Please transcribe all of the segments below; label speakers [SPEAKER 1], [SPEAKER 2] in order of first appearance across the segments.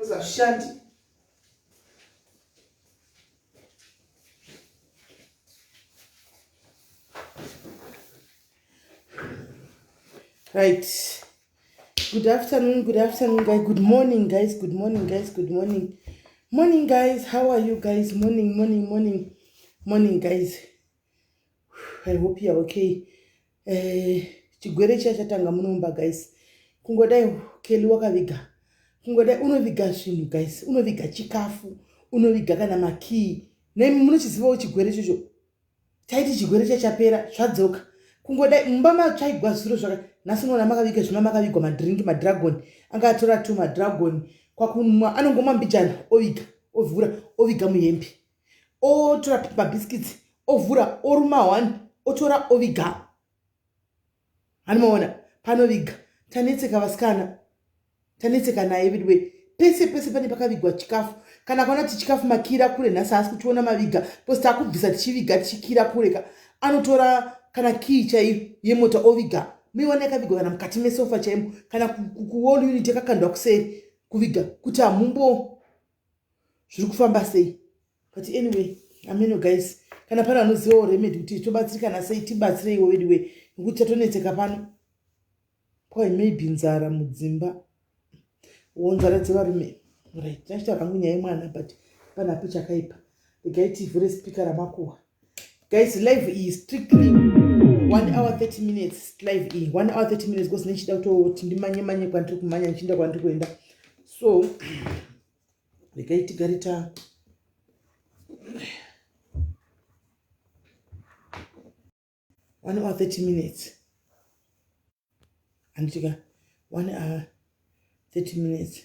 [SPEAKER 1] Hazvishandi. Right, good afternoon, good afternoon guys, good morning guys, good morning guys, good morning, morning guys, how are you guys? Morning, morning, morning, morning guys, I hope you are okay. Chigwere chiya chatanga munomba guys, kungodai Keli wakaviga, kungodai unoviga zvinhu guys, unoviga chikafu, unoviga kana makii. Nemi munochizivawo chigwere ichocho. Taiti chigwere chachapera, zvadzoka. Kungodai mumba matsvaigwa zviro zvaka nhasi unoona makaviga zvima, makavigwa madrink, madragon anga atora tu madragon kwakunwa, anongomwa mbijana oviga, ovhura oviga muhembe, otora mabiscuits ovhura oruma one otora oviga. Hanimaona panoviga. Tanetseka vasikana, tanetseka naye veduwe. Pese pese pane pakavigwa chikafu, kana kaona kuti chikafu makira kure nhasi haasi kutiona maviga, because takubvisa tichiviga tichikira kure ka, anotora kana kii chaiyo yemota oviga. Muiona yakavigwa kana mukati mesofa chaimo, kana kuwall unit yakakandwa kuseri kuviga, kuti hamumbo zviri kufamba sei. But anyway, ameno guys, kana pane vanozivawo remedy kuti tobatsirikana sei, tibatsireiwo veduwe, nekuti tatonetseka pano. Kwai maybe nzara mudzimba, wo nzara dzevarume. Right, tachitaura hangu nyaya yemwana, but panapo chakaipa. Regai tivhure speaker ramakuhwa guys. Live iyi strictly 1 hour 30 minutes, live iyi 1 hour 30 minutes, because ndichida kutoti ndimanye manye kwandiri kumanya, ndichienda kwandiri kuenda. So regai tigare ta 1 hour 30 minutes, handitika 1 hour 30 minutes,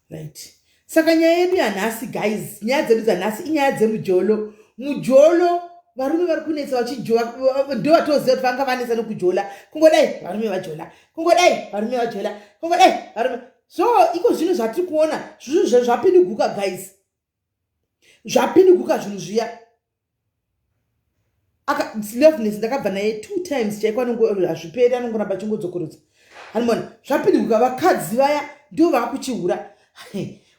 [SPEAKER 1] right? Saka nyaya yedu yanhasi guys, nyaya dzedu dzanhasi inyaya dzemujolo. Mujolo, varume vari kunetsa vachijola, ndo vatoziva kuti vanga vanetsa nekujola. Kungodai varume vajola, kungodai varume vajola, kungodai varume. So iko zvinhu zvatiri kuona zvinhu zvapinduguka guys, zvapinduguka zvinhu zviya. Loveness ndakabva naye two times chaiko, anongo hazviperi, anongoramba achingodzokorodza. Hanimona zvapinduguka, vakadzi vaya ndo vaakuchihura.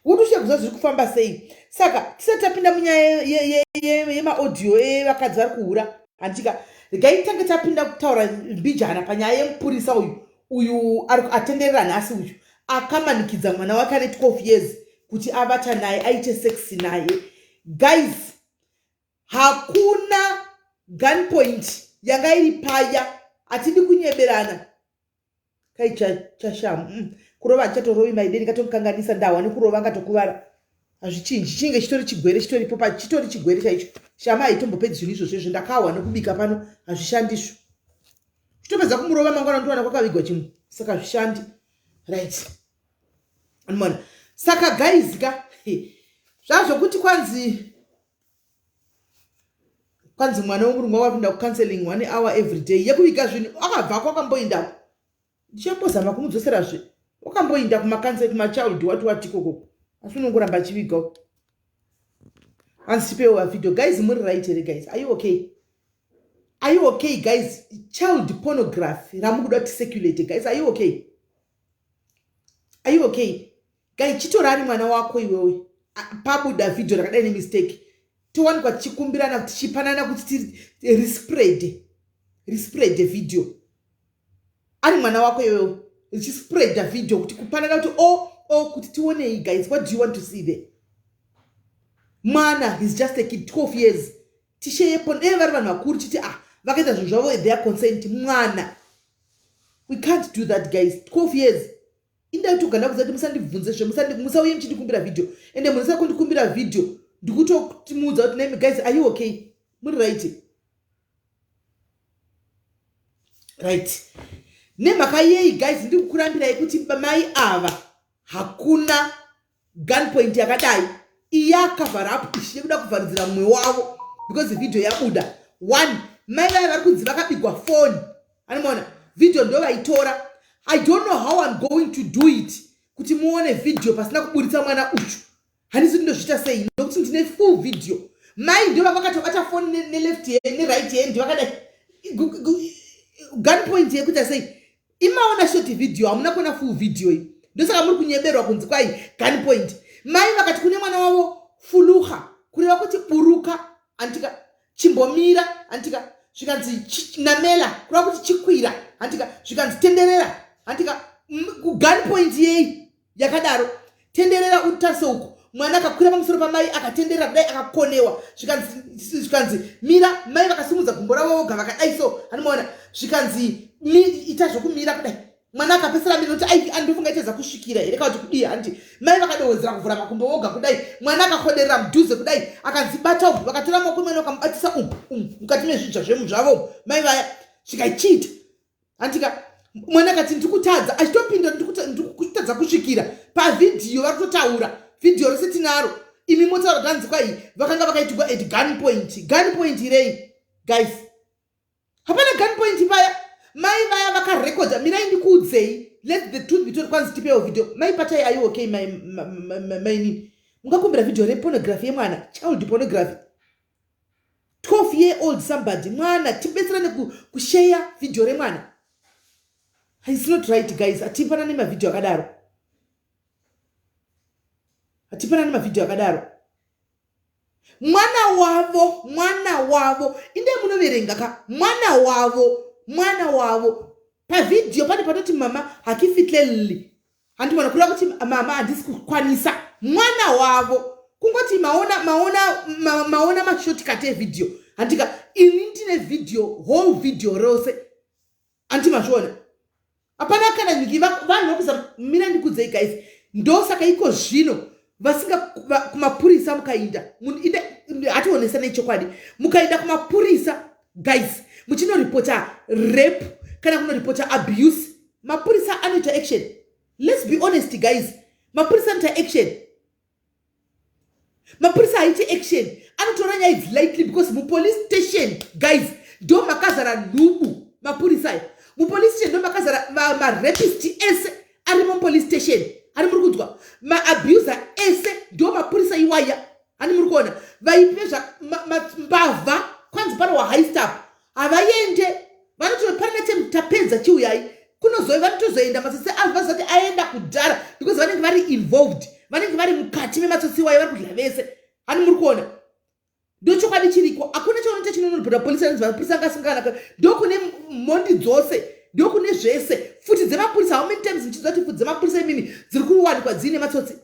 [SPEAKER 1] Kuti uchiya kuziva zviri kufamba sei. Saka tisati tapinda munyaya yemaaudio evakadzi vari kuhura, handitika regai tange tapinda kutaura mbijana panyaya yemupurisa uyu atenderera nhasi, uyu akamanikidza mwana wake ane 12 years kuti avata naye, aite sex naye. Guys, hakuna gunpoint yanga iri paya, hatidi kunyeberana. Kai chashamu kurova handichatorovi maideni, katomukanganisa ndahwa nekurova ngatokuvara. Hazvichinji, chinenge chitori chigwere chitoripo, chitori chigwere chaicho. Shama haitombopedzi zvinhu izvozvo izvo ndakahwa nekubika pano, hazvishandisvo. Chitopedza kumurova mangwana ndowana kwakavigwa chimwe, saka hazvishandi, right? Mona, saka guys ka, zvazvokuti kwanzi mwana wemurungu wava kuenda kucounseling one hour every day yekuviga zvinhu. Akabvako akamboindako, ndichambozama kumudzoserazve. Wakamboinda kumacounseling, kumachild wati wati ikokoko, asi unongoramba achivigawo. Hanzi tipewo vavideo guys. Muri right here guys? Are you okay? Are you okay guys? Child pornography ramukuda kuti circulate guys, are you okay? Are you okay guys? Chitora ari mwana wako iwewe, pabuda video rakadai nemistake. Towanikwa tichikumbirana, tichipanana kuti tispread rispread video. Ari mwana wako iwewe, richispreada video kuti kupanana kuti o oh, o oh, kuti tionei. Guys, what do you want to see there? Mwana is just a kid, 12 years. Tisheyepo dei vari vanhu vakuru, chiti ah, vakaita zvinhu zvavo, their consent. Mwana, we can't do that, guys. 12 years. Indai toganda kuziva kuti musandibvunze zve musauye muchindikumbira vhidhiyo. Ende munhu usakundikumbira vhidhiyo, ndikutomuudza kuti nemi guys, are you okay? Muri right? Right. Nemhaka yei, guys, ndiri kukurambirai kuti mai ava hakuna gunpoint yakadai iyakavhara up ishi yekuda kuvharidzira mumwe wavo because vhidhiyo yabuda. One, mai vaya vari kunzi vakabigwa foni, anomaona vhidhiyo ndo vaitora. I don't know how I'm going to do it kuti muone vhidhiyo pasina kuburitsa mwana uchu. Handisi ndinozviita sei, nokuti ndine full video. Mai ndo vavakatobata foni neleft neright hand vakadai. Gun point yekuita sei? Imaona short video, hamuna kuona full video iyi. Ndosaka muri kunyeberwa kunzi kwai gun point. Mai vakati kune mwana wavo, "Fuluha," kureva kuti buruka, antika chimbomira, antika. Zvikanzi namela, kureva kuti chikwira, antika. Zvikanzi tenderera, antika. Gun point yei yakadaro? Tenderera utarise uku. Mwana akakwira pamusoro pamai, akatenderera kudai, akakonewa. Zvikanzi mira. Mai vakasimudza gumbo ravo voga vakadai so, anomaona. Zvikanzi ita zvokumira kudai. Mwana akapesera mira kuti ai, andofunga itedza kusvikira here kana kuti kudii handi. Mai vakadowedzera kuvhura makumbo voga kudai. Mwana akakoderera mudhuze kudai, akanzi bata umu. Vakatora maoko mwana vakamubatisa umu umu mukati mezvidzva zvemu zvavo mai vaya. Zvikaichiita, handika. Mwana akati ndikutadza, achitopinda, ndikutadza kusvikira. Pavhidhiyo vari kutotaura, vhidhiyo rose tinaro. Imi motaura kuti hanzi kwai vakanga vakaitigwa at gun point. Gun point irei, guys? Hapana gun point paya. Mai vaya vakarekodha. Mirai ndikuudzei, let the truth be told. Kwanzi tipewo vhidhiyo. Mai patai, are you okay? Mainini, mungakumbira vhidhiyo repornography yemwana, child pornography, 12 year old somebody, mwana? Tibetserane kusheya vhidhiyo remwana. It's not right, guys. Hatipanane mavhidhiyo akadaro, hatipanane mavhidhiyo akadaro. Mwana wavo, mwana wavo, indai munoverenga ka. Mwana wavo, mwana wavo, pavhidhiyo pane patoti, "Mama, hakifitlelli," handimona, kureva kuti mama, handisi kukwanisa. Mwana wavo. Kungoti maona, maona, maona mashortcut evhidhiyo, handika. Ini ndine vhidhiyo, whole video rose, handi mazviona. Hapana kana nyiki. Vanhu vakuza mira ndikudzei, guys. Ndosaka iko zvino vasinga kumapurisa mukainda, hationesanei chokwadi, mukainda kumapurisa, guys, muchinoripota rape kana kunoripota abuse, mapurisa anoita action. Let's be honest, guys. Mapurisa anoita action? Mapurisa haiti action, anotora nyaya idzi lightly because mupolice station, guys, ndo makazara nhubu. Mapurisa aya, mupolice station ndo makazara marapist ese arimo mupolice station. Hani muri kunzwa? Maabuser ese ndo mapurisa iwaya. Hani muri kuona? Vaipe mbavha, kwanzi pano waheist up, havaende. Vanoti pane tapedza, chiuyai kunozoi. Vanotozoenda matsotsi avo vasati aenda kudhara because vanenge vari involved, vanenge vari mukati mematsotsi iwayo, vari kudya vese. Hani muri kuona? Ndochokwadi chiriko. Hakuna chaunoita chinonoripota polisi. Anonzi mapurisa anga asinganaka. Ndokune mhondi dzose, ndokune zvese. Futi dzemapurisa, how many times muchinzwa kuti futi dzemapurisa imimi dziri kuwanikwa dziine matsotsi?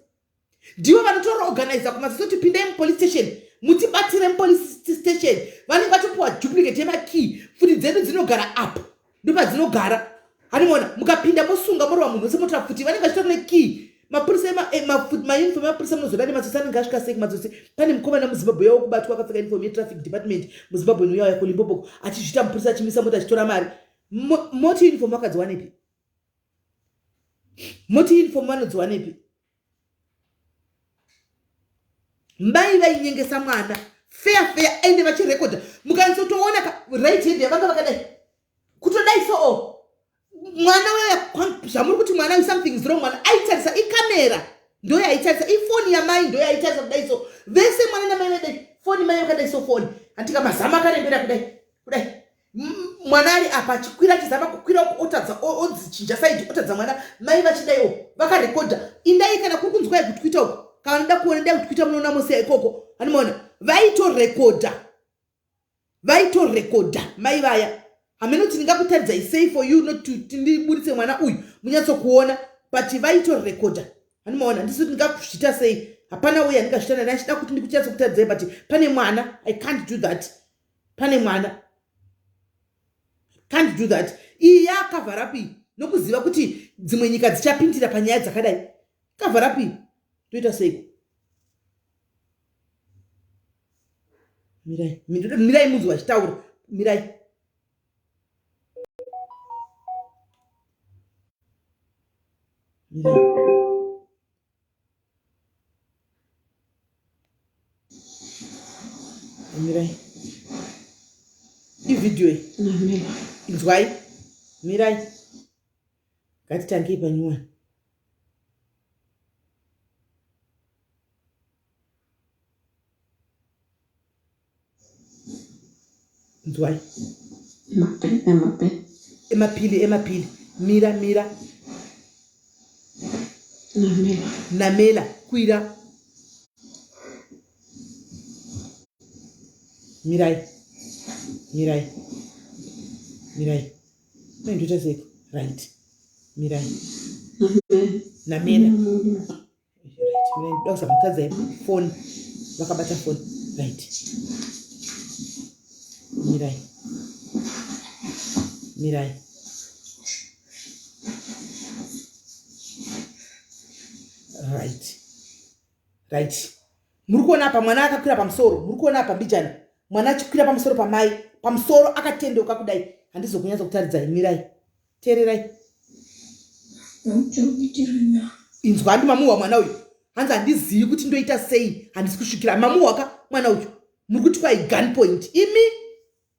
[SPEAKER 1] Ndivo vanotoorganiza kumatsotsi kuti pindai mupolice station, mutibatsire mupolice station. Vanenge vatopiwa duplicate yemakey. Futi dzedu dzinogara apa, ndopadzinogara, hanimona. Mukapinda mosunga, morova munhu wese, motora futi. Vanenge vachitora nekey mapurisa. Mauniform emapurisa munozoda nematsotsi anenge asvika sei kumatsotsi? Pane mukomana muZimbabwe yavo kubatwa akapfeka uniform yetraffic department muZimbabwe, nuyauya kuLimpopo achizviita mupurisa, achimisa mota achitora mari. Moti uniform vakadziwanepi? Moti uniform vanodziwanepi? Mai vainyengesa mwana fair fair, ende vachirekodha. Mukanyatsotoona right hand yavanga vakadai, kutodai so o mwana weya. Zvamuri kuti mwana, something is wrong. Mwana aitarisa ikamera, ndo yaitarisa ifoni yamai, ndo yaitarisa kudai so. Vese mwana namai vadai foni, mai vakadai so foni, handika. Mazama akarembera kudai kudai. Mwana ari apa achikwira, achizama kukwira, otadza, odzichinja side, otadza. Mwana, mai vachidaiwo, vakarekodha. Indai kana kuri kunzwai kuTwitter uko, kana unoda kuona, ndai kuTwitter, munoona mose ikoko, hanimaona. Vaitorekodha, vaitorekodha mai vaya. Hameno kuti ndingakutaridzai sei for you not to ndiburitse mwana uyu munyatsokuona, but vaitorekodha. Handimaona, handisi kuti ndingakuzviita sei. Hapana uye handingazviita nani achida kuti ndikuchatsokutaridzai, but pane mwana, I can't do that. Pane mwana, can't do that. Iyi yakavharapi nokuziva kuti dzimwe nyika dzichapindira panyaya dzakadai. Kavharapi toita seiko? Mirai, mirai munzi vachitaura, mirai. Mirai. Mirai. Ivhidhiyo iyi. Inzwai. Mirai. Ngatitangei panyuwani. Nzwai. Emapili, emapili. Mira, mira.
[SPEAKER 2] Namela.
[SPEAKER 1] Namela, kwira. Mirai. Mirai. Mirai. Mai ndoita seiko? Right. Mirai. Namela. Right. Mirai. Ndoda kuzama kutadza phone. Vakabata phone. Right. Mirai. Mirai. Right. Right. Muri kuona apa mwana akakwira pamusoro. Muri kuona apa mbijana. Mwana achikwira pamusoro pamai. Pamusoro akatendeuka kudai. Handizokunyatsa kutaridzai. Mirai. Teererai. Inzwa handi mamuhwa mwana uyu. Hanzi handizivi kuti ndoita sei. Handisi kusvikira. Mamuhwa ka mwana uyu. Muri kuti kwai gun point. Imi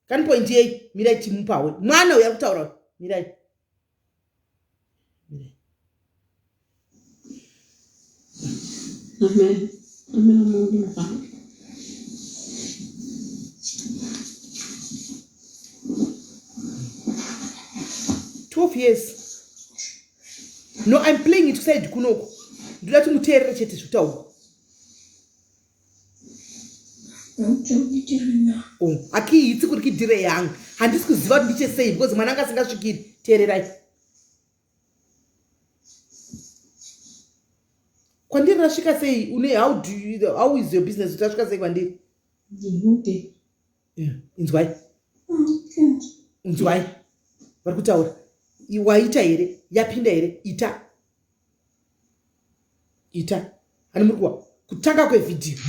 [SPEAKER 1] gun point yei? Mirai timupawe. Mwana uyu ari kutaura. Mirai. Mirai.
[SPEAKER 2] Amen. Amen. Amen.
[SPEAKER 1] 12 years. No, I'm playing it side kunoku. Ndoda kuti muteerere chete zvekutaurwa. Oh, akiitsi kuri kidhire yangu. Handisi kuziva kuti ndiche sei because mwana anga asingasvikiri. Teererai. Kwandiri rasvika sei? Une how do you, how is your business? Kuti rasvika sei kwandiri? Yeah, inzwai. Inzwai. Vari kutaura. Waita here? Yapinda here? Ita. Ita. Ani muri kuwa? Kutanga kwevhidhiyo.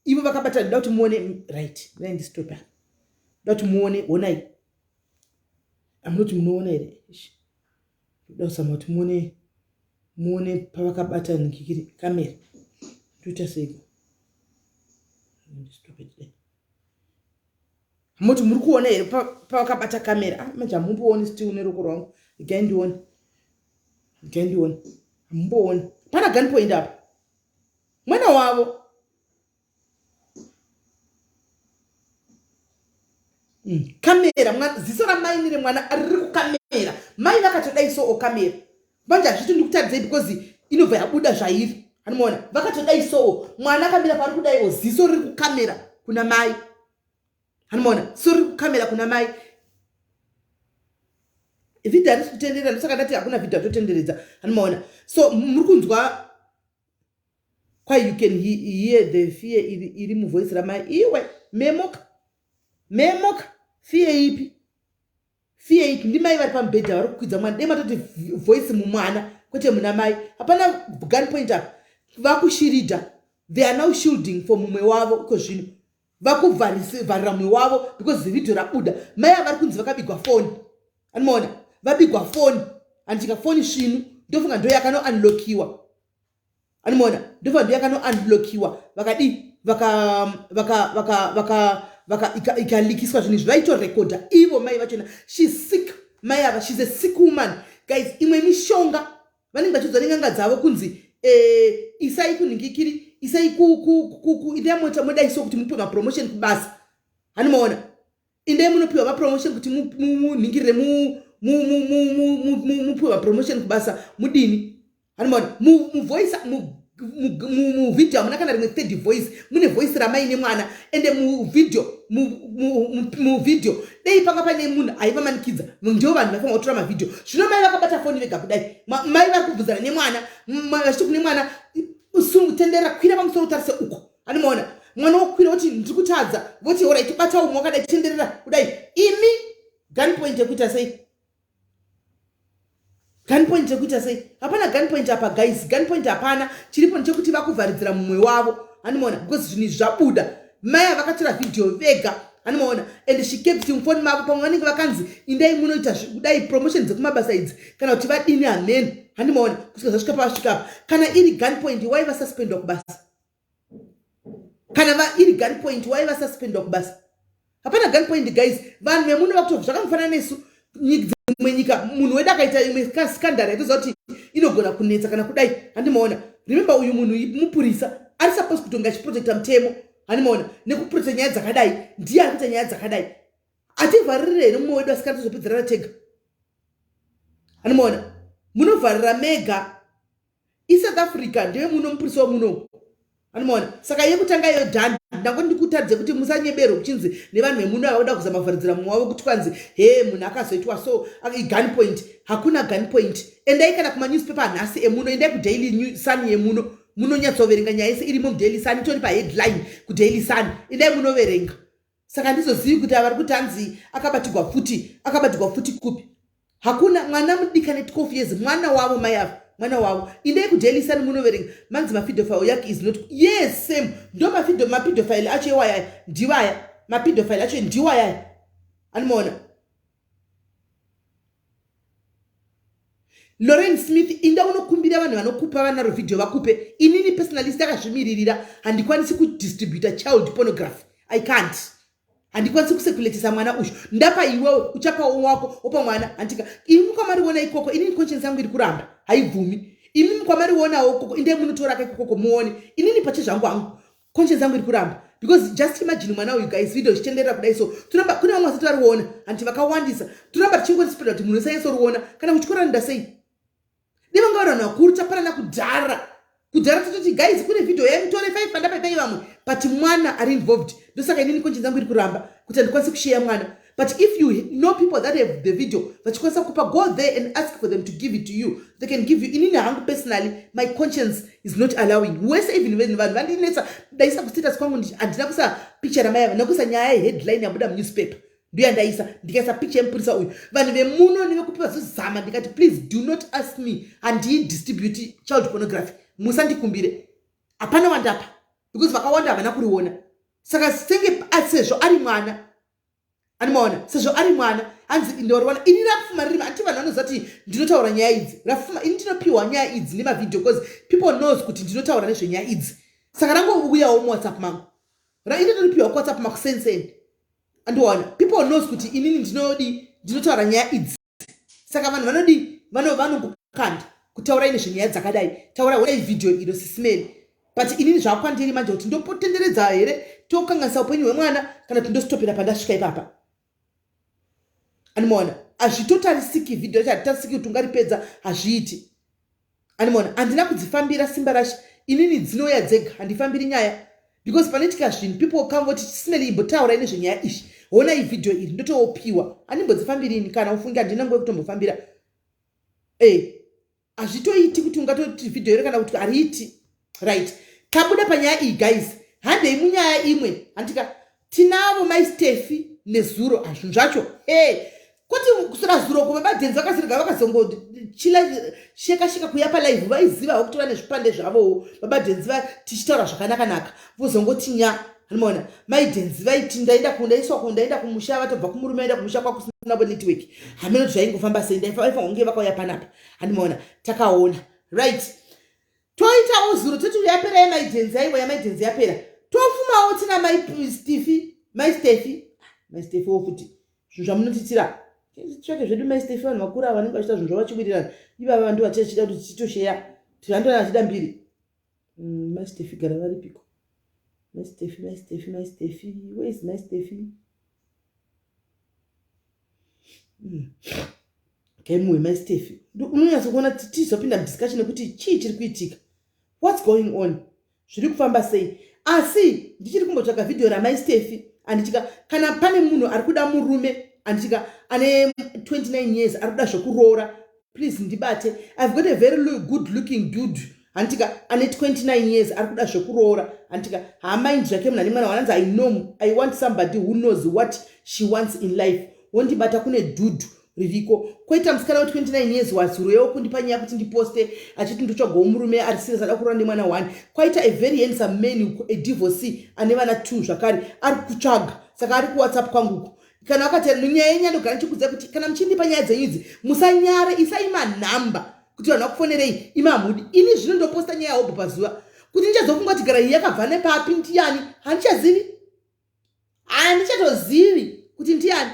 [SPEAKER 1] Ivo vakabata, ndoda kuti muone, right. Ndai ndistop apa. Ndoda kuti muone, honai. Amunoti munoona here? Ndoda kuzama kuti muone, muone pavakabata nikikiri kamera. Ndoita seiko? Ndistop it. Moti muri kuona here pavakabata kamera? Ah, manje hamumbooni still neruoko rwangu. Regai ndione. Regai ndione. Hamumbooni. Pana gun point apa. Mwana wavo. Kamera, mwana, ziso ramai neremwana riri kukamera. Mai vakatodai so okamera. Manje hazviti ndikutaridzei because inobva yabuda zvairi. Anomuona? Vakatodai so. Mwana akamira pari kudai o ziso riri kukamera kuna mai. Anomuona? Ziso riri kukamera kuna mai. Vhidhiyo harisi kutenderera, ndosaka ndati hakuna vhidhiyo atotenderedza. Anomuona? So muri kunzwa kwai you can hear the fear iri muvoice ramai. Iwe memoka. Memoka. Fear ipi? Fear ipi? Ndimai vari pamubhedha vari kukwidza mwana. Dai matoti voice mumwana kwete muna mai. Hapana gun point apa. Vakushirida. They are now shielding for mumwe wavo iko zvino. Vakuvharira mumwe wavo because video rabuda. Mai ava vari kunzi vakabigwa foni. Anomaona? Vabigwa foni. Handichika foni svinu. Ndofunga ndo yakano unlockiwa. Anomaona? Ndofunga ndo yakano unlockiwa. Vakadii? Vaka vaka vaka vaka vaka ikalikiswa zvinhu izvi. Vaitorekodha ivo mai vachona. She's sick. Mai ava, she's a sick woman. Guys, imwe mishonga vanenge vachiudzwa nen'anga dzavo kunzi isai kunhingikiri, isai ku indai mota modai so kuti mupiwe mapromotion kubasa. Hanimaona? Indai munopiwa mapromotion kuti munhingirire mupiwe mapromotion kubasa mudini. Hanimaona? Muvoice Muvhidhiyo hamuna kana rimwe third voice, mune voice ramai nemwana. Ende muvhidhiyo, muvhidhiyo dei panga paine munhu aivamanikidza, ndivo vanhu vaifanira kutora mavhidhiyo. Zvino mai vakabata foni vega kudai, mai vari kubvunzana nemwana, vachiti kune mwana, tenderera, kwira pamusoro utarise uko. Animaona mwana wokwira, woti ndiri kutadza, voti orit, bata umwe wakadai, tenderera kudai. Imi, gun point yekuita sei? Gun point yekuita sei? Hapana gun point apa, guys, gun point hapana. Chiripo ndechekuti vakuvharidzira mumwe wavo, handimaona, because zvinhu izvi zvabuda. Mai avakatora vhidhiyo vega, handimaona, and she kept mufoni mavo. Pamwe vanenge vakanzi indai munoita kudai, promotion dzekumabasa idzi, kana kuti vadini, hameno, handimaona, kusvika zvasvika pavasvika apa. Kana iri gun point, wai vasuspendwa kubasa? Kana iri gun point, wai vasuspendwa kubasa? Hapana gun point, guys. Vanhu vemuno vakutobva zvakamufanana nesu. Dzimwe nyika munhu wedu akaita imwe scandal yatoziva kuti inogona kunetsa kana kudai, handimaona. Remember, uyu munhu mupurisa, ari supposed kutonga achiprotecta mutemo, handimaona, nekuprotecta nyaya dzakadai. Ndiye ari kuita nyaya dzakadai. Hativharirire here mumwe wedu asikana tozopedzerana tega? Handimaona, munovharira mega. ISouth Africa, ndeve muno, mupurisa wemuno, anomaona. Saka yekutanga iyo done. Ndango ndikutaridze kuti musanyebero kuchinzi nevanhu vemuno ava kuda kuzama kuvharidzira mumwe wavo kuti kwanzi he munhu akazoitwa so gun point. Hakuna gun point. Endai kana kumanewspaper nhasi emuno, endai kuDaily Sun yemuno, munonyatsoverenga nyaya yese irimo muDaily Sun, itori paheadline kuDaily Sun. Endai munoverenga. Saka handizozivi kuti avari kuti hanzi akabatirwa pfuti, akabatirwa pfuti kupi? Hakuna mwana mudika ne12 years, mwana wavo, mai ava mwana wavo. Indai kuDaily Sun munoverenga. Manzi mapedophile yake is not, yes, same, ndo mapedophile acho iwayaya, ndivaya mapedophile acho, ndiwayaya, anomaona. Lauren Smith, inda unokumbira vanhu vanokupa vanaro vhidhiyo vakupe. Inini personally ndakazvimiririra, handikwanisi kudistributa child pornography. I can't, handikwanisi kucirculatisa mwana uyu. Ndapa iwewe, uchapawo wako, wopa mwana, handika. Imi mukwamariona ikoko, inini conscience yangu iri kuramba, haibvumi. Imi mukwamarionawo ikoko, indai munotoraka ikokoko muone. Inini pache zvangu hangu, conscience yangu iri kuramba, because just imagine mwana uyu, guys, video ichitenderera kudai. So toramba, kune vamwe vasati variona, hanti vakawandisa. Toramba tichingospreada kuti munhu wese anyatsoriona. Kana kuchikora nda sei, devanga vari vanhu vakuru, tapanana kudhara kudhara, tototi guys, kune vhidhiyo yaimutore 5 pandapaipai vamwe, but mwana ari involved. Ndosaka inini conscience yangu iri kuramba kuti handikwanisi kusheya mwana. But if you know people that have the video, vachikwanisa kupa, go there and ask for them to give it to you. They can give you. Inini hangu personally, my conscience is not allowing. Wese, even vanhu vandinetsa, ndaisa kustatus kwangu, handina kuisa picture ramai ava, ndakuisa nyaya yeheadline yabuda munewspaper, ndoya ndaisa, ndikaisa picture yemupurisa uyu. Vanhu vemuno nevekupi vazozama, ndikati please do not ask me, handidistribute child pornography, musandikumbire. Hapana wandapa because vakawanda havana kuriona. Saka senge sezvo ari mwana, animaona, sezvo ari mwana, hanzi ndoriwana ini rafuma ririma. Ati vanhu vanoziva kuti ndinotaura nyaya idzi, rafuma. Ini ndinopiwa nyaya idzi nemavhidhio because people knows kuti ndinotaura nezvenyaya idzi. Saka rangouyawo muWhatsApp mangu, ini ndinopiwa kuWhatsApp makusenseni, andiona. People knows kuti inini ndinodi, ndinotaura nyaya idzi. Saka vanhu vanodi vanongokanda kutaurai nezvenyaya dzakadai, taura onai vhidhiyo iro sisimeni. But inini zvakwandiri manje kuti ndopotenderedza here, tokanganisa upenyu hwemwana, kana kuti ndositopera pandasvika ipapa? Animaona, hazvitotarisiki vhidhiyo yacho, hatitarisiki kuti ungaripedza, hazviiti. Animaona, handina kudzifambira, simba rashe. Inini dzinouya dzega, handifambiri nyaya because panoitika zvinhu, people come voti simeli, imbotaurai nezvenyaya izvi, honai vhidhiyo iri, ndotoopiwa. Handimbodzifambirini kana ufunge, handina nguva yekutombofambira. E, hazvitoiti kuti ungatoti vhidhiyo iro kana kuti hariiti. Right, tabuda panyaya iyi, guys, handei munyaya imwe. Handika tinavo maiStefi nezuro, hazvinhu zvacho e kuti kusura zuro kuva badhenzi vakasirega, vakazongochila sheka sheka kuya palive. Vaiziva vakutora nezvipande zvavowo babadhenzi, tichitaura zvakanaka-naka, vozongoti nya. Anomaona maidhenzi vaiti ndaenda, ndaiswa, ndaenda kumusha, vatobva kumurume, aenda kumusha kwakusinavo network, hameno kuti zvaingofamba sei. Vaifanira kunge vakauya panapa, handimaona, takaona. Right, toitawo zuro, toti yapera yemaidhenzi, aiwa, yamaidhenzi yapera. Tofumawo tina maistefi, maistefi, maistefiwo futi. Zvinhu zvamunotitira, titsvake zvedu maistefi. Vanhu vakuru ava vanenge vachiita zvinhu zvavachiwirirana ivava, ndo vatichida kuti titosheya, tivandoona vachida mbiri. Maistefi gara varipiko? Maistefi, maistefi, maistefi, where is maistefi? Kaimuwe maistefi, unonyatsokuona tizopinda mudiscussion yekuti chii chiri kuitika. What's going on? Zviri kufamba sei? Asi ndichiri kumbotsvaga vhidhiyo ramai Steffi andichika kana pane munhu ari kuda murume andichika ane 29 years ari kuda zvekuroora please ndibate. I've got a very good looking dude handitika ane 29 years ari kuda zvekuroora handitika haamind zvake munhu ane mwana wananzi I know I want somebody who knows what she wants in life wondibata kune dude ririko koita musikana we 29 years wazurewo kundipa nyaya kuti ndiposte achiti ndotsvagawo murume ari serious ada kuroora nemwana one kwaita a very handsome man a divorcee ane vana two zvakare ari kutsvaga saka ari kuwhatsapp kwanguko kana wakati nyaya yenyu andogara ndichikudzai kuti kana muchindipa nyaya dzenyu idzi musanyare isai manhamba kuti vanhu vakufonerei imi hamudi ini zvino ndoposta nyaya yahobho pazuva kuti ndichazofunga kuti gara iyi yakabva nepapi ndiyani handichazivi handichatozivi kuti ndiyani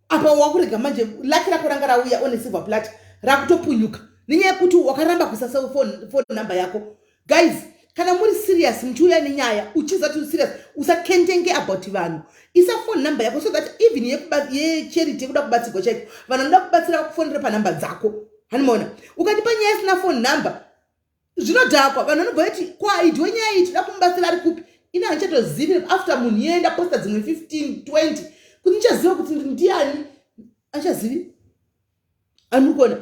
[SPEAKER 1] apa wakurega manje laki rako ranga rauya one silver plat rakutopunyuka nenyaya yekuti wakaramba kuisa phone number yako guys kana muri serious muchiuya nenyaya uchiziva kuti serious usakendenge about vanhu isa phone number yako so that even yecharity yekuda kubatsirwa chaiko vanhu vanoda kubatsira vakufonere panhamba dzako hanimaona ukandipa nyaya isina phone number zvinodhakwa vanhu vanobva vati kwaidwe nyaya iyi tinoda kumubatsira ari kupi ini handichatozivi after munhu iyeye ndaposta dzimwe 15 20 kuti ndichaziva kuti ndiani andichazivi ani muri kuona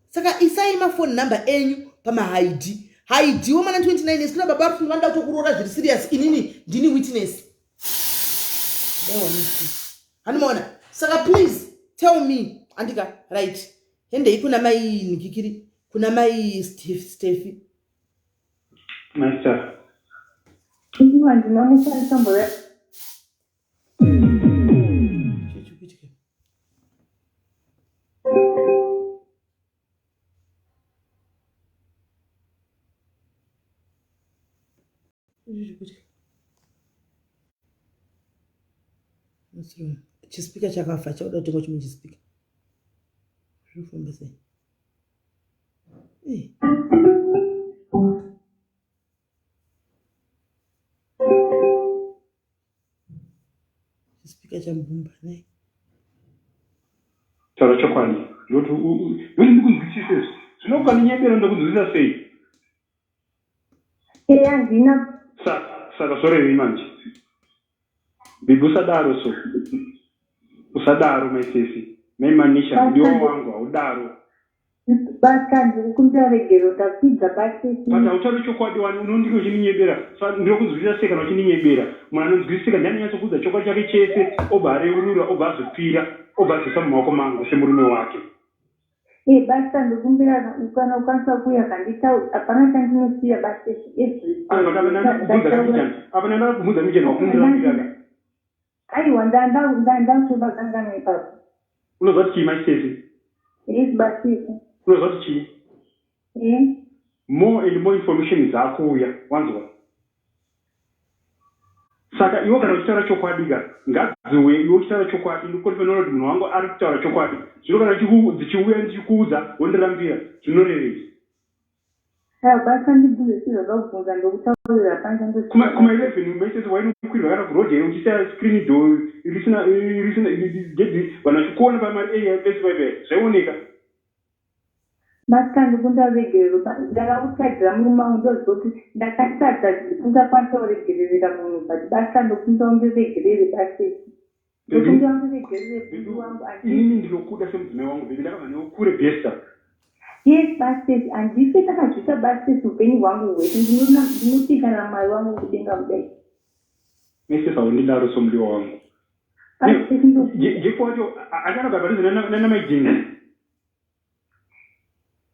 [SPEAKER 1] saka isai mafoni number enyu pamahaidhi haidiwo mana 29 years kuna baba vari vanoda kutokuroora zviri serious inini ndini witness handimaona saka please tell me andika right hendei kuna mai nikikiri kuna mai Steffi.
[SPEAKER 3] Master.
[SPEAKER 1] Chisipika chakafa chauda kutenga chimwe chisipika. Zviri kufamba sei? Chisipika chambumba nei?
[SPEAKER 3] Taura chokwadi. Ndoti ndoti ndikunzwisise izvi. Zvino ukaninyebera ndokunzwisisa sei?
[SPEAKER 4] Eya handina.
[SPEAKER 3] Saka zvorevei manje? Bhibhi usadaro so. Usadaro mai Sesi. Mai Manisha mudiwa wangu haudaro.
[SPEAKER 4] Basa ndikukumbira regero ndapfidza basesi.
[SPEAKER 3] But hautauri chokwadi wani unondinge uchindinyebera. Sa ndinokunzwisisa sei kana uchindinyebera. Munhu anonzwisisika ndiye anonyatsokuudza chokwadi chake chese obva areurura obva azopira obva adzosa mumaoko mangu semurume wake.
[SPEAKER 4] Eh basa ndokumbira kana ukwanisa kuuya kanditaura hapana chandinosiya basa everything.
[SPEAKER 3] Apa ndanda kubvunza mijeni wakundirambira ka.
[SPEAKER 4] Aiwa ndanda ndanda kutobakanganwa ipapo.
[SPEAKER 3] Unoziva kuti chii mai Stacey?
[SPEAKER 4] Yes basika.
[SPEAKER 3] Unoziva kuti chii?
[SPEAKER 4] Eh.
[SPEAKER 3] More and more information dzakuuya wanzwa. Saka iwe kana uchitaura chokwadi ka ngadziuye iwe uchitaura chokwadi ndikukonfenora kuti munhu wangu ari kutaura chokwadi zvino kana dzichiuya ndichikuudza wondirambira zvinorevei?
[SPEAKER 4] Aiwa basa ndibvunze chii zvandakubvunza ndokutaurira hapana chandosiya.
[SPEAKER 3] Kuma kuma 11 maisese wainokwirwa kana kuroad here uchisiya screen door risina risina gedhi vanhu vachikuona pamari area pese paipa zvaioneka.
[SPEAKER 4] Master ndikumbira ruregerero ndakakutadzira murume wangu ndoziva kuti ndakatadza ungakwanisa kuregererera munhu but basa ndokumbira undiregerere basi ndokumbira undiregerere bhudhi wangu
[SPEAKER 3] inini ndinokuda semudzimai wangu baby ndakabva newe kure besta
[SPEAKER 4] yes bastes handife ndakazviita bastes upenyu hwangu hwese ndinopika namwari wangu kudenga kudai
[SPEAKER 3] Mese haundidaro somudiwa wangu Jeff wacho achanogara padhuze nanamai Jane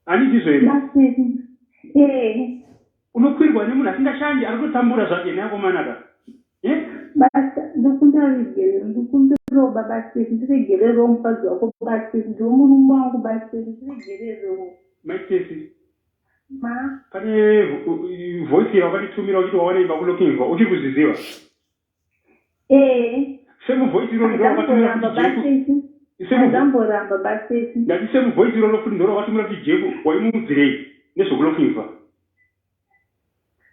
[SPEAKER 3] Handizvo here?
[SPEAKER 4] Eh.
[SPEAKER 3] Unokwirwa nemunhu asingashandi ari kutotambura zvake neakomana ka.
[SPEAKER 4] Eh? Basa ndokumbira regerero ndikumbirawo baba Steve ndiregererewo mukadzi wako baba Steve ndiwo murume wangu baba Steve ndiregererewo.
[SPEAKER 3] Mai Stacey.
[SPEAKER 4] Ma.
[SPEAKER 3] Pane voice yawakanditumira uchiti wawana imba kuLockinver uchiri kuzviziva?
[SPEAKER 4] Eh.
[SPEAKER 3] Same voice iroro ndiro rakatumira
[SPEAKER 4] kuti Jeku. Same basesi.
[SPEAKER 3] Ndati same voice iroro futi ndiro rakatumira kuti Jeku waimuudzirei nezvekuLockinver.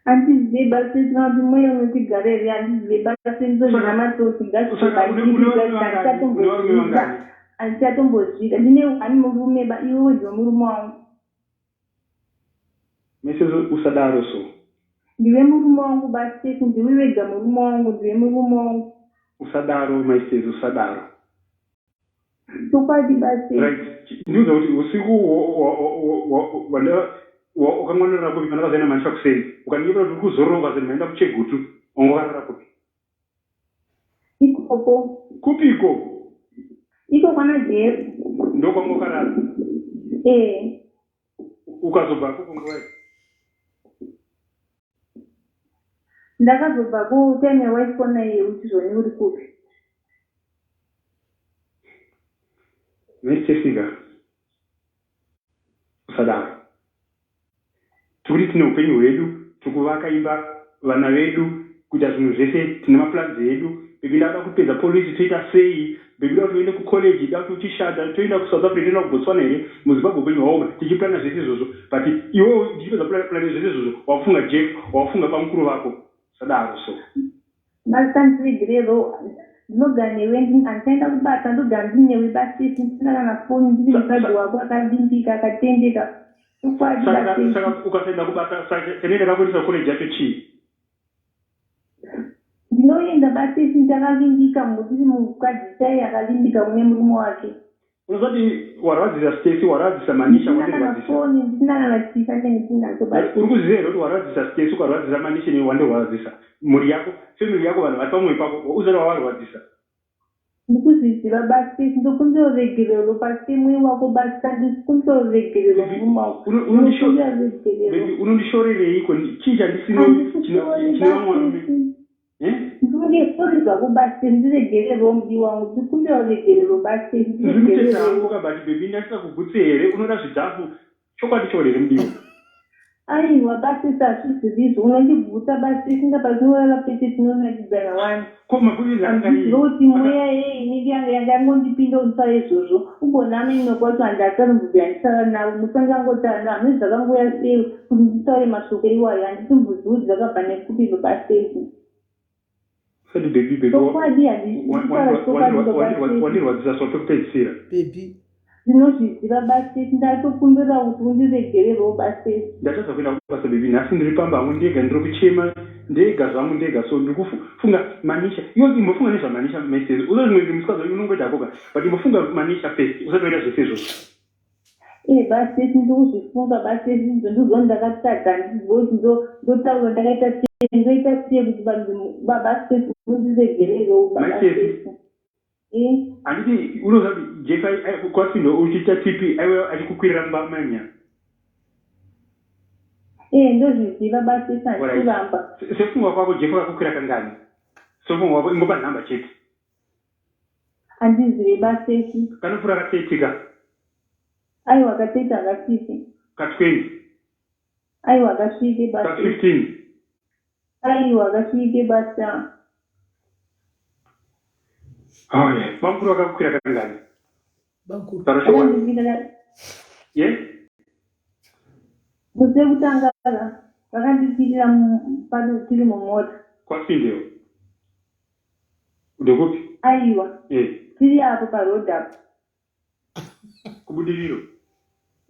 [SPEAKER 4] Handizive basesi kana kuti mweya unotigara here handizive basesi ndozvinamatoti ngazvichatombozviita handichatombozviita ndine one murume ba iwewe ndiwe murume wangu.
[SPEAKER 3] Mese usadaro so.
[SPEAKER 4] Ndiwe murume wangu baStacey, ndiwe wega murume wangu, ndiwe murume wangu.
[SPEAKER 3] Usadaro mai Stacey, usadaro.
[SPEAKER 4] Chokwadi baStacey.
[SPEAKER 3] Right, ndiudza kuti usiku wakangonorara kupi pandakazoenda manisha kuseni ukandinyepera kuti uri kuzorora ukazoti maenda kuchegutu wanga wakarara kupi?
[SPEAKER 4] Ikoko.
[SPEAKER 3] Kupi ikoko?
[SPEAKER 4] Iko kwana Jesu.
[SPEAKER 3] Ndokwanga wakarara?
[SPEAKER 4] Eh.
[SPEAKER 3] Ukazobva koko nguva
[SPEAKER 4] Ndakazobva ku time yawaifona iye uti zvoni uri kupi?
[SPEAKER 3] Miss Jessica, usadaro. Tikuti tine upenyu hwedu, tikuvaka imba, vana vedu, kuita zvinhu zvese, tine maplans edu. Baby ndada kupedza police toita sei? Baby ndoda kuti uende kucollege, ndoda kuti uchishanda, toenda kuSouth Africa, toenda kuBotswana here? MuZimbabwe upenyu hwaoma, tichiplana zvese izvozvo. But iwewe ndichipedza plana zvese izvozvo, wakufunga Jeff, wakufunga bamukuru vako. Usadaro so.
[SPEAKER 4] Master ndiregerero ndinogara newe handichaenda kubasa ndogara ndinewe basisi ndisina kana foni ndiri mukadzi wako akavimbika akatendeka chokwadi basisi.
[SPEAKER 3] Saka ukasaenda kubasa saka chanoenda kakuendesa kucollege yacho chii?
[SPEAKER 4] Ndinoenda basisi ndakavimbika ndiri mukadzi chaiye akavimbika kune murume wake.
[SPEAKER 3] Unoziva kuti warwadzisa Stacey, warwadzisa Manisha,
[SPEAKER 4] Ndisina kana
[SPEAKER 3] wandirwadzisa.
[SPEAKER 4] foni ndisina kana chii chandenge ndinacho
[SPEAKER 3] But uri kuziva here kuti warwadzisa Stacey, ukarwadzisa Manisha newe wandirwadzisa. Mhuri yako, family yako, vanhu vari pamwoyo pako, uzati wavarwadzisa.
[SPEAKER 4] Ndikuzviziva basi ndokumbira ruregerero pasi mweya wako basi ndikumbira ruregerero
[SPEAKER 3] Baby,
[SPEAKER 4] murume wangu
[SPEAKER 3] uno- unondisho-
[SPEAKER 4] ndinokumbira ruregerero
[SPEAKER 3] baby, unondishorereiko? Chii chandisino chino
[SPEAKER 4] handikushori
[SPEAKER 3] chine vamwe varume?
[SPEAKER 4] basi
[SPEAKER 3] Eh?
[SPEAKER 4] Ndinge sorry zvako basi ndiregererewo mudiwa wangu ndikumbira ruregerero basi
[SPEAKER 3] Ndiri kuteta
[SPEAKER 4] ndiregererewo.
[SPEAKER 3] hangu ka but baby ndasina kugutse here unoda zvidhafu chokwadi chokwadi here mudiwa.
[SPEAKER 4] Aiwa basi hazvisirizvo unondigutsa basi inga patinorara pese tinonakidzana wani.
[SPEAKER 3] Ko maboyfriends akanga
[SPEAKER 4] Handizive
[SPEAKER 3] ari
[SPEAKER 4] kuti
[SPEAKER 3] aka
[SPEAKER 4] mweya yei inenge yanga yanga yangondipinda kunditaura izvozvo ugoona amai kwacho handiacharumbudzi handisara navo musi wandangotaura navo hameno zvakangouya sei kuti nditaure mashoko iwayo handitombozivi kuti zvakabva nekupi baba Stacey.
[SPEAKER 3] Usati baby baby wa-
[SPEAKER 4] Chokwadi handisi
[SPEAKER 3] wa-
[SPEAKER 4] kutaura
[SPEAKER 3] wandirwa-
[SPEAKER 4] chokwadi
[SPEAKER 3] wandirwa-
[SPEAKER 4] baba
[SPEAKER 3] wandirwa-
[SPEAKER 4] Stacey.
[SPEAKER 3] wandirwadzisa so pekupedzisira.
[SPEAKER 1] Baby.
[SPEAKER 4] Ndinozviziva ba Stacey ndatokumbira kuti undiregererewo ba Stacey.
[SPEAKER 3] Ndatadza kuenda kubasa baby nhasi ndiri pamba hangu ndega ndiri kuchema ndega zvangu ndega so ndiri kufunga Manisha iwe imbofunga nezvaManisha mai Stacey uzo zvimwe zvinhu musikazi unongoita hako ka but imbofunga Manisha first usati waita zvese izvozvo.
[SPEAKER 4] Eh ba Stacey ndikuzvifunga ba Stacey ndizvo ndakatadza handizive kuti ndotaura ndakaita sei ndoita sei kuti baba Stacey undiregererewo
[SPEAKER 3] Mai
[SPEAKER 4] baba
[SPEAKER 3] Stacey
[SPEAKER 4] Stacey. Eh.
[SPEAKER 3] Handiti unoziva kuti Jeff kwaSindo uchiita TP aiwe achikukwirira mumba manya.
[SPEAKER 4] Eh ndozviziva basi
[SPEAKER 3] Alright.
[SPEAKER 4] handikuramba.
[SPEAKER 3] Sefunga kwako Jeff akakukwira kangani? Sefunga kwako ingopa nhamba chete.
[SPEAKER 4] Handizive basi.
[SPEAKER 3] Kanopfuura ka 30 ka.
[SPEAKER 4] Aiwa ka 30 hakasvike.
[SPEAKER 3] Ka 20.
[SPEAKER 4] Aiwa hakasvike
[SPEAKER 3] Ka
[SPEAKER 4] basi.
[SPEAKER 3] 15.
[SPEAKER 4] Aiwa akasvike basa.
[SPEAKER 3] Oh yeah. Bamkuru vakakukwira kangani?
[SPEAKER 1] Bamkuru.
[SPEAKER 3] Taura chokwadi.
[SPEAKER 4] Vakandikwira
[SPEAKER 3] Yeah?
[SPEAKER 4] musi wekutanga vakandikwirira pano tiri mumota.
[SPEAKER 3] Kwasindeo. Ndekupi?
[SPEAKER 4] Aiwa.
[SPEAKER 3] Eh.
[SPEAKER 4] Tiri apo paroad apo.
[SPEAKER 3] Kubudiriro.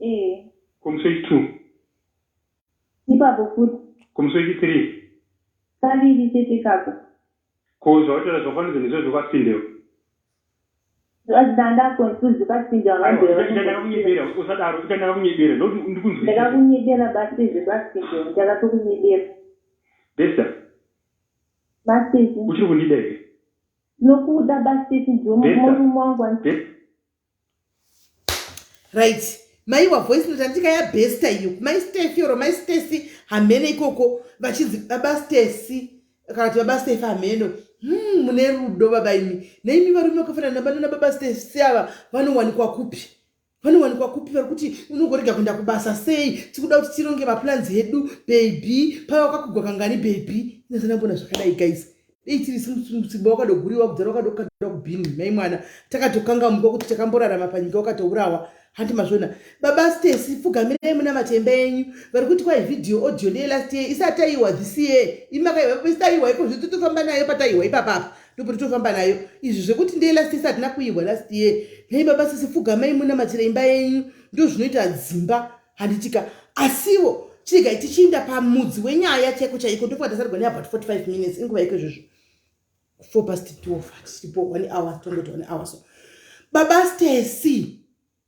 [SPEAKER 4] Eh.
[SPEAKER 3] Kumusi wechi2.
[SPEAKER 4] Ipapo futi.
[SPEAKER 3] Kumusi wechi3.
[SPEAKER 4] Kaviri chete ikako.
[SPEAKER 3] Ko zvawataura zvakafanana nezvo zvekwaSindeo.
[SPEAKER 4] Ndanda confuse kwaSindeo
[SPEAKER 3] Aiwa, ndakakunyebera usadaro, ndakakunyebera ndokuti ndikunzwisise.
[SPEAKER 4] Ndakakunyebera basi zvekwaSindeo, ndakatokunyebera.
[SPEAKER 3] Besta.
[SPEAKER 4] Basi.
[SPEAKER 3] Uchiri kundida here?
[SPEAKER 4] Nokuda basi ndiwo murume wangu.
[SPEAKER 1] Right. Maiwa voice note andika ya besta iyo. Mai Steffi or mai Stacy hamene ikoko vachinzi baba Stacy kana kuti baba Steffi hameno. Mune rudo baba imi. Neimi varume vakafanana nabana baba Stacy ava vanowanikwa kupi? Vanowanikwa kupi vari kuti unongorega kuenda kubasa sei? Tikuda kuti tironge maplans edu baby. Paya wakakugwa kangani baby? Ndinazanambona zvakadai guys. Dei tiri simba wakadoguriwa kudzara wakadokandwa kubhini mai mwana takatokangamuka kuti takamborarama panyika wakatourawa hanti mazvona baba Stacy pfugamirai muna matemba enyu vari kuti kwai video audio ndeye last year isati taiwa this year imakaiwa isaiwa iko zvito tofamba nayo pataiwa ipapapa ndipo totofamba nayo izvi zvekuti ndeye last year hatina kuiwa last year nhai baba Stacy pfugamai muna matira imba yenyu ndozvinoita dzimba handitika asiwo Chiregai tichiinda pamudzi wenyaya chaiko chaiko ndofunga tasarigwa neabout 45 minutes inguva iko izvozvo. 4 past 12 tiripo 1 hour tongoti 1 hour so. Baba Stacy,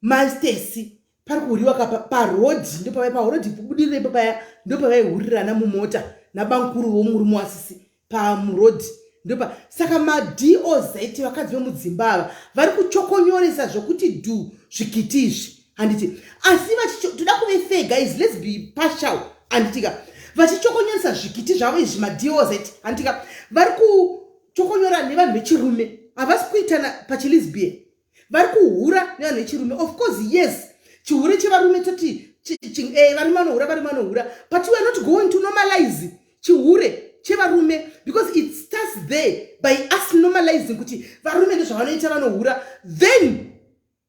[SPEAKER 1] mai Stacy pari kuhuriwa kapa paroad ndopavai paroad kubudirira ipo paya ndopavaihurirana mumota nabankuru vomurume wasisi pamuroad ndopa saka madoz vakadzi vemudzimba ava vari kuchokonyoresa zvokuti dhu zvikiti izvi handiti asi toda kuve fair guys let's be partial handitika vachichokonyoresa zvikiti zvavo izvi madoz handitika vari kuchokonyora nevanhu vechirume havasi kuitana pachilisbian vari kuhura nevanhu vechirume of course yes chihure chevarume toti eh, varume vanohura varume vanohura but we are not going to normalize chihure chevarume because it starts there by us normalizing kuti varume ndezvavanoita vanohura then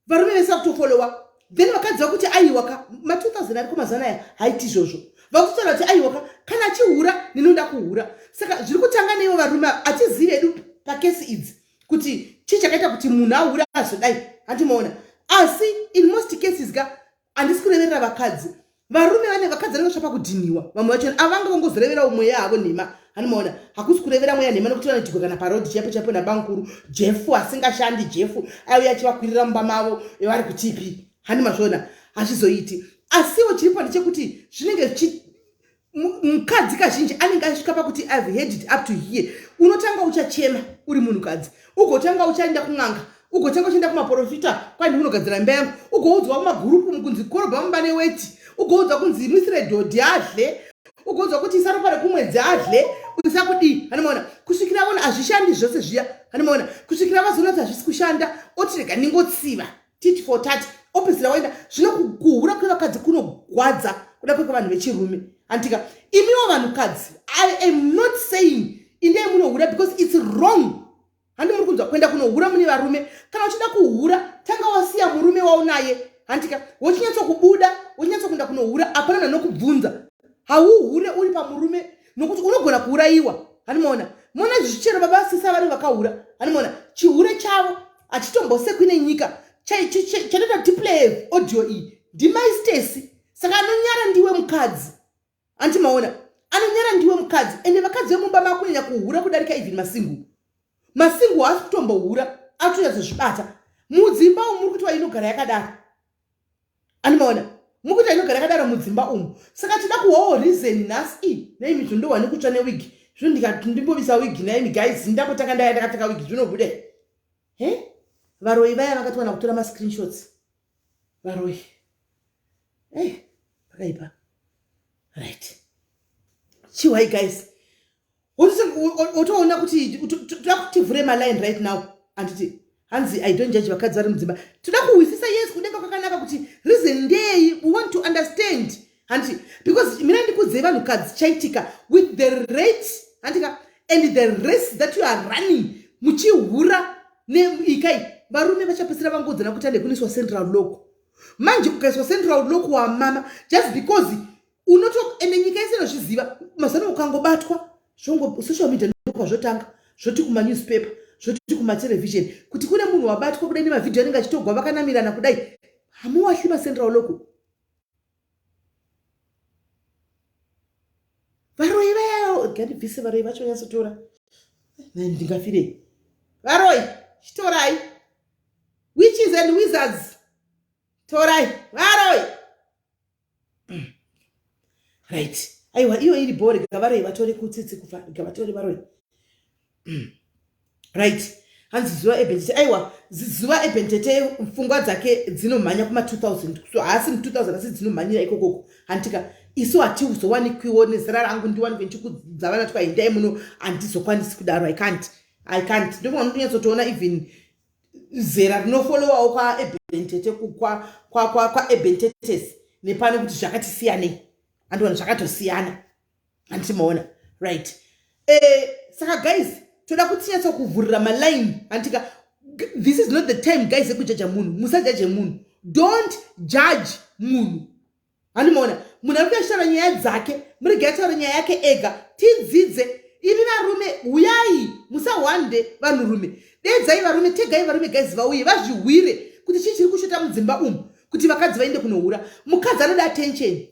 [SPEAKER 1] varume vese vakutofollowa then vakadzi vakuti aiwaka ma2000 ariko mazuva anaya haiti izvozvo vakutotaura kuti aiwaka kana achihura ninoda kuhura saka zviri kutanga neivo varume hatizivi hedu pakesi idzi kuti chii chakaita kuti munhu ahure azodai handimaona asi in most cases ka handisi kureverera vakadzi varume vane vakadzi vanenge vasvapa kudhiniwa vamwe vacho avanga vongozoreverawo mweya havo nhema handimaona hakusi kurevera mweya nhema nekuti vanoitigwa kana parodi chaipo chaipo nabankuru jefu asingashandi jefu aiuya achivakwirira mumba mavo vari kutipi handimazviona hazvizoiti asiwo chiripo ndechekuti zvinenge zvichi mukadzi kazhinji anenge asvika pakuti ihave had it up to here unotanga uchachema uri munhukadzi ugotanga uchaenda kun'anga ugotanga uchienda kumaprofita kwandi unogadzira imba yangu ugoudzwa kumagurupu kunzi korobha mumba neweti ugoudzwa kunzi misire dhodhi adle ugoudzwa kuti isa ropa rekumwedzi adle isa kudii anomaona kusvikira vona hazvishandi zvose zviya anomaona kusvikira vazoona kuti hazvisi kushanda oti rega ndingotsiva tit for tat opedzisira waenda zvino kuhura kwevakadzi kunogwadza kuda kwekwevanhu vechirume anditika imiwo vanhukadzi i am not saying indei munohura because its wrong handi muri kunzwa kuenda kunohura mune varume kana uchida kuhura tanga wasiya murume waunaye handika wochinyatsokubuda wochinyatsokuenda kunohura hapana nanokubvunza hauhure uri pamurume nokuti unogona kuurayiwa handimaona mona zvichero baba sisa vari vakahura handimaona chihure chavo hachitombosekwi nenyika chatoita tiplay audio iyi ndimai Stacy saka anonyara ndiwe mukadzi anti maona anonyara ndiwe mukadzi ende vakadzi vemumba makunyanya kuhura kudarika even masingu masingu haasi kutombohura atonyatso mudzimba umu muri kuti wainogara yakadaro animaona mukuti inogara yakadaro mudzimba umu saka tida kuhwawo reason nhasi i naimi zvondohwa nekutsva newigi zvino ndikati ndimbovisa wigi naimi guys ndambotanga ndaya ndakapfeka wigi zvinobuda he varoyi vaya vakatiwana kutora mascreenshots varoyi ei pakaipa right chihwai guys otoona kuti toda kuti tivhure maline right now anditi hanzi i don't judge vakadzi vari mudzimba toda kuhwisisa yes kudenga kwakanaka kuti reason ndei we want to understand handiti because mina ndikudzei vanhukadzi chaitika with the rate handika and the race that you are running muchihura neikai varume vachapedzisira vangodzana kuti ande kunoiswa central lock manje ukaiswa central lock wamama just because unoto ende nyika yese inozviziva mazano ukangobatwa zvongo social media ndokwazvotanga zvoti kumanewspaper zvoti kumatelevision kuti kune munhu wabatwa kudai nemavhidhiyo anenge achitogwa vakanamirana kudai hamuwahli macentral lock varoyi vaya gandibvise varoyi vacho nyatsotora ndingafirei varoyi chitorai witches and wizards torai varoyi right aiwa iyo iri bho rega varoyi vatore kutsitsi kufa rega vatore varoyi right hanzi zuva ebentete aiwa zuva ebentete pfungwa dzake dzinomhanya kuma2000 so haasi mu2000 asi dzinomhanyira ikokoko handitika isu hatizowanikwiwo nezera rangu ndiwanikwe ndichikudza vana twa endai muno handizokwanisi kudaro i can't i can't ndofunga ndonyatsotoona even zera rinofolowawo kwaebentete kwaebentetes nepano kuti zvakati siyanei andiona zvakatosiyana handimaona right eh, saka guys toda kuti nyatsa kuvhurira maline handitika this is not the time guys ekujaja munhu musajaje munhu don't judge munhu handimaona munhu ari kutotaura nyaya dzake murege ataura nyaya yake ega tidzidze imi varume huyai musahwande vanhurume dedzai varume tegai varume guys vauye vazvihwire kuti chii chiri kushota mudzimba umu kuti vakadzi vaende kunohura mukadzi anoda attention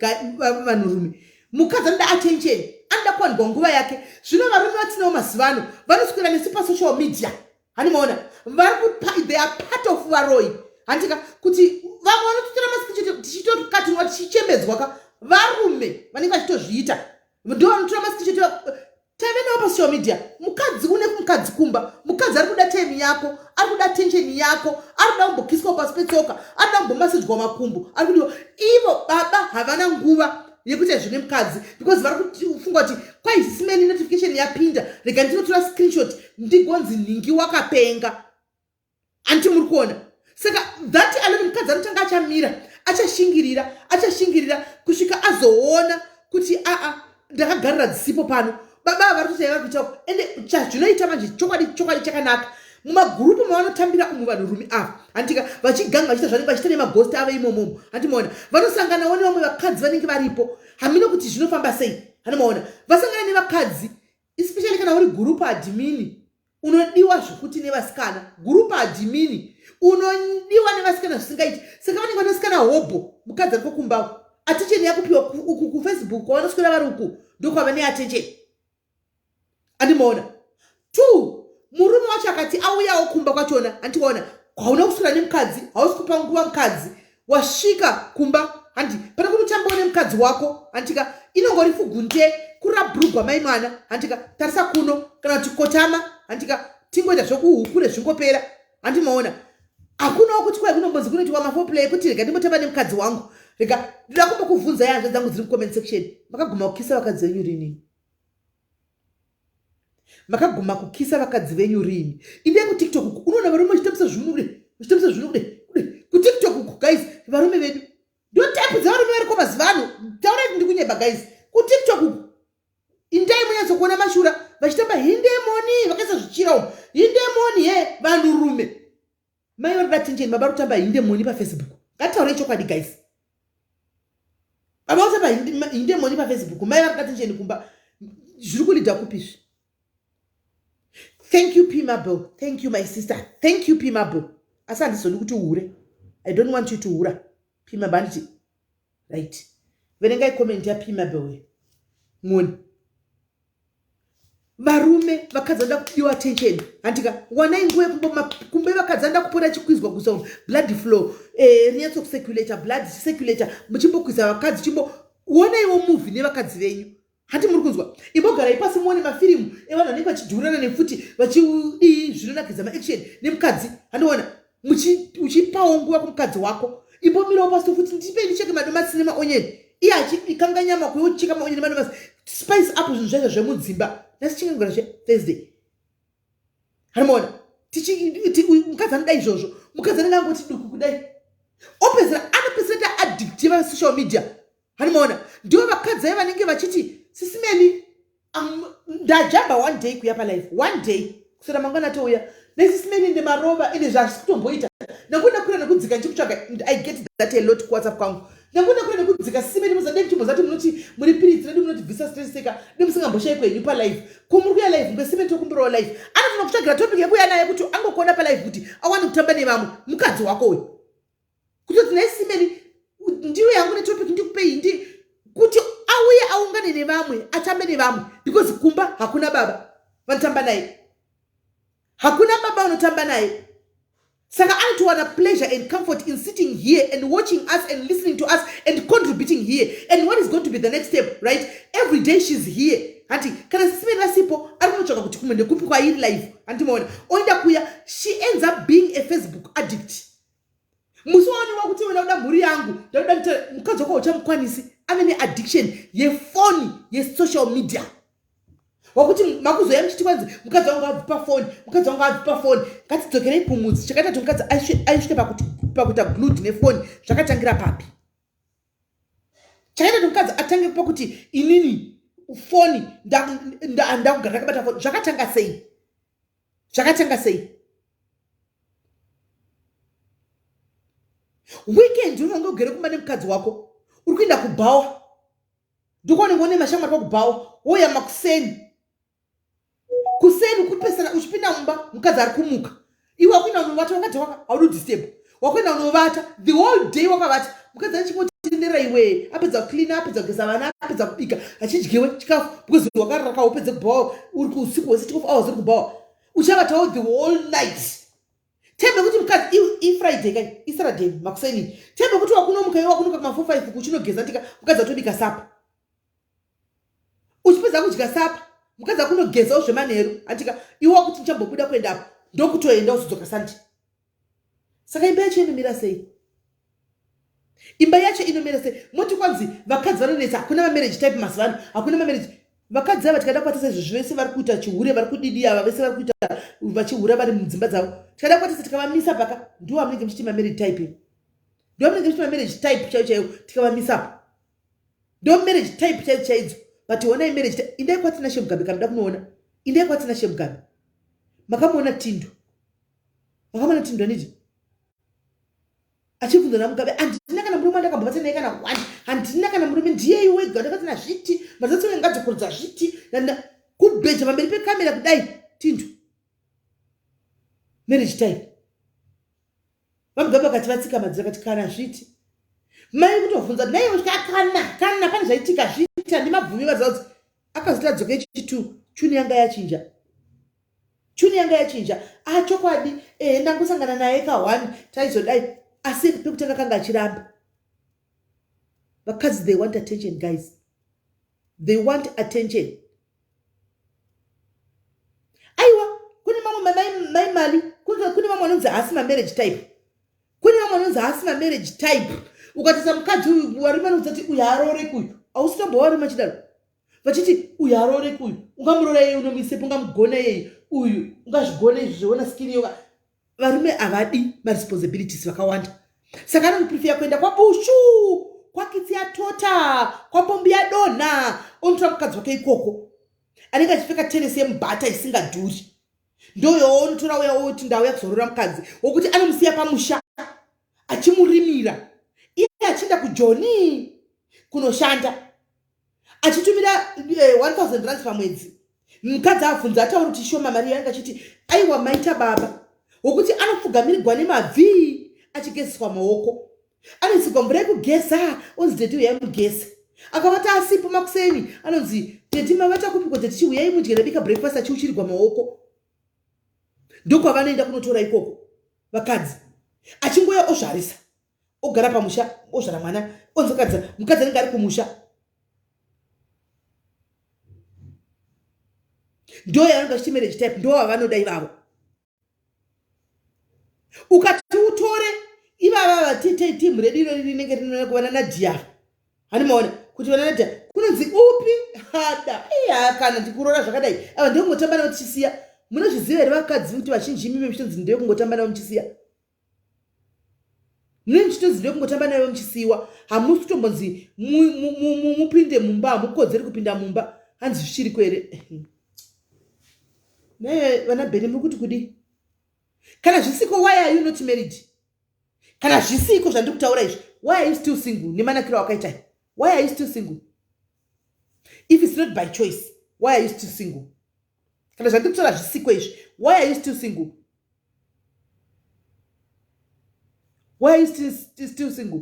[SPEAKER 1] vanhurume. Mukadzi anoda attention, anoda kuwanikwa nguva yake. Zvino varume vatinawo mazuva ano vanoswera nesu pasocial media, handimaona vari kupa, they are part of varoyi, handika kuti vamwe vanototora mascreenshot tichitokatinwa tichichembedzwa ka. Varume vanenge vachitozviita ndo vanotora mascreenshot tave navo pasocial media. Mukadzi une kumukadzi kumba, mukadzi ari kuda time yako, ari kuda attention yako, ari kuda kumbokiswa pasi petsoka, ari kuda kumbomasejwa makumbo, ari kudiwa. Ivo baba havana nguva yekuita zvine mukadzi because vari kufunga kuti kwaisimeni notification yapinda, rega ndinotora screenshot ndigonzi nhingi wakapenga. Anti muri kuona? Saka that alone, mukadzi anotanga achamira, achashingirira, achashingirira kusvika azoona kuti aa, ndakagarira dzisipo pano. Baba vari kuita yavari kuita, ende chazvinoita manje, chokwadi chokwadi chakanaka, mumagurupu mavanotambira umu vanhurume ava, handika, vachiganga vachiita zvanenge vachiita nemagosti avo imomomo, handimaona vanosanganawo nevamwe vakadzi vanenge varipo. Hamino kuti zvinofamba sei, handimaona vasangana nevakadzi, especially kana uri group admin, unodiwa zvekuti nevasikana. Group admin unodiwa nevasikana zvisingaiti. Saka vanenge vanosikana hobho, mukadzi ariko kumba, attention yakupiwa uku kuFacebook kwavanoswera vari uku, ndokwava neattention, andimaona. Two, murume wacho akati auyawo kumba kwachona, handiwaona hauna kuswera nemukadzi, hausi kupa nguva mukadzi. Wasvika kumba, handi pane kuti utambawo nemukadzi wako, handika, inongori fugunde kurabhurugwa mai mwana, handika, tarisa kuno kana kuti kotama, handika, tingoita zvokuhukure zvingopera, handimaona. Hakunawo kuti kwai kunombonzi kunoitwa maforeplay ekuti rega ndimbotamba nemukadzi wangu. Rega ndida kumbokuvhunzai, hanzva dzangu dziri mucomment section, makaguma kukisa vakadzi venyu rini? Makaguma kukisa vakadzi venyu rini? Indai kuTikTok uku, unoona varume vachitambisa zvinhu kude, vachitambisa zvinhu kude kude kuTikTok uku. Guys, varume vedu, ndo type dzevarume variko mazuva ano. Taurai ndikunyeba, guys. KuTikTok uku indai munyatsokuona mashura, vachitamba hindemoni, vakaisa zvichira umu, hindemoni he vanhurume. Mai vari kuda attention, baba vari kutamba hindemoni paFacebook. Ngatitaurei chokwadi, guys. Baba kutamba hindemoni paFacebook, mai vari kuda attention kumba. Zviri kulidha kupi izvi? Thank you, P Mabel. Thank you, my sister. Thank you, P Mabel. Asi handizodi kuti uhure. I don't want you to hura, P Mabel, handiti? Right, verengai comment yaP Mabel muone. Varume, vakadzi vanoda kudiwa attention, handika? Wanai nguva yekumbe vakadzi vanoda kupota chikwizwa kuisa blood flow, rinyatsokucirculata, blood chicirculata, muchimbokwiza vakadzi, chimbo onaiwo movie nevakadzi venyu, hati muri kunzwa? Imbogarai pasi muone mafirimu evanhu vanenge vachidhurana nepfuti, vachidii, zvinonakidza, maaction nemukadzi, handiona uchipawo nguva kumukadzi wako. Imbomirawo pasi futi, ndipei ndicheke madomasi nemaonyeni, iye achikanga nyama, kuye uchicheka maonyeni nemadomasi. Spice up zvinhu zvaizvo zvemudzimba. Nhasi chingangura zveThursday, hanimaona mukadzi anoda izvozvo. Mukadzi anenge angoti duku kudai, opedzera, anopedzera ta addict yevasocial media, hanimaona. Ndivo vakadzi ai vanenge vachiti, "Sisimeni, ndajamba one day kuya palive, one day kuswera mangwana atouya nesisimeni ndemarova, ende zvazvisi kutomboita, ndangona kwira nekudzika ndichikutsvaga." I get that a lot kuWhatsApp kwangu. "Ndangona kwira nekudzika, sisimeni, muzade muchimbozati munoti muri piritsi redu, munotibvisa stress seka nemusingamboshayi kwenyu palive. Ko muri kuya live ngwesimeni, tokumbirawo live." Anotoona kutsvagira topic yekuuya naye kuti angokuona palive kuti awane kutamba nevamwe. Mukadzi wako uyu kutoti, "Nhai ndiwe yangu netopic, ndikupei ndi," kuti auye aungane nevamwe, atambe nevamwe, because kumba hakuna baba vanotamba naye, hakuna baba vanotamba naye. Saka anotowana pleasure and comfort in sitting here and watching us and listening to us and contributing here. And what is going to be the next step, right? Every day she's here, handi? Kana sisimeni vasipo, ari kunotsvaka kuti kumwe ndekupi kwairi live, handimaona, oenda kuya. She ends up being a Facebook addict. Musi waonekwa kuti wena kuda mhuri yangu, ndakuda mukadzi wako, uchamukwanisi ave neaddiction yefoni, yesocial media, wakuti makuzoya muchiti kwanzi mukadzi wangu abvi pafoni, mukadzi wangu abvi pafoni. Ngatidzokerei kumudzi. Chakaita kuti mukadzi aisvike pakuita glued nefoni zvakatangira papi? Chakaita kuti mukadzi atange pakuti inini foni ndakugara ndakabata foni zvakatanga sei? Zvakatanga sei? Weekend unonge ugere kumba nemukadzi wako, uri kuenda kubhawa, ndikuonenge une mashamwari pakubhawa, woya makuseni kuseni kupesana, uchipinda mumba mukadzi ari kumuka, iwe wakuenda unovata, wakati waka haudi disturb, wakuenda unovata, the whole day wakavata, mukadzi achingoti Tenderera iwe, apedza kucleana, apedza kugeza vana, apedza kubika, hachidyiwe chikafu because wakarara kaupedze kubhawa uri kuusiku hwese 12 hours uri kubhawa, uchavatawo the whole night. Time yekuti mukadzi ifriday kai isaturday makuseni, time yekuti wakunomuka iwe wakunomuka kuma 4 5 kuchinogeza ndika mukadzi atobika sapa, uchipedza kudya sapa mukadzi akunogezawo zvemanheru andika iwe wakuti ndichambobuda kuenda apo, ndokutoenda uzodzoka Sunday. Saka imba yacho inomira sei? Imba yacho inomira sei? Moti kwanzi vakadzi vanonetsa, hakuna mamarriage type mazuva ano, hakuna mamarriage. Vakadzi ava tikada kubatisa izvozvi vese vari kuita chihure, vari kudidi ava vese vari kuita vachihura vari mudzimba dzavo, tikada kubatisa tikavamisa paka, ndiwo amunenge muchiti mamarriage type, ndiwo amunenge muchiti mamarriage type chaiyo chaiyo. Tikavamisa pa ndo marriage type chaidzo chaidzo. But honai marriage type, indai kwaTinashe Mugabe kamuda kunoona, indai kwaTinashe Mugabe. Makamuona Tindo? Makamuona Tindo aniti achibvunza naMugabe, "Handina kana murume andakambobata naye kana one, handina kana murume, ndiyei wega." Ndakati nazviti mazatsi ngadzokorodza zviti kubheja pamberi pekamera kudai. Tindo marriage type. VaMugabe vakati vatsika madziro, akati kana zviti mai kutovhunza naiwe kusvika kana pane zvaitika zviti handimabvumi. Vaziva kuti akazoti adzoka echitu, tune yanga yachinja, tune yanga yachinja. A chokwadi, ehe, ndangosangana naye ka1 taizodai, asi pekutanga kanga achiramba. Vakadzi, they want attention, guys, they want attention. Aiwa, kune mamwe mai mali, kune vamwe vanonzi haasi mamarriage type, kune vamwe vanonzi haasi mamarriage type. Ukatisa mukadzi uyu, varume vanoudza kuti uyu harooreki uyu. Hausitombowa varume vachidaro vachiti uyu harooreki uyu, ungamuroora yei, unomuisepo, ungamugona yei uyu, ungazvigona izvi zveona skin yoga. Varume havadi maresponsibilities vakawanda, saka anoprefera kuenda kwaBushu, kwakitsi yatota, kwapombi yadonha, onotora mukadzi wake ikoko anenge achipfeka tenesi yemubhata isingadhuri, ndoyoonotora uya woti ndauya kuzorora mukadzi, wokuti anomusiya pamusha achimurimira, iye achienda kuJoni kunoshanda achitumira 1000 rands pamwedzi. Mukadzi abvunza ataura kuti shoma mari yange, achiti aiwa, maita baba, wokuti anopfugamirigwa nemabvi achigezeswa maoko, anoisirwa mvura yekugeza, onzi daddy uyai mugeze. Akavata asipo makuseni anonzi, "Daddy mavata kupiko? Daddy chiuyai mudye, ndabika breakfast," achiuchirirwa maoko. Ndokwavanoenda kunotora ikoko vakadzi, achingoya ozvarisa, ogara pamusha, ozvara mwana, onzi mukadzi anenge ari kumusha. Ndo yavanenge vachiti marriage type, ndo vavanoda ivavo. Ukati utore ivava timu redu iro rinenge rinoona kuvana naDhiava, handimaona kuti vana naDhia kunonzi upi hada iya kana ndikurora zvakadai, ava ndekungotamba navo tichisiya. Munozviziva here vakadzi kuti vazhinji imimi muchitonzi ndekungotamba navo muchisiya? Munenge muchitonzi ndekungotamba navo muchisiyiwa, hamusi kutombonzi mupinde mumba, hamukodzeri kupinda mumba. Hanzi zvichiri kwere naye vana Bheni, muri kuti kudi kana zvisiko, why are you not married? Kana zvisiko zvandiri kutaura izvi, why are you still single nemanakiro awakaitai? Why are you still single if it's not by choice? Why are you still single kana zvandiri kutaura zvisiko izvi? Why are you still single? Why are you still single?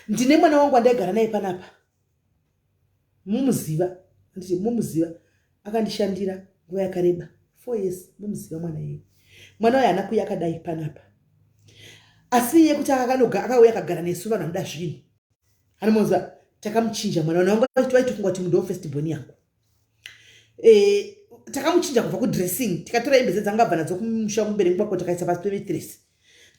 [SPEAKER 1] Ndine mwana wangu wandaigara naye panapa, mumuziva, anditi mumuziva, akandishandira nguva yakareba, 4 years. Mumuziva mwana iyeye. Mwana uyo haana kuuya akadai panapa, asi iye kuti akauya akagara nesu, vanhu vanoda zvinhu, anomoziva. Takamuchinja mwana, vanhu vangu vaitofunga kuti ndo first born yangu. Takamuchinja kubva kudressing, tikatora hembe dzangabva nadzo kumusha mubereki kwako, takaisa pasi pemattress,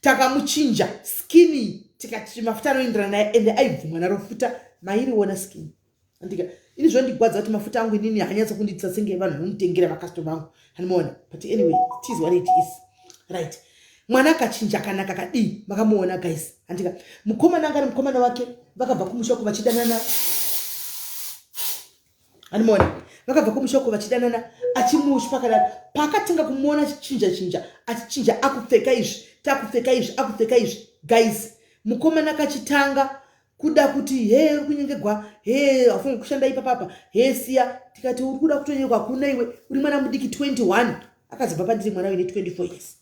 [SPEAKER 1] takamuchinja skin, tikati mafuta anoenderana naye, ende aibvumwa naro futa mairiona skin. Andika ini zvondigwadza kuti mafuta angu inini hanyatsa kundiitisa senge vanhu vanonditengera, macustomer angu, handimaona. But anyway, it is what it is, right? Mwana akachinja, akanaka kadii, makamuona guys, handika? Mukomana anga ari mukomana wake, vakabva kumusha uko vachidanana, handimaona, vakabva kumusha uko vachidanana, achimusha pakadaro. Paakatanga kumuona achichinja chinja, achichinja, akupfeka izvi, takupfeka izvi, akupfeka izvi, guys, mukomana akachitanga kuda kuti he, uri kunyengegwa, he, hafungi kushanda ipapapa, he, siya. Tikati uri kuda kutonyengwa kuna iwe uri mwana mudiki 21. Akazobva pandiri mwana uine 24 years,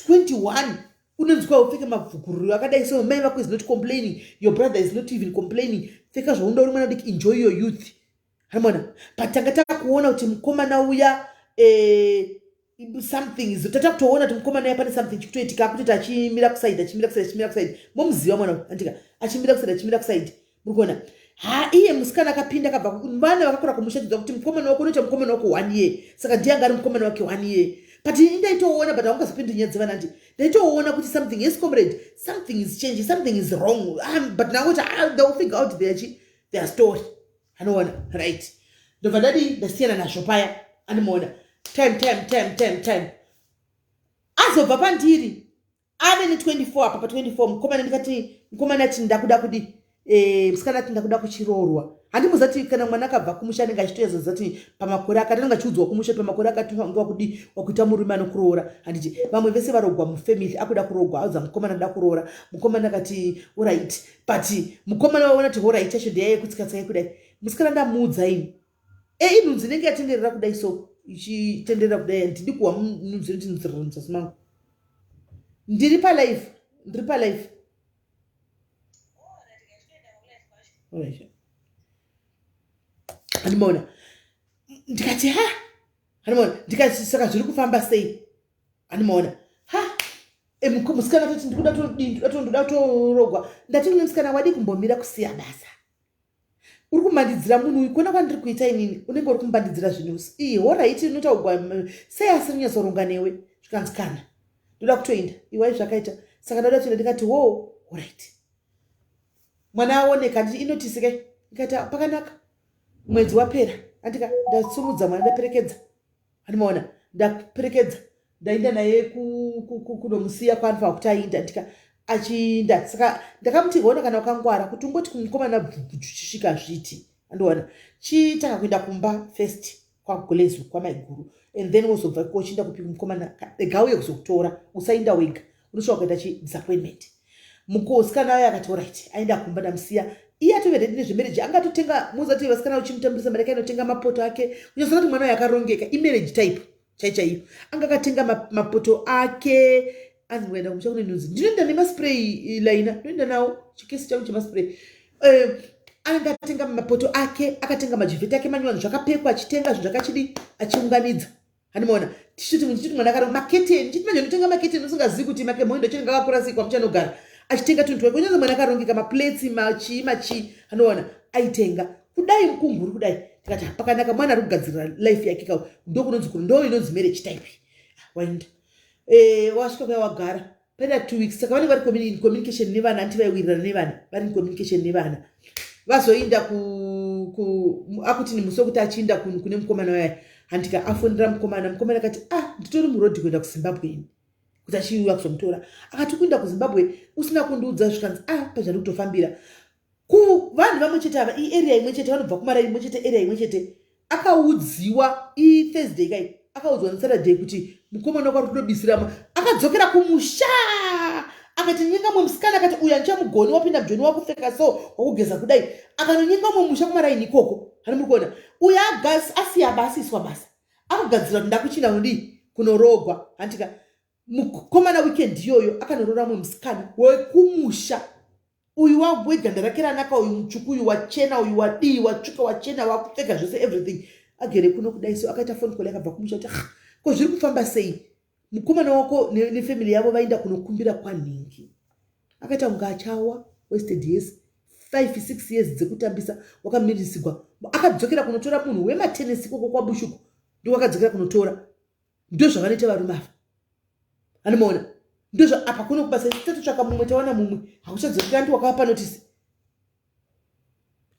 [SPEAKER 1] 21. Unonzwa upfeke mabvukururu akadai so, mai vako is not complaining, your brother is not even complaining. Pfeka zvaunoda uri mwana diki, enjoy your youth. Hanimona, but tanga takuona kuti mukomana uya something is, tata kutoona kuti mukomana uya pane something chikutoitika, akutoita achimira kuside, achimira kuside, achimira kuside. Momuziva mwana andika, achimira kuside, achimira kuside. Muri kuona ha, iye musikana akapinda, akabva vana vakakura kumusha, tidza kuti mukomana wako unoita mukomana wako one year, saka ndiye anga ari mukomana wake one year. But ini ndaitoona, but haungazopindi nyaya dzevana ndi ndaitoona kuti something, yes comrade, something is changing, something is wrong, but nangoti they will figure out their story. Anoona, right, ndobva ndadi ndasiyana nazvo paya. Andimuona time, time, time, time, time azobva pandiri ave ne24 apa, pa24 mukomana, ndikati mukomana ati ndakuda kudi, musikana ati ndakuda kuchiroorwa. Handimuzati kana mwana akabva kumusha anenge achitoyazoziva kuti pamakore akati anenge achiudzwa kumusha kuti pamakore akati unge wakudi wakuita murume anokuroora. Handiti vamwe vese varogwa mufamily, akuda kurogwa, audza mukomana nda kuroora. Mukomana akati alright, but mukomana waona kuti alright chacho ndeyaiye kutsika-tsika kudai. Musikana ndamuudza ini inhunzi inenge yatenderera kudai, so ichitenderera kudai, handidi kuwa nhunzi inoti nzirira muzasi mangu. Ndiri palive, ndiri palive. Alright. Handimaona, ndikati ha, handimaona, ndikati saka zviri kufamba sei? Handimaona ha, musikana toti ndikuda todii, ndoda kutorogwa. Ndati kune musikana, wadi kumbomira kusiya basa, uri kumbandidzira munhu uyu. Kuona kwandiri kuita inini, unenge uri kumbandidzira zvinhu. Iyi alright, inotaugwa sei asiri kunyatsoronga newe? Zvikanzi kana ndoda kutoenda iwai zvakaita, saka ndoda kutoenda. Ndikati wo, alright, mwana aoneka, nditi inotice kai. Ndikati pakanaka, mwedzi wapera, andika ndasumudza mwana, ndaperekedza. Handimaona, ndaperekedza, ndaenda naye kunomusiya kwaanofanira kuti aenda. Ndika achiinda, saka ndakamuti hona, kana wakangwara kuti ungoti kumukomana bvubvu zviti andiona, chitaka kuenda kumba first kwagulezu kwamaiguru, and then wozobva kochienda kupi kumukomana. Ega uye kuzokutora, usainda wega, unosvika kuita chidisappointment. Musikana wayo akati alright, aenda kumba, ndamusiya. Iye atove ready nezvemarriage, angatotenga muzati vasikana uchimutambirisa mari yake, anotenga mapoto ake. Unyatsoona kuti mwana wayo akarongeka, imarriage type chai chaiyo. Anga akatenga mapoto ake. Anzi kuenda kumusha kune nhunzi, ndinoenda nemaspray laina, ndinoenda nawo chikesi changu chemaspray. Anenge atenga mapoto ake, akatenga majivheti ake manyowani, zvakapekwa, achitenga zvinhu zvakachidi, achiunganidza. Handimaona, tichiti tichiti mwana akari maketeni, chiti manje unotenga maketeni usingazivi kuti makemoindo chinenge akakura sei kwamuchanogara, achitenga tunhu twake. Unyange mwana akarongeka, maplates, machii machii, anoona aitenga kudai mukunguru kudai. Tikati pakanaka, mwana ari kugadzirira life yake ka. Ndokunonzi ndo inonzi marriage type. Waenda, wasvika kuya, wagara paita 2 weeks. Saka vanenge vari in communication nevana, anti vaiwirirana nevana, vari in communication nevana. Vazoinda akuti ni musi wekuti achiinda kune mukomana waya, handika afonera mukomana. Mukomana akati, ah, nditori murodhi kuenda kuZimbabwe ini, kuti achiuya kuzomutora. Akati, kuenda kuZimbabwe usina kundiudza? Zvikanzi, ah, pazvandi kutofambira kuvanhu vamwe chete ava, iarea imwe chete, vanobva kumara imwe chete, area imwe chete. Akaudziwa iThursday kai, akaudzwa neSaturday kuti mukomana wako ari kutobisirama. Akadzokera kumusha, akati nyenga mwe musikana, akati uyu handichamugoni, wapinda mujoni, wakupfeka so, wakugeza kudai. Akanonyenga mwe musha kumaraini ikoko. Hani muri kuona uyu asiya basa, iswa basa, akugadzira kuti ndakuchinda kundii kunorogwa. Handika mukomana weekend iyoyo akanorora mwe musikana wekumusha uyu weganda rake ranaka, uyu mutsvuku, uyu wachena, uyu wadii, watsvuka, wachena, wakupfeka zvese, everything. Agere kuno kudai so, akaita phone call yakabva kumusha kuti, ah, ko zviri kufamba sei? Mukomana wako nefamily yavo vaenda kunokumbira kwanhingi. Akaita kunge achawa, wasted years, 5, 6 years dzekutambisa wakamirisigwa. Akadzokera kunotora munhu wematenesi ikoko kwabushuku, ndowakadzokera kunotora. Ndo zvavanoita varume ava, anomaona ndozva apa kuno kubasa tatotsvaka mumwe, tawana mumwe, hakuchadzokera, ndi wakavapa notice.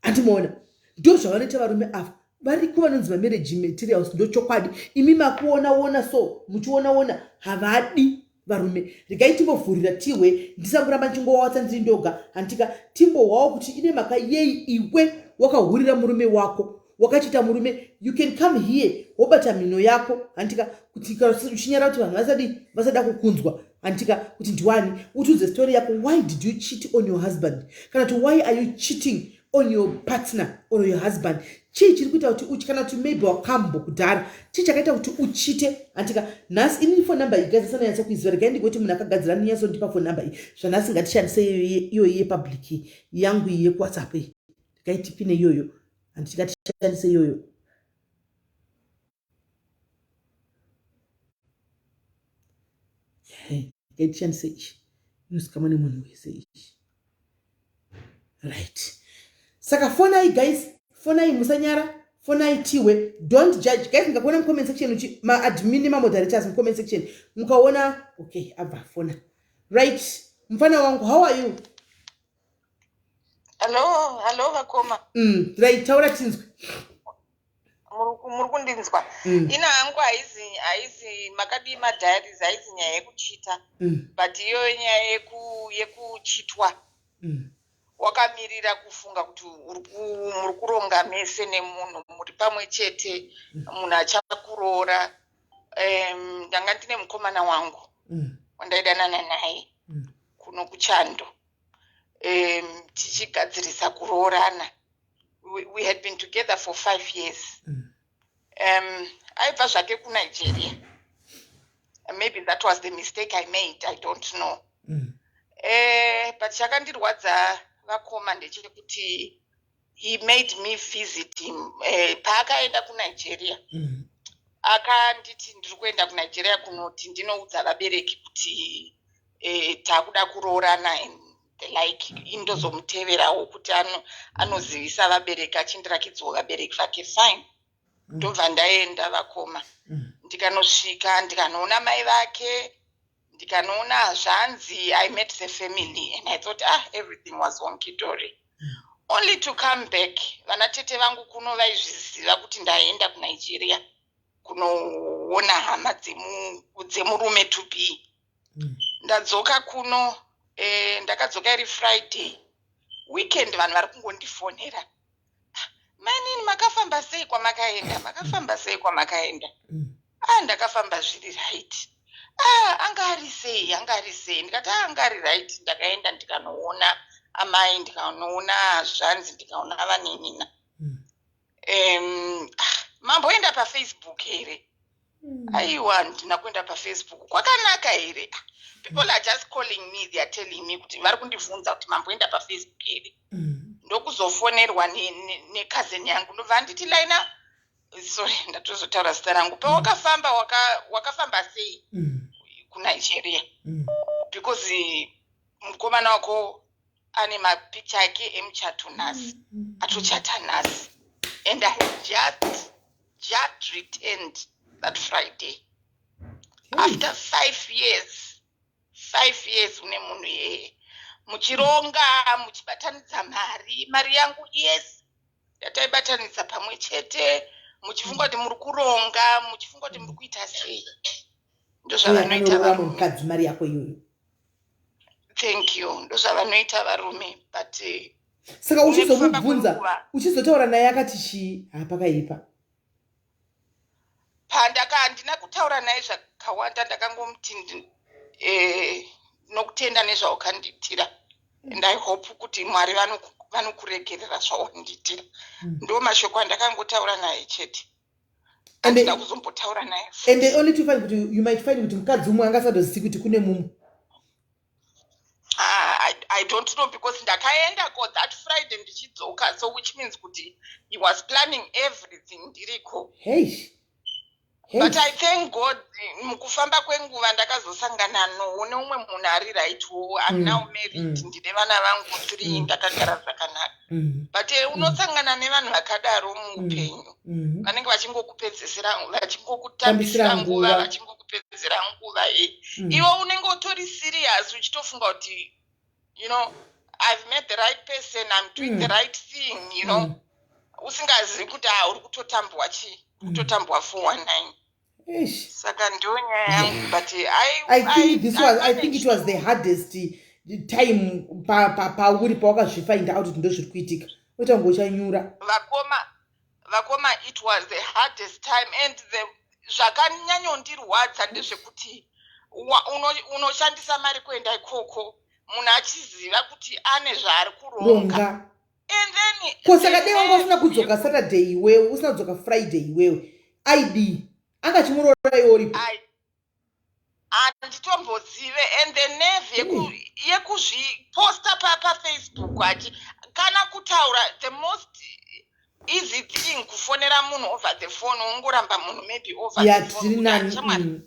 [SPEAKER 1] Handimaona, ndo zvavanoita varume ava. Variko vanonzi mamarriage materials, ndo chokwadi. Imi makuona ona so, muchiona ona, havadi varume. Regai timbovhurira tihwe, ndisangoramba ndichingowatsa ndiri ndoga. Handika timbohwawo kuti ine mhaka yei iwe wakahurira murume wako, wakachiita murume. You can come here wobata mhino yako, handika, kuti uchinyara kuti vanhu vasadi vasada kukunzwa, handika, kuti ndiwani, utiudze story yako. Why did you cheat on your husband? Kana kuti why are you cheating? on your partner or your husband? Chii chiri kuita kuti uchi kana kuti maybe wakambo kudhara, chii chakaita kuti uchite handika? Nhasi inini phone number iyi guys asananyatsa kuiziva, regai ndigoti munhu akagadzira anonyatsondipa phone number iyi. Zvanhasi ngatishandise iyoyi yepublic yangu iyi yekuWhatsApp iyi. Regai tipine iyoyo, handiti? Ngatishandise iyoyo. Regai tishandise ichi, inozikamwa nemunhu wese ichi. Right, saka fonai guys, fonai, musanyara, fonai tiwe. Don't judge guys. Mukakuona mucomment section uchi maadmin nemamoderators mucomment section mukaona, okay, abva fona. Right, mufana wangu, how are you?
[SPEAKER 5] Hello, hello vakoma.
[SPEAKER 1] Right, taura tinzwe.
[SPEAKER 5] Muri kundinzwa? Ina hangu haizi makadii madiaries, haizi nyaya yekuchita, but iyoyo nyaya yekuchitwa wakamirira kufunga kuti muri kuronga mese nemunhu, muri pamwe chete, munhu achakuroora. Ndanga ndine mukomana wangu wandaidanana naye kuno kuchando, tichigadzirisa kuroorana. We had been together for 5 years. Aibva zvake kuNigeria. Maybe that was the mistake I made, I don't know. But chakandirwadza vakoma ndechekuti he made me visit him paakaenda kuNigeria. Akanditi ndiri kuenda kuNigeria kunoti ndinoudza vabereki kuti taakuda kuroorana and the like. Indozomuteverawo kuti anozivisa vabereki, achindirakidzawo vabereki vake. Fine, ndobva ndaenda vakoma. Ndikanosvika, ndikanoona mai vake, ndikanoona zvanzi. I met the family and I thought, ah, everything was hunky-dory, only to come back vana tete vangu kuno vaizviziva kuti ndaenda kuNigeria kunoona hama dzemurume to be. Ndadzoka kuno, ndakadzoka iri Friday weekend. Vanhu vari kungondifonera, "Manini, makafamba sei kwamakaenda? Makafamba sei kwamakaenda?" Ah, ndakafamba zviri right. Ah, anga ari sei? Anga ari sei? Ndikati, ah, anga ari right. Ndakaenda ndikanoona amai, ndikanoona zvanzi, ndikaona vaninina. Mamboenda paFacebook here? Aiwa, handina kuenda paFacebook. Kwakanaka here? Ah, people are just calling me, they are telling me kuti vari kundibvunza kuti mamboenda paFacebook here. Ndokuzofonerwa necousin yangu, ndobva nditi, "Laina," sorry, ndatozotaura zita rangu, "pawakafamba wakafamba sei kuNigeria? Because mukomana wako ane mapicha ake emuchato nhasi, atochata nhasi." And I just returned that Friday after 5 years. 5 years une munhu iyeye, muchironga, muchibatanidza mari, mari yangu yes yataibatanidza pamwe chete, muchifunga kuti muri kuronga, muchifunga kuti muri kuita sei. Ndozvavanoita
[SPEAKER 1] Anorora
[SPEAKER 5] varume.
[SPEAKER 1] Mukadzi, mari yako iyoyo.
[SPEAKER 5] Thank you. Ndozvavanoita varume, but
[SPEAKER 1] Saka
[SPEAKER 5] nekufamba
[SPEAKER 1] uchizomubvunza,
[SPEAKER 5] kwenguva,
[SPEAKER 1] uchizotaura naye, akati chii? Hapakaipa.
[SPEAKER 5] Pandaka handina kutaura naye zvakawanda. Ndakangomuti nokutenda nezvaukandiitira and I hope kuti Mwari vanokuregerera zvawandiitira. Ndo mashoko andakangotaura naye chete. Handina kuzombotaura naye.
[SPEAKER 1] And only to find kuti you might find kuti mukadzi umwe angasatozivi kuti kune mumwe.
[SPEAKER 5] Ah, I don't know, because ndakaenda ko that Friday ndichidzoka, so which means kuti he was planning everything ndiriko.
[SPEAKER 1] Hey. Hey.
[SPEAKER 5] But I thank God, mukufamba kwenguva ndakazosangana neumwe munhu ari rightwo. I'm now married, ndine vana vangu three, ndakagara zvakanaka. But unosangana nevanhu vakadaro muupenyu, vanenge vachingokupedzesera, vachingokutambisira
[SPEAKER 1] Tambisira
[SPEAKER 5] nguva,
[SPEAKER 1] nguva.
[SPEAKER 5] Vachingokupedzera nguva. Iwe unenge utori serious, uchitofunga kuti, I've met the right person, I'm doing the right thing, usingazivi kuti ah, uri kutotambwa chii, kutotambwa 419.
[SPEAKER 1] Eish.
[SPEAKER 5] Saka ndo nyaya yangu, but
[SPEAKER 1] I think this was I think it was the hardest time pauri pawakazvifind out kuti ndo zviri kuitika, oita kunge uchanyura.
[SPEAKER 5] Vakoma, vakoma, it was the hardest time, and the zvakanyanyondirwadza ndezvekuti unoshandisa mari kuenda ikoko, munhu achiziva kuti ane zvaari kuronga.
[SPEAKER 1] Ronga.
[SPEAKER 5] And then
[SPEAKER 1] Ko saka dei wanga usina kudzoka Saturday iwewe, usina kudzoka Friday iwewe, aidii? Anga achimuroora iwe uripo.
[SPEAKER 5] Handitombozive. And the nerve yekuzviposta paFacebook achi kana kutaura, the most easy thing kufonera munhu over the phone, wongoramba munhu maybe over the phone.
[SPEAKER 1] Zviri
[SPEAKER 5] kuti
[SPEAKER 1] nani.
[SPEAKER 5] Achamwari,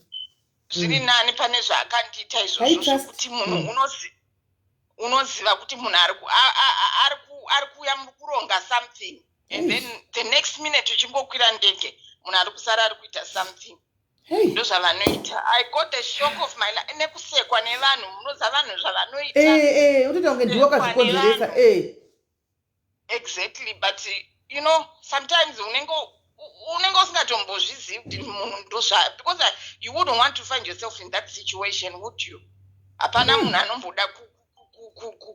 [SPEAKER 5] zviri nani pane zvaakandiita izvozvo.
[SPEAKER 1] I trust.
[SPEAKER 5] Zvekuti munhu unoziva kuti munhu ari kuuya, muri kuronga something, and then the next minute uchingokwira ndege, munhu ari kusara ari kuita something.
[SPEAKER 1] Hey.
[SPEAKER 5] Ndozvavanoita. I got the shock of my life nekusekwa nevanhu. Munoziva vanhu zvavanoita.
[SPEAKER 1] Utoita kunge ndiwe wakazvikonzeresa.
[SPEAKER 5] Nevanhu. Exactly, but sometimes unenge usingatombozvizivi kuti munhu ndozva, because you wouldn't want to find yourself in that situation, would you? Hapana munhu anomboda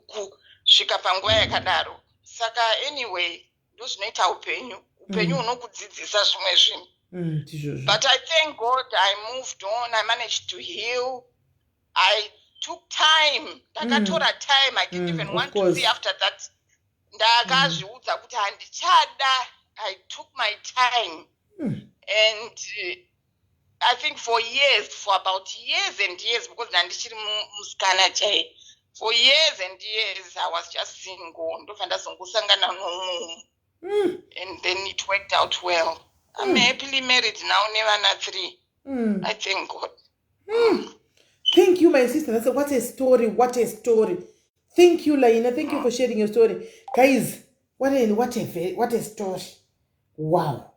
[SPEAKER 5] kusvika panguva yakadaro. Saka anyway, ndozvinoita upenyu. Upenyu hunokudzidzisa zvimwe zvinhu.
[SPEAKER 1] Ndizvozvo.
[SPEAKER 5] But I thank God I moved on. I managed to heal. I took time. Ndakatora time. I didn't even
[SPEAKER 1] of
[SPEAKER 5] want to
[SPEAKER 1] course.
[SPEAKER 5] see after that. Ndakazviudza kuti handichada. I took my time. And I think for years, for about years and years, because ndandichiri musikana chai, for years and years I was just single. Ndobva ndazongosangana nomunhu. And then it worked out well. I'm happily married now, nevana three. I thank God.
[SPEAKER 1] Thank you, my sister. What a story. What a story. Thank you, Laina. Thank you for sharing your story. Guys, what a story. Wow.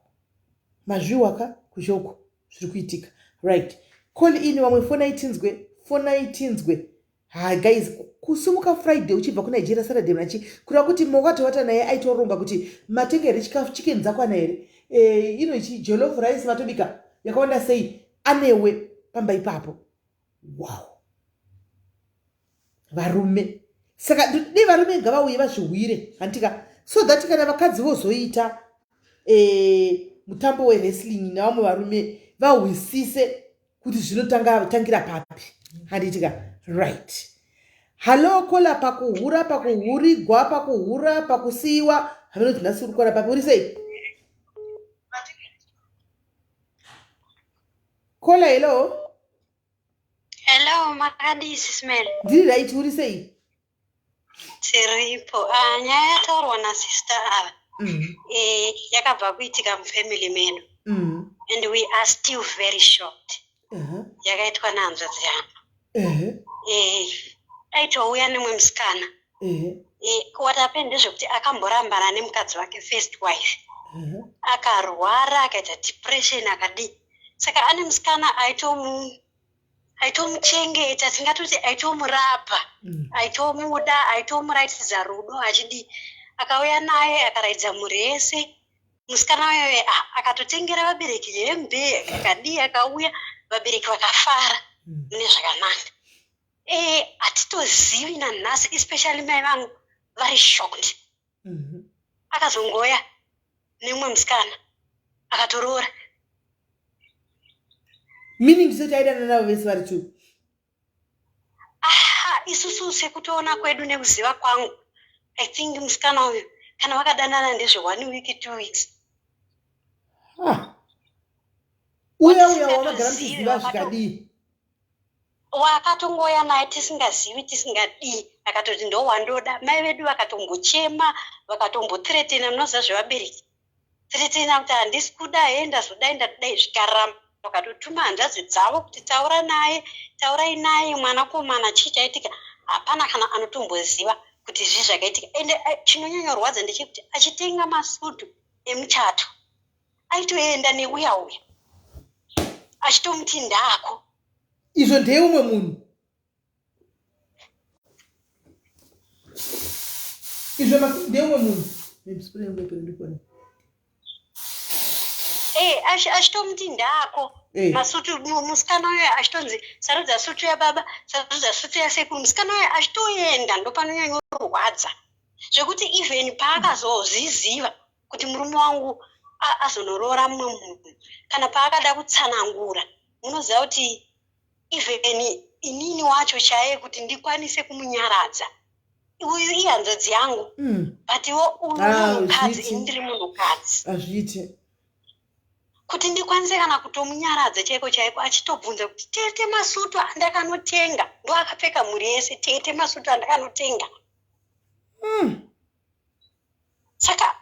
[SPEAKER 1] Mazviwaka kushoko zviri kuitika. Right. Call in vamwe, fona itinzwe. Fona itinzwe. Ha guys, kusumuka Friday uchibva kuNigeria Saturday nachi kureva kuti mawakatowata naye aitoronga kuti matenga here chikafu, chicken dzakwana here, ino ichi jollof rice matobika yakawanda sei, anewe pamba ipapo. Wow, varume. Saka dei varume ngavauye vazvihwire, handika, so that kana vakadzi vozoita mutambo wewrestling nevamwe varume, vahwisise kuti zvinotangira papi, handitika? Right. Hallo caller, pakuhura, pakuhurigwa, pakuhura, pakusiyiwa, haminoti nhasi uri kuwana papi? Uri sei, caller? Hello.
[SPEAKER 6] Hello, makadii, Sis Melly?
[SPEAKER 1] Ndiri right, uri sei?
[SPEAKER 6] Tiripo. Ah, nyaya yataurwa nasister ava yakabva kuitika mufamily medu and we are still very shocked. Yakaitwa nehanzvadzi yangu. Aitouya nemumwe musikana. What happened ndezvekuti akamborambana nemukadzi wake, first wife. Akarwara, akaita depression, akadii. Saka ane musikana aitomuchengeta, tingatoti aitomurapa, aitomuda, aitomuratidza rudo achidii. Akauya naye, akaratidza mhuri yese musikana uyoyo. Akatotengera vabereki hembe, akadii, akauya, vabereki vakafara mune zvakanaka. Hatitozivi nanhasi, especially mai vangu vari shocked. Akazongoya nemumwe musikana, akatoroora.
[SPEAKER 1] Meaning tisoti aidana navo vese vari two?
[SPEAKER 6] Aha, isusu sekutoona kwedu nekuziva kwangu, I think musikana uyu kana vakadanana ndezve one week, 2 weeks.
[SPEAKER 1] Ah. Uya uya wamagara muchiziva zvikadii?
[SPEAKER 6] Wakatongoya naye tisingazivi, tisingadii, akatoti ndowandoda. Mai vedu vakatombochema, vakatombothreatena, munoziva zvevabereki, threatena kuti handisi kuda, he ndazodai, ndatodai, zvikaramba. Vakatotuma hanzvadzi dzavo kuti taura naye, taurai naye mwanakomana, chii chaitika. Hapana kana anotomboziva kuti zvii zvakaitika. Ende chinonyanyorwadza ndechekuti achitenga masutu emuchato aitoenda neuya uya, achitomuti ndako.
[SPEAKER 1] Izvo ndeumwe munhu, izvo masutu ndeumwe munhu. Ndikuone.
[SPEAKER 6] Achitomuti ndako. Masutu, musikana uyo achitonzi sarudza sutu yababa, sarudza sutu yasekuru. Musikana uyo achitoenda. Ndopanonyanyorwadza zvekuti even paakazozviziva kuti murume wangu azonoroora mumwe munhu, kana paakada kutsanangura, munoziva kuti even inini wacho chaiye kuti ndikwanise kumunyaradza. Uyu ihanzvadzi yangu. But iwo uyu
[SPEAKER 1] Ah,
[SPEAKER 6] munhukadzi,
[SPEAKER 1] hazviiti.
[SPEAKER 6] ini ndiri munhukadzi.
[SPEAKER 1] Hazviiti.
[SPEAKER 6] Kuti ndikwanise kana kutomunyaradza chaiko chaiko, achitobvunza kuti tete masutu andakanotenga ndoakapfeka mhuri yese, tete masutu andakanotenga. Saka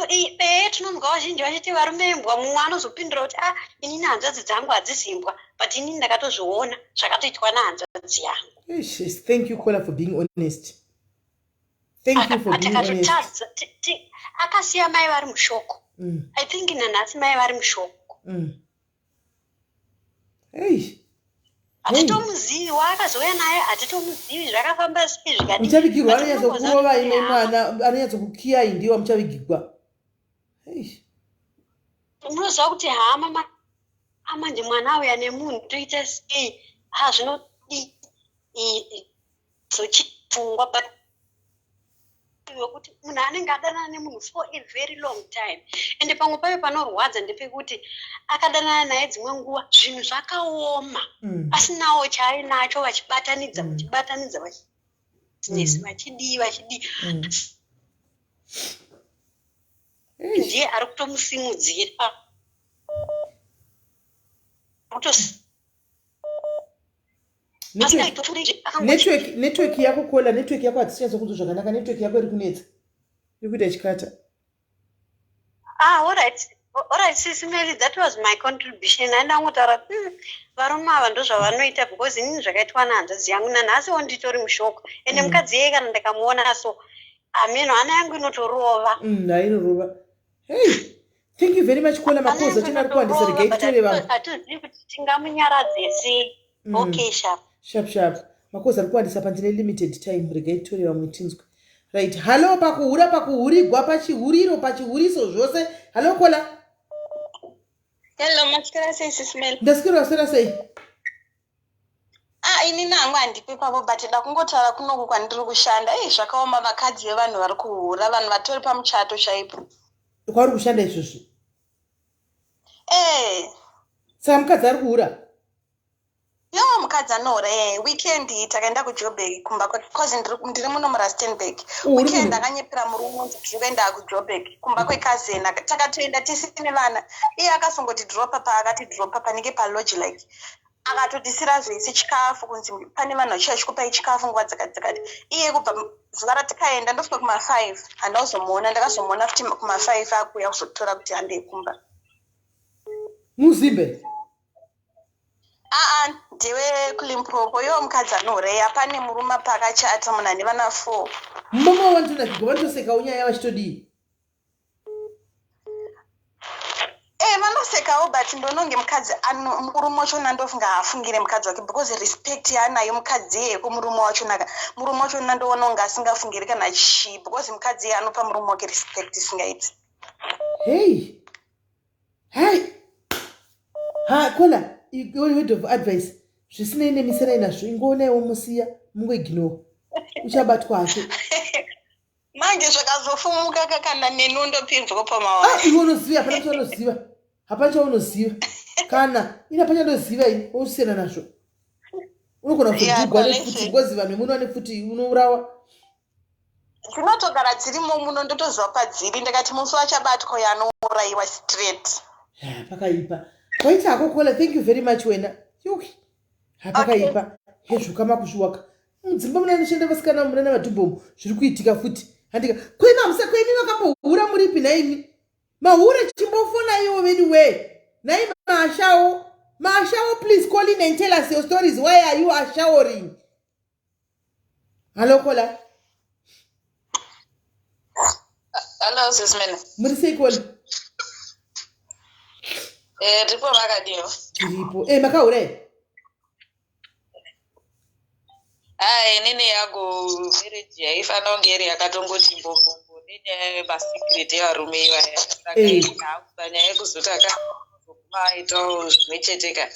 [SPEAKER 6] ehe, tinonzwa vazhinji vachiti varume imbwa. Mumwe anozopindura kuti a inini hanzvadzi dzangu hadzisi imbwa, but inini ndakatozviona zvakatoitwa nehanzvadzi yangu.
[SPEAKER 1] Eish, yes, thank you caller for being honest. Thank you for being honest.
[SPEAKER 6] Takatotadza akasiya mai vari mushock. I think nanhasi mai vari mushock.
[SPEAKER 1] Hey.
[SPEAKER 6] Hatitomuzivi waakazouya naye, hatitomuzivi zvakafamba sei, zvikadii.
[SPEAKER 1] Muchavigirwa
[SPEAKER 6] But unongoziva
[SPEAKER 1] anonyatsokurova
[SPEAKER 6] kuti
[SPEAKER 1] ime
[SPEAKER 6] hama.
[SPEAKER 1] Mwana anonyatsokukiyai ndiwo muchavigirwa. Hey.
[SPEAKER 6] Unoziva kuti hama manje mwana auya nemunhu, toita sei? Ha, zvinodii zochipfungwa, but wekuti munhu anenge adanana nemunhu for a very long time, ende pamwe payo panorwadza ndepekuti akadanana naye dzimwe nguva zvinhu zvakaoma, asinawo chaainacho, vachibatanidza, vachibatanidza business, vachidii vachidii.
[SPEAKER 1] Eish.
[SPEAKER 6] Ndiye ari kutomusimudzira.
[SPEAKER 1] Network yako caller, network yako hatisi kunzwa zvakanaka. Network yako iri kunetsa, iri kuita chikata.
[SPEAKER 6] Ah, alright, Sisi Mary, that was my contribution. Andangotaura varume ava ndozvavanoita, because inini zvakaitwa nehanzvadzi yangu nanhasiwo nditori mushock, ende mukadzi iyeye kana ndikamuona so ameno hana yangu inotorova.
[SPEAKER 1] Hainorova. Hey, thank you very much caller.
[SPEAKER 6] Hana
[SPEAKER 1] Makoza
[SPEAKER 6] yangu
[SPEAKER 1] chena ari kuwandisa,
[SPEAKER 6] inotorova,
[SPEAKER 1] regai
[SPEAKER 6] but
[SPEAKER 1] titore vamwe.
[SPEAKER 6] Hatizivi kuti tingamunyaradze sei. Okay, sharp.
[SPEAKER 1] Sharp sharp. Makoza ari kuwandisa pandine limited time, regai titore vamwe tinzwe. Right, hallo, pakuhura, pakuhurigwa, pachihuriro, pachihuriso, zvose. Hallo caller.
[SPEAKER 7] Hello, maswera sei, Sisi Mel?
[SPEAKER 1] Ndaswera, waswera sei?
[SPEAKER 7] Ah, ini nangu handipi pavo, but da kungotaura kunoku kwandiri kushanda. Ei, zvakaoma, vakadzi vevanhu vari kuhura, vanhu vatori pamuchato chaipo.
[SPEAKER 1] Kwauri kushanda izvozvi?
[SPEAKER 7] Eh.
[SPEAKER 1] Saka mukadzi ari kuhura?
[SPEAKER 7] Yo, mukadzi anohura. Weekend iyi takaenda kuJoburg kumba kwake, cause ndiri muno muRustenburg.
[SPEAKER 1] Oh, uri
[SPEAKER 7] Weekend
[SPEAKER 1] muno?
[SPEAKER 7] Akanyepera murume kuti tiri kuenda kuJoburg kumba kwecousin. Takatoenda tisine vana. Iye akasongoti dropa, paakati dropa panenge palodge like, akatotisira zvese, chikafu, kunzi pane vanhu vachiya chikupai chikafu nguva dzakati dzakati. Iye kubva zuva ratikaenda, ndosvika kuma5, handauzomuona. Ndakazomuona futi kuma5 akuuya kuzotora kuti handei kumba.
[SPEAKER 1] Muzimbe?
[SPEAKER 7] Aa, ndewe kuLimpopo. Iwo mukadzi anoreya, pane murume pakachata, munhu ane vana 4.
[SPEAKER 1] Mumba vantonakigwa, vanotosekawo nyaya vachitodii?
[SPEAKER 7] Eh, vanosekawo, but ndononge mukadzi murume wachona ndofunga haafungire mukadzi wake, because respect yaanayo mukadzi iyeye kumurume wachonaka, murume wachona ndoona kunge asingafungiri kana chii, because mukadzi iye anopa murume wake respect isingaiti.
[SPEAKER 1] Hei hai ha, caller, word of advice, zvisinei nemiserai nazvo, ingoonaiwo musiya, mungoignore, uchabatwa hake.
[SPEAKER 7] Manje zvakazofumuka kakana neni undopinzwa pamawaya.
[SPEAKER 1] Ah, iwe unoziva, hapana chaunoziva, hapana chaunoziva kana ine, hapana chandoziva ini, wosiyana nazvo. Unogona kuzodhugwa
[SPEAKER 7] Yeah,
[SPEAKER 1] nefuti, because vanhu vemuno vane futi, unourawa.
[SPEAKER 7] Dzinotogara dzirimo muno, ndotoziva padziri. Ndakati musi wachabatwa yanourayiwa straight.
[SPEAKER 1] Ha, pakaipa. Waita hako caller, thank you very much wena. Yuki, hapakaipa hezvukama kuzviwaka mudzimba muna anoshanda vasikana muna namadhubhomu, zviri kuitika futi handika kwema hamusa kwemi vakambohura muripi naimi mahure? Chimbofonaiwo vedu we nai maashawo, maashawo, please call in and tell us your stories. Why are you ashowering? Hallo caller.
[SPEAKER 8] Hello, Sisi Mel.
[SPEAKER 1] Muri sei, caller?
[SPEAKER 8] Eh, ndipo makadiwa.
[SPEAKER 1] Tiripo. Makahura here?
[SPEAKER 8] Ah, inini yangu marriage yaifanira kunge iri yakatongoti mbombombo nenyaya yemasecret evarume ivaya. Saka inini hangu panyaya yekuzoti akazoguma aitawo zvimwe chete ka.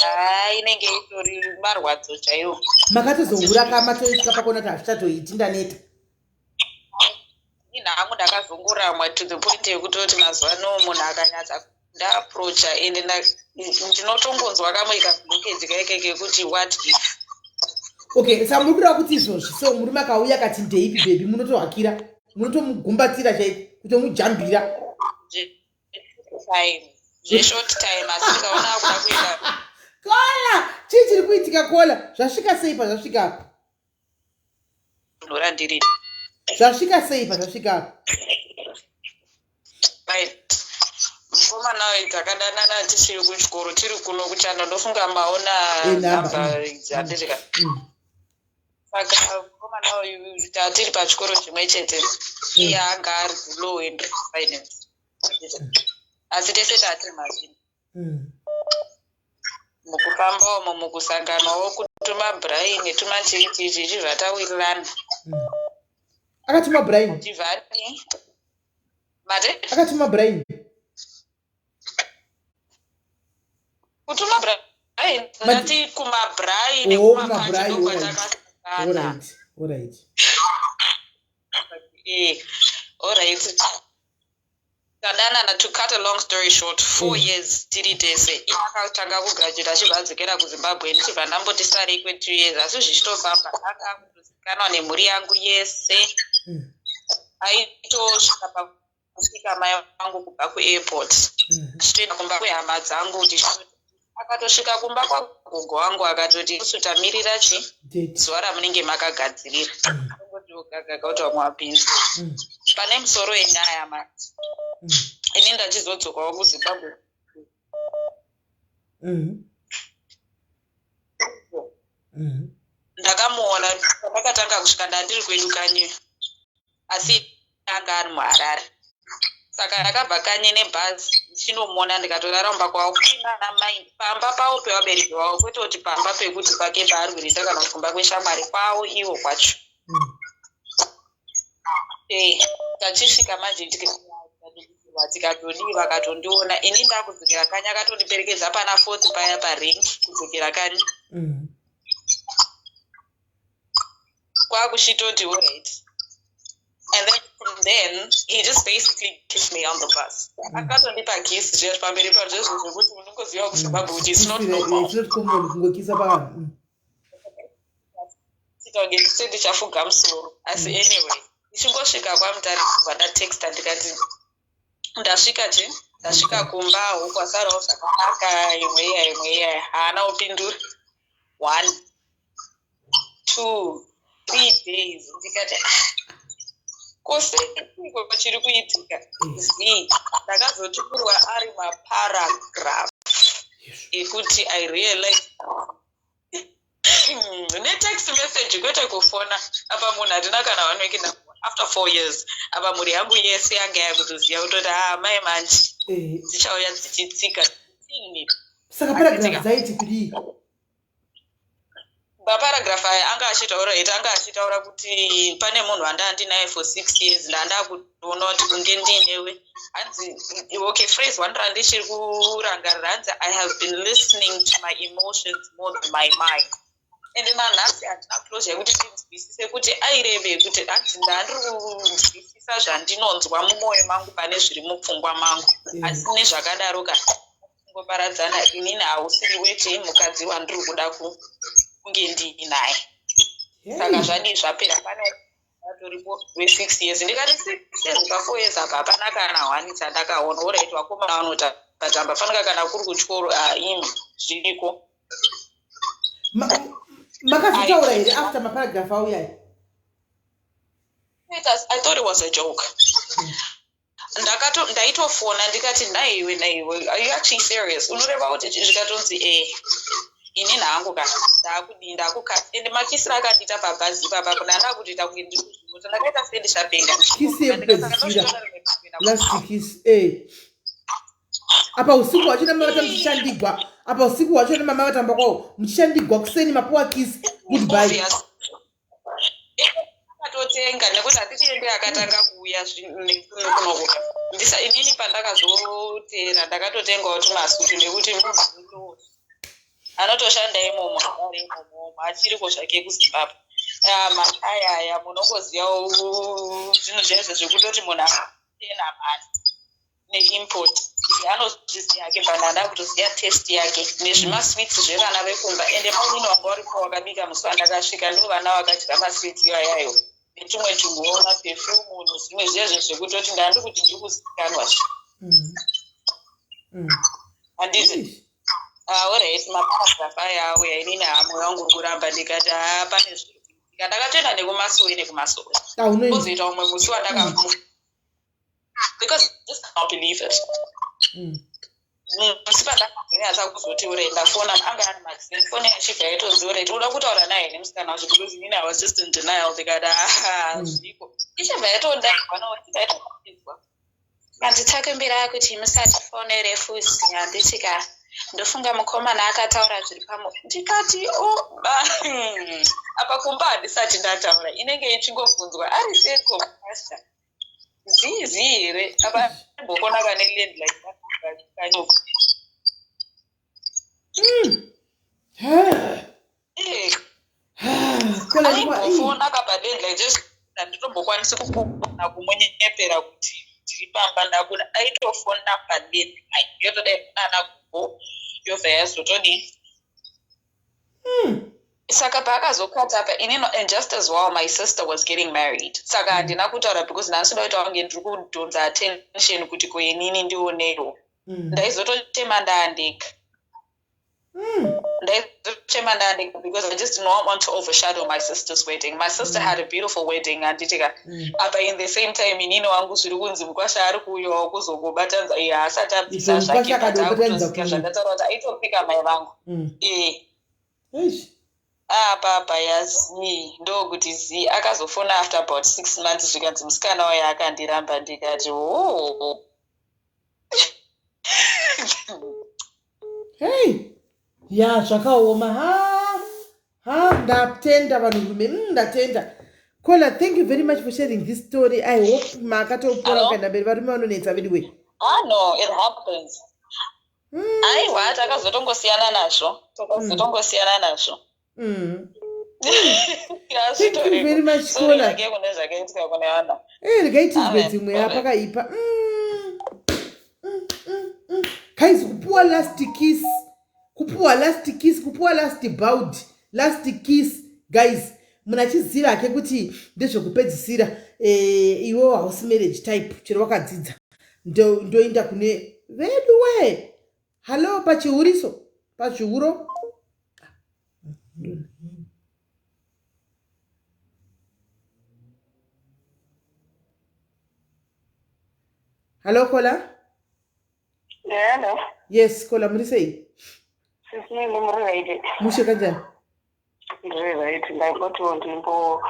[SPEAKER 8] Ah, inenge itori marwadzo chaiwo.
[SPEAKER 1] Makatozohura ka matoisvika pakuona kuti hazvichatoiti, ndaneta?
[SPEAKER 8] Ini hangu ndakazongoramwa to the point yekutoti mazuva ano munhu akanyatsa ndaapproacha, ende ndinotongonzwa kamwe kablockage kaike kekuti what if.
[SPEAKER 1] Okay, saka muri kureva kuti izvozvi so murume akauya akati ndeipi bebi munotohakira munotomugumbatira chaiko kutomujambira.
[SPEAKER 8] Time zveshort time asi ndikaona akuda kuenda.
[SPEAKER 1] Kola, chii chiri kuitika kola? Zvasvika sei pazvasvika apa?
[SPEAKER 8] Dunhu randiri.
[SPEAKER 1] Zvasvika sei pazvasvika apa?
[SPEAKER 8] Right. Mukomana uyu takadanana tichiri kuchikoro tiri kuno kuchando ndofunga maona
[SPEAKER 1] Eh, number,
[SPEAKER 8] namba idzi handiti ka. Saka mukomana uyu tatiri pachikoro chimwe chete iye anga ari kulaw and finance. Asi tese tatiri mazvini. Mukufamba umo mukusanganawo kutuma Brian tuma chii chii chii chibva tawirirana.
[SPEAKER 1] Akatuma Brian.
[SPEAKER 8] Chibva adii? Mate?
[SPEAKER 1] Akatuma Brian.
[SPEAKER 8] Kutuma Brian ndati kuma Brian
[SPEAKER 1] Oh,
[SPEAKER 8] kuma
[SPEAKER 1] kuma
[SPEAKER 8] Pachi
[SPEAKER 1] Brian,
[SPEAKER 8] ndokwatakasangana.
[SPEAKER 1] Alright. Alright.
[SPEAKER 8] Alright. Tadanana, to cut a long story short, 4 years tiri tese. Iye akatanga kugraduate achibva adzokera kuZimbabwe ndichibva ndamboti sarei kwe2 years asi zvichitofamba anga akutozikanwa nemhuri yangu yese. Aitosvika pakusvika mai vangu kubva kuairport tichitoenda kumba kwehama dzangu tichito akatosvika kumba kwagogo wangu akatoti isu tamirira chi
[SPEAKER 1] Date.
[SPEAKER 8] zuva ramunenge makagadzirira. Angoti ogagaga kuti vamwe vapinze. Pane musoro yenyaya manje. Ini ndachizodzokawo kuZimbabwe. Ndakamuona pandakatanga kusvika ndandiri kwedu kanyi asi anga ari muHarare. Saka ndakabva kanyi nebhazi ndichinomuona ndikatorara mumba kwavo kuina mai pamba pavo pevabereki vavo kwete kuti pamba pekuti pake paari kuita kana kuti kumba kweshamwari kwavo ivo kwacho. Tachisvika manje tikatodii vakatondiona ini ndakudzokera kanyi akatondiperekedza pana fourth paya parank kudzokera kanyi. Kwakuchitoti alright. And then from then he just basically kissed me on the bus. Akatondipa kiss zviya pamberi pazvezvo zvekuti unongoziva kuZimbabwe kuti it's not normal.
[SPEAKER 1] It's not common kungokisa pavanhu.
[SPEAKER 8] Kunge sendichafuga musoro asi anyway ndichingosvika kwaMutare kubva ndatexta ndikati ndasvika chi ndasvika kumba huku asarawo zvakanaka imwe iya imwe iya haana kupindura 1 2 3 days ndikati ah, koseiko chiri kuitika z ndakazotukurwa ari maparagraph ekuti I realize netext message kwete kufona apa munhu hatina kana one week na after 4 years apa mhuri yangu yese yanga yakutoziva kutoti haa mai manje dzichauya dzichitsika tini.
[SPEAKER 1] Saka paragraph dzaiti kudii?
[SPEAKER 8] Maparagraph aya anga achitaura iti anga achitaura kuti pane munhu wanda ndinaye for 6 years ndanda kutoona kuti kunge ndiinewe hanzi okay phrase one randichiri kurangarira hanzi I have been listening to my emotions more than my mind and nanhasi handina closure yekuti ndinzwisise kuti aireve kuti hanzi ndandiri kunzwisisa zvandinonzwa mumwoyo mangu pane zviri mupfungwa mangu asi nezvakadaro ka kungoparadzana inini hausiri weti mukadzi wandiri kuda kunge ndiinaye saka zvadii zvapera pane atoripo we6 years ndikati 6 years pa4 years apa hapana kana one chandakaona alright vakomana vanotamba fanika kana kuri kuchikoro imi zviriko.
[SPEAKER 1] Makazotaura here after maparagraph auyai?
[SPEAKER 8] I thought it was a joke. Ndakato ndaitofona ndikati nhaiwe nhaiwe are you actually serious unoreva kuti zvikatonzi inini hangu kana ndakudii ndakukati ende makisiro akandiita pabhazi ipapa kuna ndakutoita kunge ndiri kuzvimuta ndakaita sendishapenga.
[SPEAKER 1] Kisi yekupedzisira, last kiss. Apa usiku hwacho namama vata muchishandigwa apa usiku hwacho nemama vatamba kwavo muchishandigwa kuseni mapuwa kiss goodbye.
[SPEAKER 8] Obvious. Akatotenga nekuti handitiende akatanga kuuya nekunokuka ndisa inini pandakazoteera ndakatotengawo tumasutu nekuti munhu anotoshanda imomo ari imomo achiriko zvake kuZimbabwe. Ah, makaya aya munongozivawo zvinhu zvezvo zvekutoti munhu atena mhani. Neimport anozviziva hake but ndanda kutoziva test yake nezvimasweets zvevana vekumba ende mainini wanga waripo wakabika musi wandakasvika ndo vana vakadya masweets iwayayo netumwe tunhuwo maperfume nezvimwe zvezvo zvekutoti ndandi kuti ndiri kuzikanwa handiti ah, alright maparagraph aya auya inini haa moyo wangu uri kuramba ndikati haa pane zviri kuitika ndakatoenda nekumasowe nekumasowe kozoita umwe musi wandaka because I just can't believe it musi pandakazonyatsa kuzoti ure ndafona anga ari maxin foni yachibva yaitonzi ure tinoda kutaura naye nemusikana wacho because inini i was just in denial ndikati ah mm. zviriko ichibva yatondairwa no ichibva yatoidzwa
[SPEAKER 9] Kanzi takumbira kuti musatifonere futi handiti ka ndofunga mukomana akataura zviri pamo
[SPEAKER 8] ndikati o oh, apa kumba handisati ndataura inenge ichingobvunzwa ari seko pastor zii zii here apa mbokona kane landline kanyoko aimbofona kapalandline just handitombokwanisi kukona kumunyepera kuti ndiri pamba ndabuda aitofona palandline yotodai kunana gogo yobva yazotodii Saka paakazokata apa inini and just as well my sister was getting married saka mm. handina kutaura because ndandisida kuita kunge ndiri kudhonza attention kuti ko inini ndionewo mm. ndaizotochema ndaandega mm. ndaizotochema ndaandega because i just did not want to overshadow my sister's wedding my sister mm. had a beautiful wedding handitika mm. apa in the same time inini wangu zviri kunzi mukwasha ari kuuyawo kuzongobatanza iye haasati abvisa zvake but zvandataura kuti aitopika mai vangu mm. e
[SPEAKER 1] Eish.
[SPEAKER 8] Apa apa yazii ndokuti zii akazofona after about six months zvikanzi musikana uya akandiramba ndikati hoo
[SPEAKER 1] Hey. Ya zvakaoma ha ha ndatenda vanhurume mm, ndatenda. Kola thank you very much for sharing this story. I hope makatopora kuenda mberi varume vanonetsa veduwe.
[SPEAKER 8] Ah no, it happens. Aiwa takazotongosiyana nazvo takazotongosiyana nazvo
[SPEAKER 1] mm. Thank you very much Kola.
[SPEAKER 8] Kune zvakaitika kune vana.
[SPEAKER 1] Eh, regai tizwe dzimwe apa pakaipa. Mm. Mm, mm, mm. Guys, kupuwa last kiss. Kupuwa last kiss, kupuwa last bout, last kiss. Guys, munhu achiziva hake kuti ndezvekupedzisira eh, iwewo hausi marriage type chero wakadzidza ndoenda kune vedu wee hallo pachihuriso pazvihuro hallo kola
[SPEAKER 10] Hello.
[SPEAKER 1] Yes, kola muri sei?
[SPEAKER 10] Sisi mimi muri right.
[SPEAKER 1] Mushe kanjani?
[SPEAKER 10] Ndiri right, ndaingotiwo ndimbo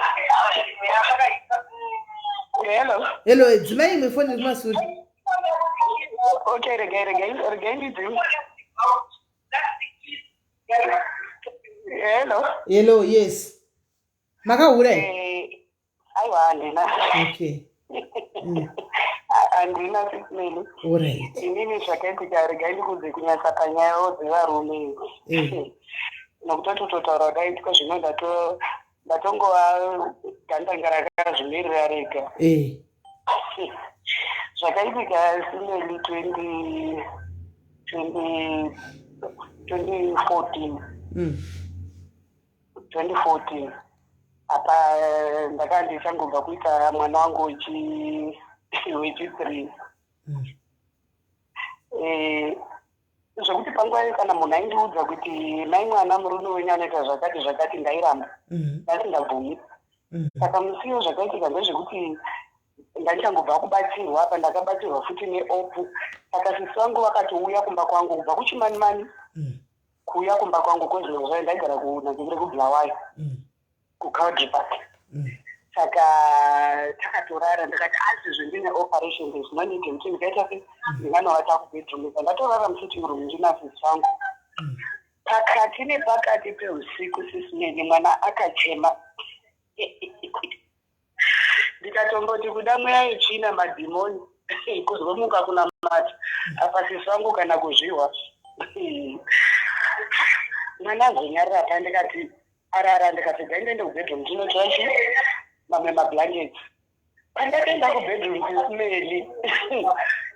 [SPEAKER 10] Hello.
[SPEAKER 1] Hello, dzimai imwe foni iri kumasure.
[SPEAKER 10] Okay, regai regai regai ndidzime. Hello.
[SPEAKER 1] Hello, yes. Makahura here?
[SPEAKER 10] Eh, aiwa handina.
[SPEAKER 1] Okay.
[SPEAKER 10] Handina sisi Meli.
[SPEAKER 1] Alright.
[SPEAKER 10] Inini zvakaitika regai ndikudze kunyatsa panyayawo dzevarume.
[SPEAKER 1] Eh.
[SPEAKER 10] Nokutoti kutotaura kudai tiko zvino ndato ndatongova gandanga rakazvimirira rega.
[SPEAKER 1] Eh.
[SPEAKER 10] Zvakaitika simeli 20 20 2014. 2014 apa ndakanga ndichangobva kuita mwana wangu wechi wechi-three Eh, zvekuti panguva iyo kana munhu aindiudza kuti mai mwana murume wenyu anoita zvakati zvakati ndairamba ndasingabvumi saka musi iyo zvakaitika ndezvekuti ndandichangobva kubatsirwa apa ndakabatsirwa futi neopu saka sisi vangu vakatouya kumba kwangu kubva kuchimanimani kuuya kumba kwangu kozvinhu zvayo ndaigara kunazikure kubulawayo kucowdry park saka takatorara ndikati asi zvendine operation there's no need yekuti ndikaita se ndinganovata kubedroom ika ndatorara musitting room ndina sisi vangu pakati nepakati peusiku sisi neni mwana akachema ndikatomboti kuda mweya yetsvina madhimoni kuzomuka kunamata apa sisi vangu kana kuzvihwa mwana azonyarira pa ndikati arara ndikati gai ndiende kubedroom ndinotora chi mamwe mablankets. Pandakaenda kubedroom kusimeli,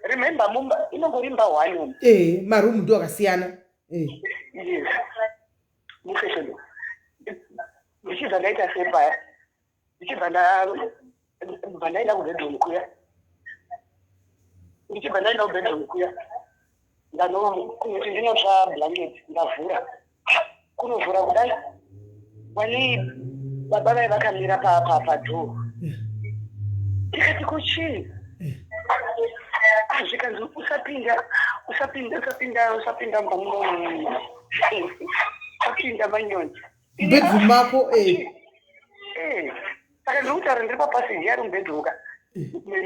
[SPEAKER 10] remember mumba inongori imba one umu.
[SPEAKER 1] Eh, marumu ndo akasiyana. Eh.
[SPEAKER 10] Yes, mufeshodo ndichibva ndaita sepaya, ndichibva ndabva ndaenda kubedroom kuya, ndichibva ndaenda kubedroom kuya, ndanokuti ndinotsva blanket, ndavhura, kunovhura kudai, wani baba vai vakamira padoor. Ndikati, "Kuchii?" Ah, zvikanzi, "Usapinda, usapinda, usapinda, usapinda mumba muno, usapinda manyoni."
[SPEAKER 1] Bedroom mako, eh.
[SPEAKER 10] Eh, saka ndiri kutaura ndiri papassage yari mubedroom ka,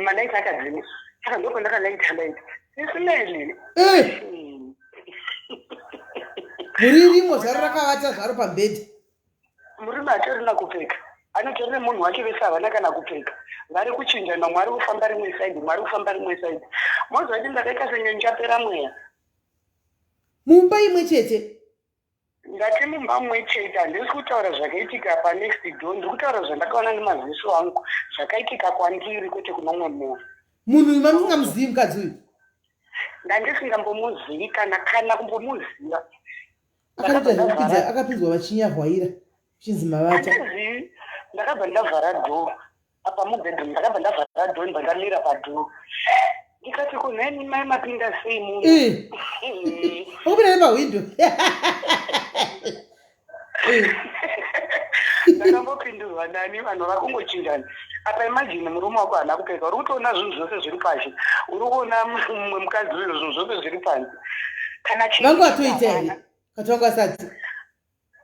[SPEAKER 10] malaiti akadzima, saka ndipo ndakalaita light, isimeli.
[SPEAKER 1] Eh. Muririmo zvaro, rakavata zvaro pambedhi.
[SPEAKER 10] Murume hatorina kupfeka, anotori nemunhu wake, vese havana kana kupfeka, vari kuchinjana, mumwe ari kufamba rimwe side, mumwe ari kufamba rimwe side. Moziva kuti ndakaita senge ndichapera mweya.
[SPEAKER 1] Mumba imwe chete?
[SPEAKER 10] Ndati mumba mumwe chete. Handisi kutaura zvakaitika panext door, ndiri kutaura zvandakaona nemaziso angu, zvakaitika kwandiri, kwete kunomwe munhu.
[SPEAKER 1] Munhu uyu mamusingamuzivi, mukadzi uyu?
[SPEAKER 10] Ndandisingambomuzivi kana kumbomuziva.
[SPEAKER 1] Akatoita zvekupinza, akapinzwa vachinyahwaira, chinzi mavata.
[SPEAKER 10] Handizivi. Ndakabva ndavhara door apa mubedroom, ndakabva ndavhara door, ndibva ndamira padoor, ndikati, "Kunheni mai, mapinda sei muno?"
[SPEAKER 1] Eh. Wakupinda nepahwindo. Eh.
[SPEAKER 10] Ndakambopindurwa nani, vanhu vakungochinjana apa. Imagine, murume wako haana kupfeka, uri kutoona zvinhu zvose zviri pashi, uri kuona mumwe mukadzi uyo, zvinhu zvose zviri panze, kana
[SPEAKER 1] Vangu vatoita here kati vanga vasati?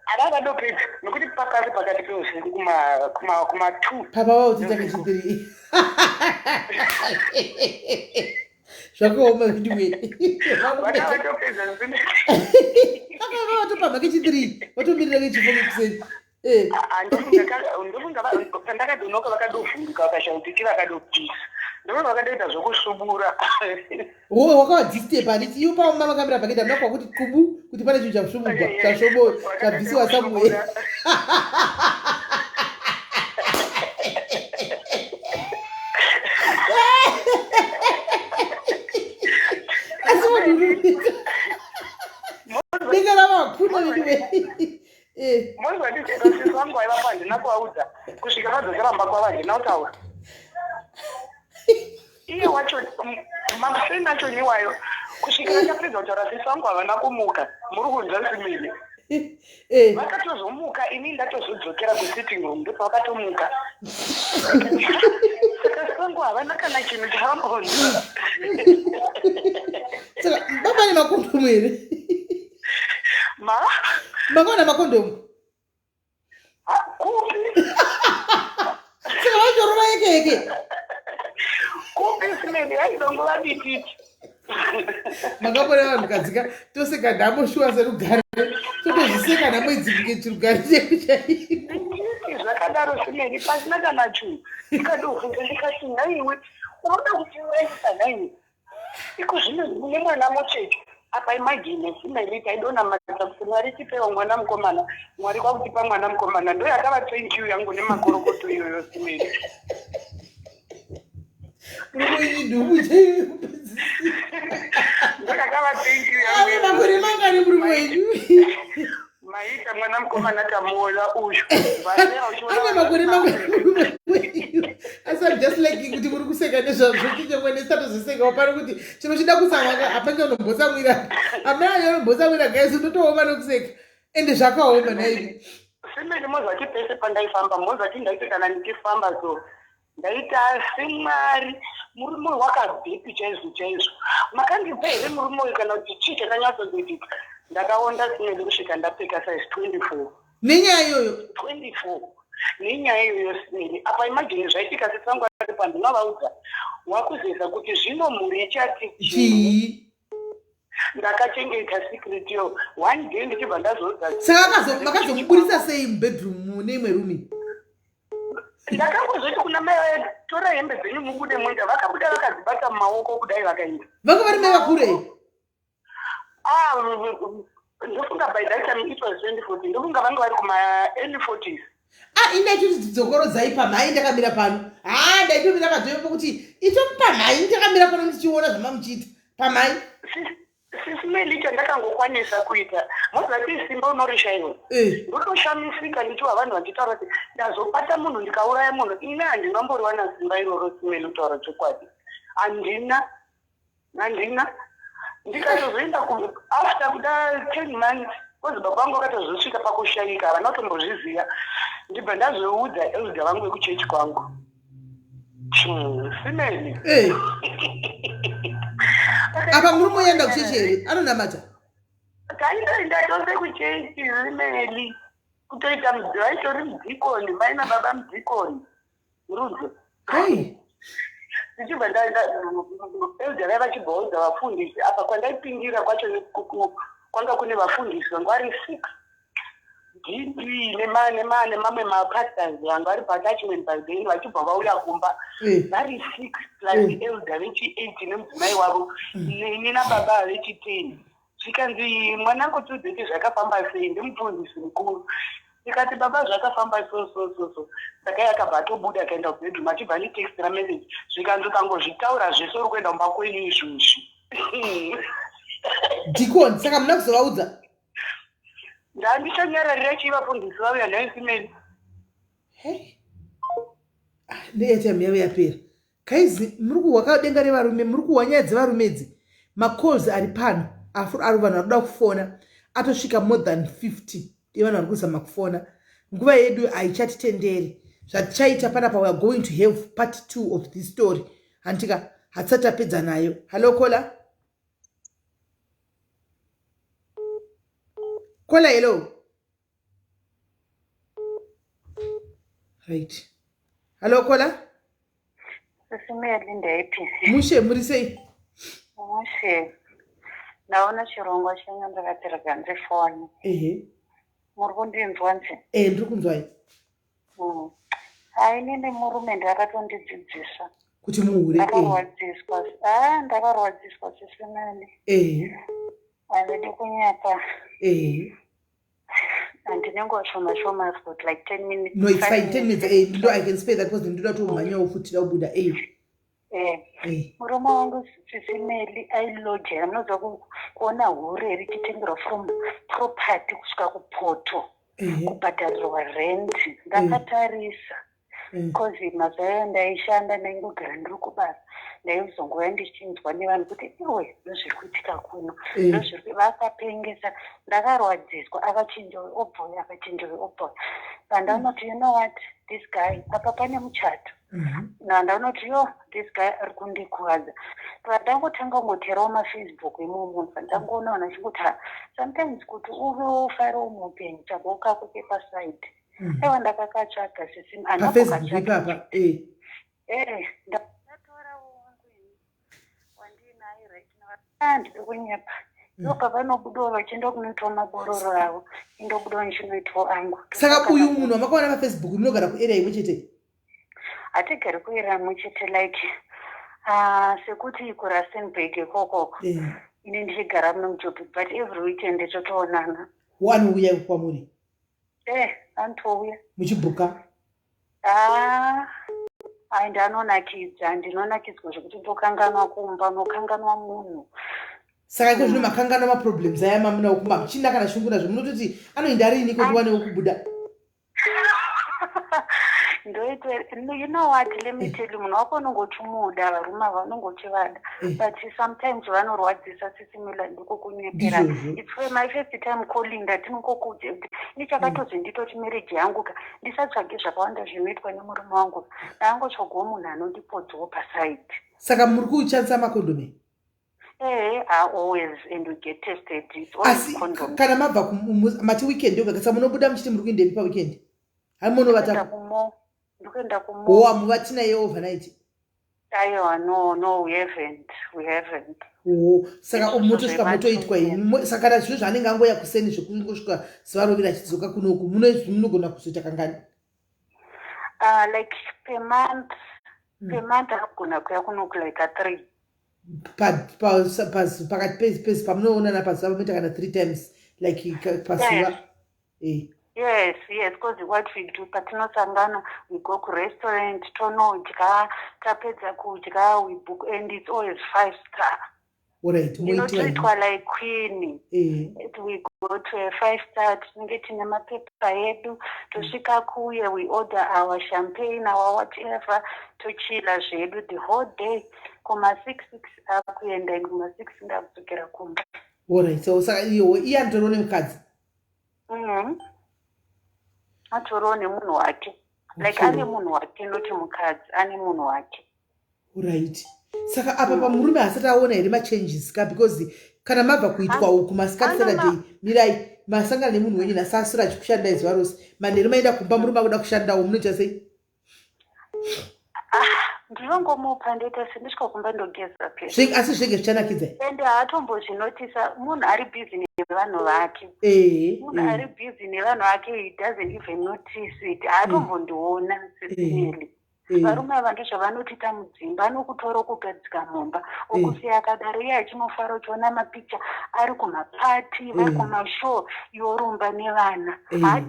[SPEAKER 10] Hava vadopedza, nokuti pakari pakati peusiku kuma 2.
[SPEAKER 1] Papa vautoita kechipiri, zvakaoma anyway.
[SPEAKER 10] Vana vatopedza.
[SPEAKER 1] Vakava vatopamha kechi3, vatomirira kechi4 kekuseni. Eh.
[SPEAKER 10] Ndofunga pandakadonoka vakadovhunduka, vakashaya kuti chi vakadopisa, ndofunga vakadoita zvokusubura.
[SPEAKER 1] Wo wakavadisturb, handiti? Ivo pamama vakamira paketi, hamuna kwakuti kubu kuti pane chinhu chasvubugwa, chasvobo chabvisiwa somewhere. Asi vanhu denga rava hakuna anyway. Eh.
[SPEAKER 10] Moziva ndisisi vangu vaivapo, handina kuvaudza kusvika vadzokera mumba kwavo, handina kutaura. Iye wacho mamuseni acho iwayo, kusvikira ndapedza kutaura, sisi vangu havana kumuka. Muri kunzwa, simili?
[SPEAKER 1] Eh.
[SPEAKER 10] Vakatozomuka ini ndatozodzokera kusitting room, ndopavakatomuka. Saka sisi vangu havana kana chinhu chavambonzwa.
[SPEAKER 1] Saka baba nemakondomu here?
[SPEAKER 10] Ma?
[SPEAKER 1] Makaona makondomu?
[SPEAKER 10] Kupi?
[SPEAKER 1] Saka vachorova yeke yeke.
[SPEAKER 10] Kupi, simeli? Aidongova dititi.
[SPEAKER 1] Makapona vanhu kadzika, toseka nhamo shuwa serugare, totozviseka nhamo idzi kunge chirugare chedu chaivo.
[SPEAKER 10] Dititi zvakadaro, simeli, pasina kana chinhu. Ndikadovhunza ndikati, "Nhaiwe, unoda kutiurayisa nhaiwe? Iko zvino nemwana mucheche apa." Imagine, simeli, taidonamata kuti Mwari tipewo mwana mukomana, Mwari kwakutipa mwana mukomana. Ndo yakava thank you yangu nemakorokoto iyoyo, simeli.
[SPEAKER 1] Murume chaiyo.
[SPEAKER 10] Ndo yakava thank you
[SPEAKER 1] Ane
[SPEAKER 10] yangu.
[SPEAKER 1] Makore mangani murume wenyu?
[SPEAKER 10] Maita mwana mukomana, tamuona uyu.
[SPEAKER 1] Ane makore mangani murume wenyu? Asi I'm just like kuti muri kuseka nezvazvo, chinyangwe nesatozosekawo pano kuti chino chida kutsamwa, hapana unombotsamwira, hamuna unombotsamwira. Guys, unotooma nokuseka, ende zvakaoma naivi.
[SPEAKER 10] Simeli, mozvati pese pandaifamba, mozvati ndaiti kana ndichifamba so, ndaiti, "Asi Mwari, murume uyu wakabvepi chaizvo chaizvo? Makandipa here murume uyu, kana kuti chii chakanyatsokuitika?" Ndakaonda, simeli, kusvika ndapfeka size 24.
[SPEAKER 1] Nenyaya iyoyo?
[SPEAKER 10] 24, nenyaya iyoyo, simeli. Apa imagine zvaitika sesangu ari pandinovaudza, wakuzeza kuti zvino mhuri ichati
[SPEAKER 1] chii?
[SPEAKER 10] Ndakachengeta secret yo. One day ndichibva ndazoudza.
[SPEAKER 1] Saka makazomuburisa sei mubedroom mune imwe rumi?
[SPEAKER 10] Ndakangozoti kuna mai vaya, "Tora hembe dzenyu mubude muenda." Vakabuda vakadzibata mumaoko kudai, vakaenda.
[SPEAKER 1] Vanga vari mai vakure?
[SPEAKER 10] Ah, ndofunga by that time it was 2014, ndofunga vanga vari kuma early 40s.
[SPEAKER 1] Ah, ini ndaitoti dzidzokorodzai pamhai ndakamira pano. Haa, ndaitomira padhoyo pokuti itopamhai ndakamira pano ndichiona zvamamuchiita pamhai.
[SPEAKER 10] Sisi Melly chandakangokwanisa kuita mozati simba unorishaiwa
[SPEAKER 1] eh.
[SPEAKER 10] ndotoshamisika ndichiwa vanhu vachitaura kuti ndazobata munhu ndikauraya munhu ini handingamboriwana simba iroro simeli kutaura chokwadi handina handina ndikatozoenda after kuda ten months kozi baba vangu vakatozosvika pakushaika havana kutombozviziva ndibva ndazoudza elder vangu vekuchechi kwangu hmm, simeli
[SPEAKER 1] eh. apa murume uyaenda kuchechi here anonamata
[SPEAKER 10] taitoenda tose kuchechi simeli kutoita vaitori mudhikoni mai nababa mudhikoni rudzo ndichibva elder vaiva vachibvaudza vafundisi apa kwandaipindira kwacho kwanga kune vafundisi vanga vari six dp nemamwe mapastors vanga vari paattachment by then vachibva vauya kumba eh. vari six plus eh. elder vechi eight nemudzimai wavo mm. neni nababa vechi ten Zvikanzi mwanangu tiudze kuti zvakafamba sei ndimufundisi mukuru. Ndikati baba zvakafamba so so so so. Saka iye akabva atobuda akaenda kubedroom achibva anditextira message zvikanzi ukangozvitaura zvese uri kuenda kumba kwenyu izvozvi.
[SPEAKER 1] Deacon, saka muna kuzovaudza?
[SPEAKER 10] Ndandichanyararira chii vafundisi vauya nhai Simeni.
[SPEAKER 1] Hey. Ah, neairtime yavo yapera. Guys, muri kuhwa ka denga revarume, muri kuhwa nyaya dzevarume idzi. Macalls ari pano ari vanhu vari kuda kufona atosvika more than 50 evanhu vari kuzama kufona. Nguva yedu haichatitenderi. Zvatichaita panapa we are going to have part 2 of this story. Hantika hatisati tapedza nayo. Hello caller. Caller hello. Right. Hello caller.
[SPEAKER 11] Sisi Meli ndeipi?
[SPEAKER 1] Mushe muri sei?
[SPEAKER 11] Mushe. Ndaona chirongwa chenyu ndakati rega ndifone.
[SPEAKER 1] Ehe.
[SPEAKER 11] Muri kundinzwa nje?
[SPEAKER 1] Eh, ndiri kunzwai.
[SPEAKER 11] Mm. Hai inini murume ndiye akatondidzidzisa.
[SPEAKER 1] Kuti muhure. Eh.
[SPEAKER 11] Ndakarwadziswa. Ah, ndakarwadziswa sisi Meli.
[SPEAKER 1] Eh.
[SPEAKER 11] Handidi kunyepa.
[SPEAKER 1] Eh.
[SPEAKER 11] Handine nguva shoma shoma, I've got like 10 minutes.
[SPEAKER 1] No, it's fine. 10 minutes. Eh, no, I can spare that because ndinoda kutomhanyawo futi ndakubuda. Eh.
[SPEAKER 11] Eh.
[SPEAKER 1] Eh.
[SPEAKER 11] Murume wangu sisi Meli ailojera munoziva kuona hure richitengerwa from property kusvika kupoto
[SPEAKER 1] Eh.
[SPEAKER 11] kubhadharirwa rent ndakatarisa Cause mazuva ayo ndaishanda ndaingogara ndiri kubasa ndaizongouya ndichinzwa nevanhu kuti iwe ndozviri kuitika kuno eh. ndozviri vakapengesa ndakarwadziswa akachinja uyu obva uyu akachinja uyu obva uyu pandaona kuti you know what this guy apa pane muchato mhm. nandaona kuti yo this guy ari kundikuvadza pandangotanga kungoterawo mafacebook imomo pandangoona vanhu vachingoti sometimes kuti uve wofairawo muupenyu tsvagawo kako kepaside mm. aiwa ndakakatsvaga sisi
[SPEAKER 1] pafacebook ipapa eh.
[SPEAKER 11] eh ndatora wangu ini wandinaye right now ah ndiri kunyepa mm. ivo pavanobudawo vachienda kunoitwa mabororo avo indobudawo ndichinoitwawo angu
[SPEAKER 1] saka uyu munhu wamakaona pafacebook munogara kuarea imwe chete
[SPEAKER 11] hatigari kuarea imwe chete like uh, sekuti kurustenburg ikokoko
[SPEAKER 1] eh.
[SPEAKER 11] ini ndichigara muno mujoburg but every weekend totoonana
[SPEAKER 1] wanouya kwamuri
[SPEAKER 11] Eh, anotouya.
[SPEAKER 1] Muchibhuka?
[SPEAKER 11] Ah, and anonakidza, ndinonakidzwa zvekuti ndokanganwa kumba, unokanganwa munhu.
[SPEAKER 1] Saka iko zvino makanganwa maproblems aya mamunawo kumba, muchina kana shungu nazvo, munototi anoenda riini ko ndiwanewo kubuda?
[SPEAKER 11] ndoita you know what let me eh. tell you munhu wako unonge uchimuda varume ava unonge uchivada eh. but sometimes vanorwadzisa sisi mila ndiko kunyepera it's for my first time calling ndatinongokuudza kuti ini chakatozi mm. nditoti marriage yangu ka ndisatsvage zvakawanda zvinoitwa nemurume wangu ndangotsvagawo munhu anondipodzawo paside
[SPEAKER 1] saka muri kuchandisa makondome
[SPEAKER 11] ehe always and we get tested
[SPEAKER 1] asi kana mabva mati weekend yoga saka munobuda muchiti muri kuendepi paweekend hamunovata
[SPEAKER 11] ndikuenda kumo
[SPEAKER 1] oh hamuvati naye overnight
[SPEAKER 11] Aiwa, no, no, we haven't, we haven't.
[SPEAKER 1] Oh, saka motosvika motoitwa ini saka kana zvino zvaanenge angoya kuseni zvekungosvika zuva rovira achidzoka kunoku munogona kuzoita kangani?
[SPEAKER 11] Uh, like per month, mm. per month anogona kuya kunoku like a three.
[SPEAKER 1] Pakati pezi pamunoonana pazuva munoita kana three times like pazuva.
[SPEAKER 11] Yes. Eh. Yes, yes, because what we do patinosangana we go kurestaurant tonodya, tapedza kudya we book and it's always five star.
[SPEAKER 1] Alright,
[SPEAKER 11] Ndinotreatwa like queen.
[SPEAKER 1] Eh.
[SPEAKER 11] We go to a five star tinenge tine mapepa edu tosvika kuye we order our champagne our whatever tochila zvedu the whole day kuma 6 6 akuenda and kuma 6 ndakudzokera kumba.
[SPEAKER 1] Alright, so saka iye iye anotoriwo nemukadzi?
[SPEAKER 11] Atoriwo nemunhu wake. Like ane munhu wake not mukadzi, ane munhu wake.
[SPEAKER 1] Right. Saka apa pamurume hasati aona here machanges ka because kana mabva kuitwa uku masikati Saturday mirai masangana nemunhu wenyu nhasi asura achikushandai zuva rose manheru maenda kumba murume akuda kushandawo munoita sei?
[SPEAKER 11] Ah, ndinongomupa ndoita sendisvika kumba ndogeza
[SPEAKER 1] pe. Asi zvenge zvichanakidza.
[SPEAKER 11] Ende haatombozvinotisa munhu ari busy nevanhu vake. Munhu ari busy nevanhu vake he doesn't even notice it. Haatombondiona sincerely. Varume ava ndozvavanotiita mudzimba, anokutora okugadzika mumba okusiya akadaro iye achinofara uchiona mapicha ari kumapati vari kumashow yorumba nevana.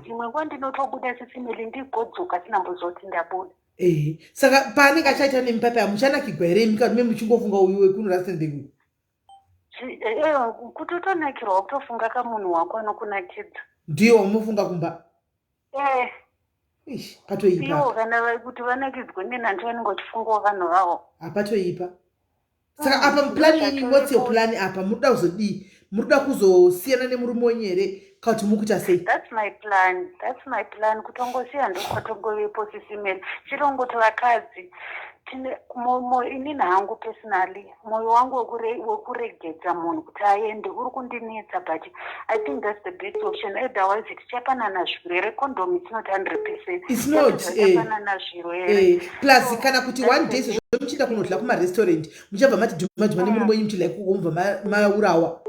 [SPEAKER 11] Imwe nguva ndinotobuda sisimeli ndigodzoka sinambozoti ndabuda.
[SPEAKER 1] Saka paanenge achaita nemi papa muchanakigwa here imi kana muchingofunga uyu wekuno Rustenburg uyu?
[SPEAKER 11] Kutotonakirwa kutofunga kamunhu wako anokunakidza.
[SPEAKER 1] Ndiye wamunofunga kumba? Ish, patoipa.
[SPEAKER 11] Ivo kana kuti vanakidzwe nenhanti vanenge vachifungawo vanhu vavo.
[SPEAKER 1] Hapatoipa. Saka apa plan yenyu, what's your plan apa? Muri kuda kuzodii? Muri kuda kuzosiyana nemurume wenyu here kana kuti muri kuita sei?
[SPEAKER 11] That's my plan. That's my plan. Kutongosiya ndokwatongovepo sisimeni. Chirongoti vakadzi tine inini hangu personally moyo wangu wekuregedza munhu kuti aende uri kundinetsa but I think that's the best option otherwise tichapanana zvirwere condom it's not 100%
[SPEAKER 1] It's not,
[SPEAKER 11] tichapanana zvirwere.
[SPEAKER 1] Plus so, kana kuti one day sezvo muchienda kunodla kumarestaurant muchabva mati dhuma dhuma nemurume wenyu muchidla ikoko mubva maurawa.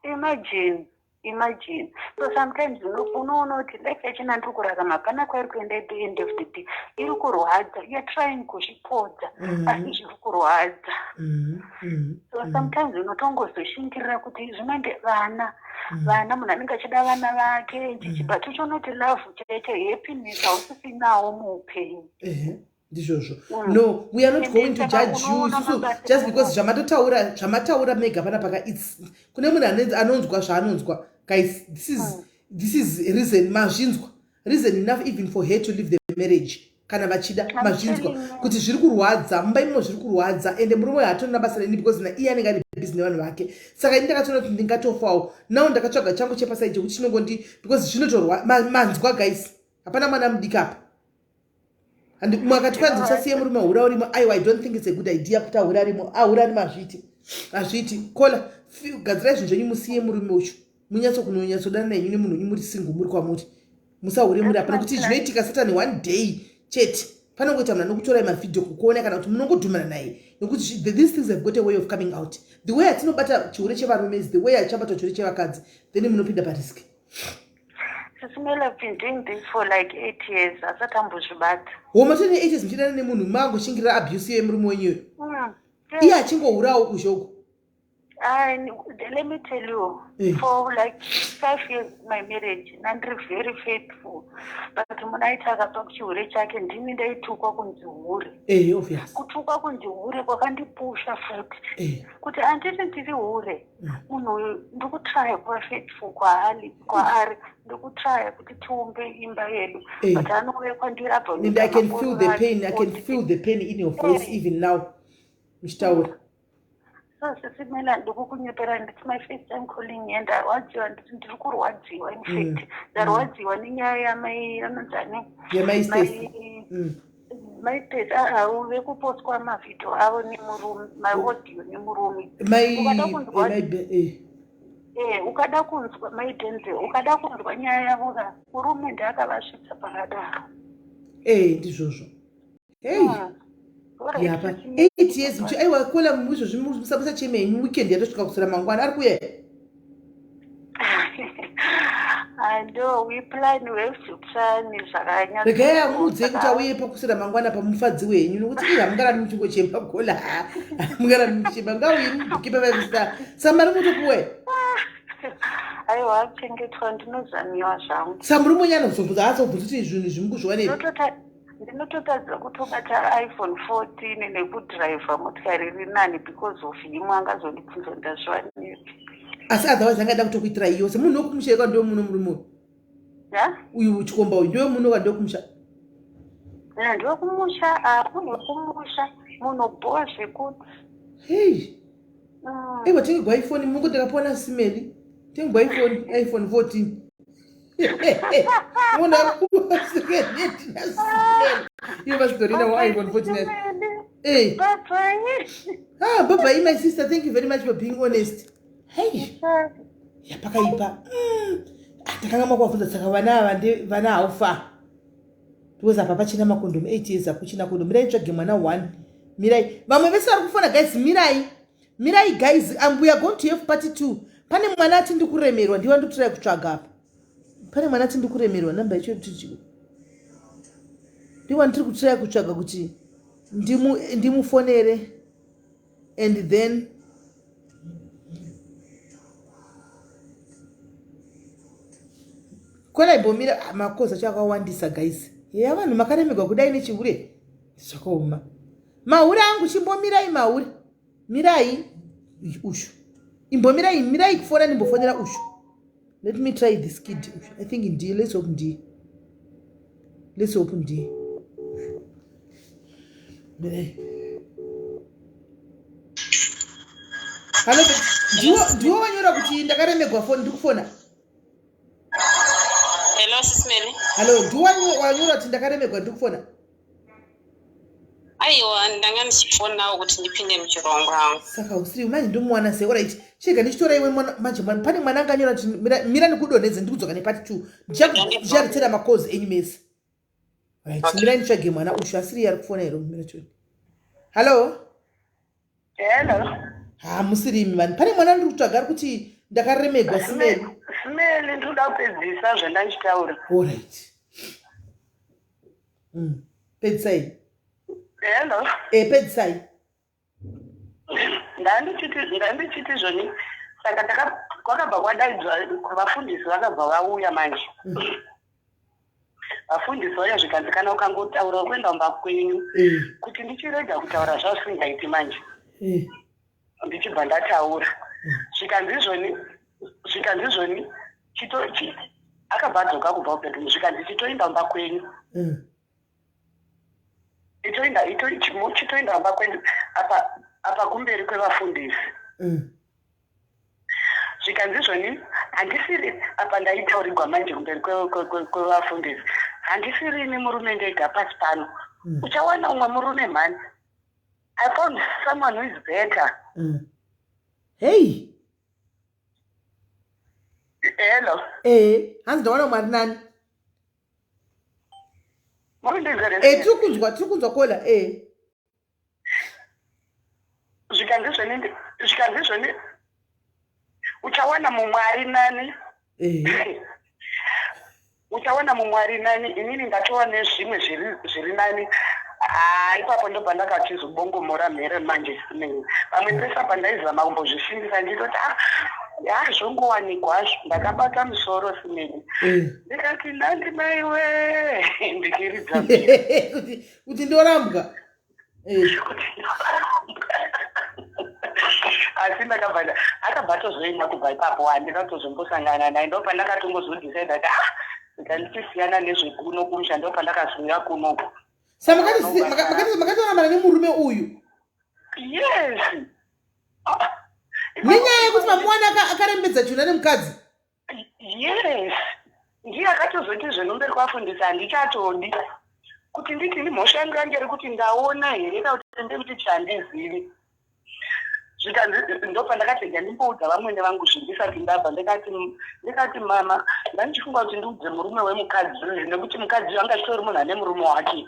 [SPEAKER 11] Imagine, imagine. So sometimes unoona kuti life yachina ndiri kurarama hapana kwairi kuenda at the end of the day iri kurwadza. You are trying kuzvipodza asi zviri kurwadza. So sometimes unotongozoshingirira kuti zvinenge vana vana munhu anenge achida vana vake chichi but uchiona kuti love chaicho happiness hausisinawo muupenyu.
[SPEAKER 1] Ndizvozvo. No, we are not going to judge you isusu just because zvamatotaura zvamataura mega panapa ka it's kune munhu anonzwa zvaanonzwa guys. This is this is reason mazvinzwa, reason enough even for her to leave the marriage kana vachida. Mazvinzwa kuti zviri kurwadza mumba imomo, zviri kurwadza ende murume uyu hatorina basa neni because naiye anenge ari busy nevanhu vake. Saka ini ndakatoona kuti ndingatofawo now, ndakatsvaga changu chepaside chekuti chinongondi because zvinotorwa manzwa guys, hapana mwana mudiki apa and umwe akati kwanzi usasiye murume hura urimo. Aiwa, I don't think it's a good idea kuti ahura arimo, ahura arimo. Hazviiti, hazviiti. Kola gadzirai zvinhu zvenyu, musiye murume uchu, munyatso kunonyatsodana henyu nemunhu wenyu muri single, muri kwamuri, musahure muri apa nekuti zvinoitika satani one day chete panongoita munhu anokutorai mavhidhiyo kukuona kana kuti munongodhumana naye nekuti these things have got a way of coming out. The way atinobata chihure chevarume is the way achabatwa chihure chevakadzi, then munopinda parisk.
[SPEAKER 11] Sisi Mel, I've been doing this for like 8 years, asati ambozvibata.
[SPEAKER 1] Homatone 8 years muchidana nemunhu, maangoshingirira abuse yemurume wenyu iye achingohurawo kuzhoko?
[SPEAKER 11] Let me tell you, for like 5 years my marriage, ndandiri very faithful, but munhu aiti akabva kuchihure chake ndini ndaitukwa kunzi hure.
[SPEAKER 1] Obvious.
[SPEAKER 11] Kutukwa kunzi hure kwakandipusha futi kuti handiti ndiri hure, munhu uyu ndikutraya kuva faithful kwaari, ndikutraya kuti tiumbe imba yedu, but anouya kwandiri abva
[SPEAKER 1] And I can feel the pain, I can feel the pain in your voice even now muchitaura.
[SPEAKER 11] So sisi Mela, ndikukunyepera, it's my first time calling and ndarwadziwa, ndiri kurwadziwa. In fact ndarwadziwa nenyaya yamai anonzani.
[SPEAKER 1] Yamai Stacy.
[SPEAKER 11] Mai aa vekupostwa mavhidhio avo nemurume, maaudio nemurume.
[SPEAKER 1] Mai
[SPEAKER 11] Ukada kunzwa
[SPEAKER 1] mai
[SPEAKER 11] ukada kunzwa mai Denzel, ukada kunzwa nyaya yavo ka, murume ndaakavasvitsa pakadaro.
[SPEAKER 1] Ndizvozvo, hey.
[SPEAKER 11] Alright,
[SPEAKER 1] Yapa
[SPEAKER 11] Sisi Mela.
[SPEAKER 1] 8 years muchi aiwa kola izvozvi musacheme henyu, weekend yatosvika kuswera mangwana ari kuya.
[SPEAKER 11] Ando we plan, we have to plan zvakanyatso.
[SPEAKER 1] Regai amuudzei kuti auye pakuswera mangwana pamufadzi wenyu nokuti ii hamungarani muchingochema kola, hamungarani muchichema, ngauye mubhuke pavaisita samari mutopuwe.
[SPEAKER 11] Aiwa achengetwa ndinozamiwa zvangu.
[SPEAKER 1] Sa murume wenyu anozobvunza haazobvunzi kuti zvinhu izvi mukuzviwanepi?
[SPEAKER 11] Ndinototadza kutobata iPhone 14 nekudriver motikari iri nani because of him angazondibvunza kuti ndazviwanepi.
[SPEAKER 1] Asi otherwise angada kutokuitira iyo semunhu wekumusha ika ndiwe muno murume uyu. Uyu chikomba uyu ndiwe muno ka ndiwe kumusha.
[SPEAKER 11] Ndiwe kumusha, ah munhu wekumusha munhu bhowa zvekuti.
[SPEAKER 1] Hey. Ewa tengegwa iPhone mungu ndakapiwa naSimeli. Tengegwa iPhone iPhone 14. Munhu akuwa Simeli naSimeli. Iwe vasitorina wa iPhone 14. Hey.
[SPEAKER 11] Bye bye.
[SPEAKER 1] Ah, bye bye my sister. Thank you very much for being honest. Hey. Yapakaipa. Ah, takanga makuvafunza saka vana ava vana how far? Because apa pachina makondomu 8 years akuchina kondomu. Mirai tsvage mwana 1. Mirai. Vamwe vese vari kufona guys mirai. Mirai guys, and we are going to have part 2. Pane mwana ati ndikuremerwa ndiwa ndotry kutsvaga apa. Pane mwana ati ndikuremerwa number yacho yekuti ndiwa ndiri kutry kutsvaga kuti ndimu ndimufonere and then kona imbomira ah, makozi acho akawandisa guys heya vanhu makaremerwa kudai nechihure zvakaoma mahure angu chimbomirai mahure mirai ushu imbomirai mirai kufona ndimbofonera ushu let me try this kid ushu i think ndiye let's hope ndiye let's hope ndiye mirai hallo ndiwo wanyora kuti ndakaremegwa foni ndikufona
[SPEAKER 8] Hello, Sis Melly.
[SPEAKER 1] Hello, ndiwo wanyora kuti ndakaremegwa ndikufona
[SPEAKER 8] Aiwa, ndanga ndichifonawo kuti ndipinde muchirongwa.
[SPEAKER 1] Saka usiri manje ndomuwana sei? Alright, chega ndichitora iwe mwana manje mwana pane mwana anga anyora kuti mira, mira ndikudonhedze ndikudzoka nepart 2. Ndichakuritera makozi enyu mese. Right, okay. Mira nditsvage mwana ushu asiri iye ari kufona here mira tione. Hello.
[SPEAKER 10] Hello.
[SPEAKER 1] Ha musiri imi vanhu. Pane mwana ndiri kutsvaga ari kuti ndakaremegwa
[SPEAKER 10] simeli. Simeli ndinoda kupedzisa zvandandichitaura.
[SPEAKER 1] Alright. Pedzisai.
[SPEAKER 10] Hello.
[SPEAKER 1] Eh pedzisai.
[SPEAKER 10] Ndandichiti zvoni saka taka kwakabva kwadaidzwa vafundisi vakabva vauya manje. Vafundisi vauya zvikanzi kana ukangotaura kuenda kumba kwenyu kuti ndichirega kutaura zvazvisingaiti manje. Ndichibva ndataura. Zvikanzi zvoni zvikanzi zvoni chito akabva adzoka kubva kubedroom zvikanzi chitoenda kumba kwenyu. Itoenda ito chitoenda kumba kwenyu apa apa kumberi kwevafundisi. Zvikanzi zvoni handisiri apa ndaitaurigwa manje kumberi kwevafundisi handisiri ini murume ndega pasi pano. Uchawana umwe murume mhani. I found someone who is better.
[SPEAKER 1] Hey.
[SPEAKER 10] Hello.
[SPEAKER 1] Eh, hanzi ndawana umwe ari nani. Eh, tiri kunzwa, tiri kunzwa kola. Eh.
[SPEAKER 10] Zvikanzi zvoni, zvikanzi zvoni uchawana mumwe ari nani.
[SPEAKER 1] Eh.
[SPEAKER 10] Uchawana mumwe ari nani, inini ndatova nezvimwe zviri zviri nani. Ah, ipapo ndobva ndakachizobongomora mhere manje simeni. Pamwe pese apa ndaizama kumbozvisimbisa ndichitoti ah, ya zvongowanikwa hazvo. Ndakabata musoro simeni. Ndikati nandi maiwe ndichiridza
[SPEAKER 1] mhere. Kuti ndorambwa.
[SPEAKER 10] Kuti ndorambwa. Asi ndakabva akabva atozoenda kubva ipapo handina kutozombosangana naye ndopandakatongozodecide kuti ah ndandichisiyana nezvekuno kumusha ndopandakazouya kunoku.
[SPEAKER 1] Sa makatorambana nemurume uyu?
[SPEAKER 10] Yes.
[SPEAKER 1] Nenyaya yekuti mamuwana akarembedza chuna nemukadzi?
[SPEAKER 10] Yes. Ndiye akatozoti zvenomberi kwafundisa handichatodi. Kuti nditi ini mhosva yangu yange iri kuti ndaona here kana kuti ndekuti chandizivi. Zvikanzi ndopandakati rega ndimboudza vamwene vangu zvindisati ndabva ndikati ndikati mama ndandichifunga kuti ndiudze murume wemukadzi uyu nekuti mukadzi uyu anga achitori munhu ane murume wake.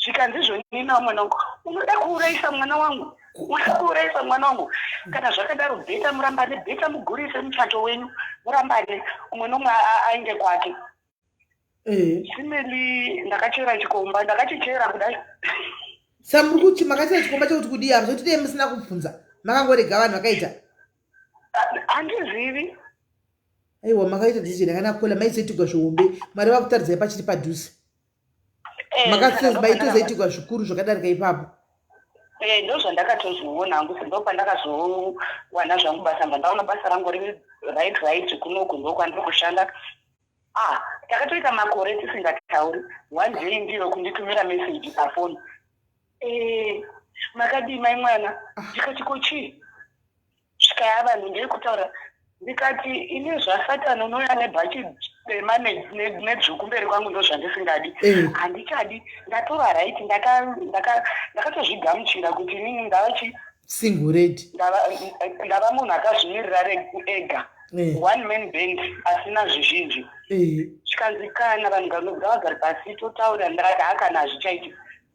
[SPEAKER 10] Zvikanzi izvoni namwana wangu unoda kuurayisa mwana wangu unoda kuurayisa mwana wangu kana zvakadaro bheta murambane bheta mugurise muchato wenyu murambane umwe nomwe aende kwake. Simeli ndakachera chikomba ndakachichera kudai.
[SPEAKER 1] Samuri kuti makachera chikomba chekuti kudii apa zvekuti dei musina kubvunza makangorega vanhu vakaita.
[SPEAKER 10] Handizivi.
[SPEAKER 1] Aiwa makaita decision yakanaka kola maizoitigwa zvihombe Mwari vakutaridzai pachiri padhuze.
[SPEAKER 10] Eh,
[SPEAKER 1] Makaitozoitigwa zvikuru zvakadarika ipapo.
[SPEAKER 10] Eh, ndozvandakatozoona hangu ndopandakazowana zvangu basa mba ndaona basa rangu riri right right kunoku ndokwandiri kushanda ah takatoita makore tisingatauri one day ndiyo kunditumira message pafoni eh, makadii mai mwana ah. ndikati ko chii svikaya vanhu ndeyekutaura ndikati ini zvasatani unouya nebhachi dema nedzvuku mberi kwangu ndozvandisingadi eh. handichadi ndatova right ndakatozvigamuchira kuti inini ndava chi
[SPEAKER 1] single ready
[SPEAKER 10] ndava munhu akazvimirira ega eh. one man band asina zvizhinji eh. zvikanzi kana vanhu ngavagare pasi totaura ndakati hakana hazvichaiti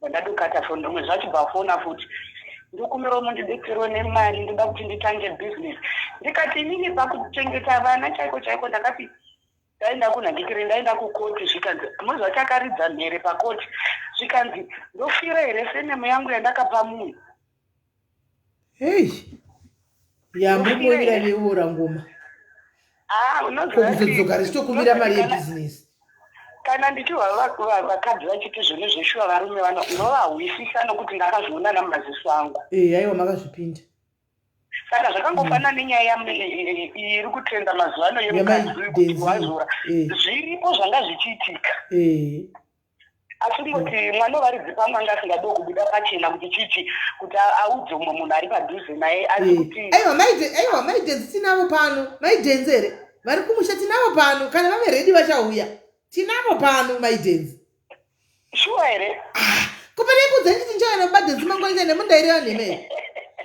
[SPEAKER 10] Ndadokata foni rimwe zuva achibva afona futi ndokumbirawo mundibetserewo nemari ndoda kuti nditange business ndikati inini pakuchengeta vana chaiko chaiko ndakati ndaenda kunhangikiri ndaenda kukoti zvikanzi moziva takaridza mhere pakoti zvikanzi ndofira here senemu yangu yandakapa munhu
[SPEAKER 1] hei yambokuira veora ngoma
[SPEAKER 10] ah,
[SPEAKER 1] kuzodzoka richitokumbira mari yebhizinesi
[SPEAKER 10] kana ndichihwa vakadzi vachiti zvinhu zveshuwa varume vano ndovahwisisa nokuti ndakazviona namaziso angu
[SPEAKER 1] eh, aiwa makazvipinda
[SPEAKER 10] saka zvakangofanana nenyaya iri kutrenda mazuva ano yemukadzi kuti wazora eh. zviripo zvanga zvichiitika
[SPEAKER 1] eh.
[SPEAKER 10] asi kungoti mwana wevaridzi pamwe anga asingadiwo kubuda pachena kuti chichi kuti audze umwe munhu ari padhuze naye asi eh. kuti
[SPEAKER 1] aiwa aiwa maidenzi tinavo pano maidenzi here vari kumusha tinavo pano kana vave redi vachauya tinavo pano maidenzi
[SPEAKER 10] shuwa here
[SPEAKER 1] ah, ko pane kudza nditi ndichauya navo badenzi mangwana nemundaireva nhema here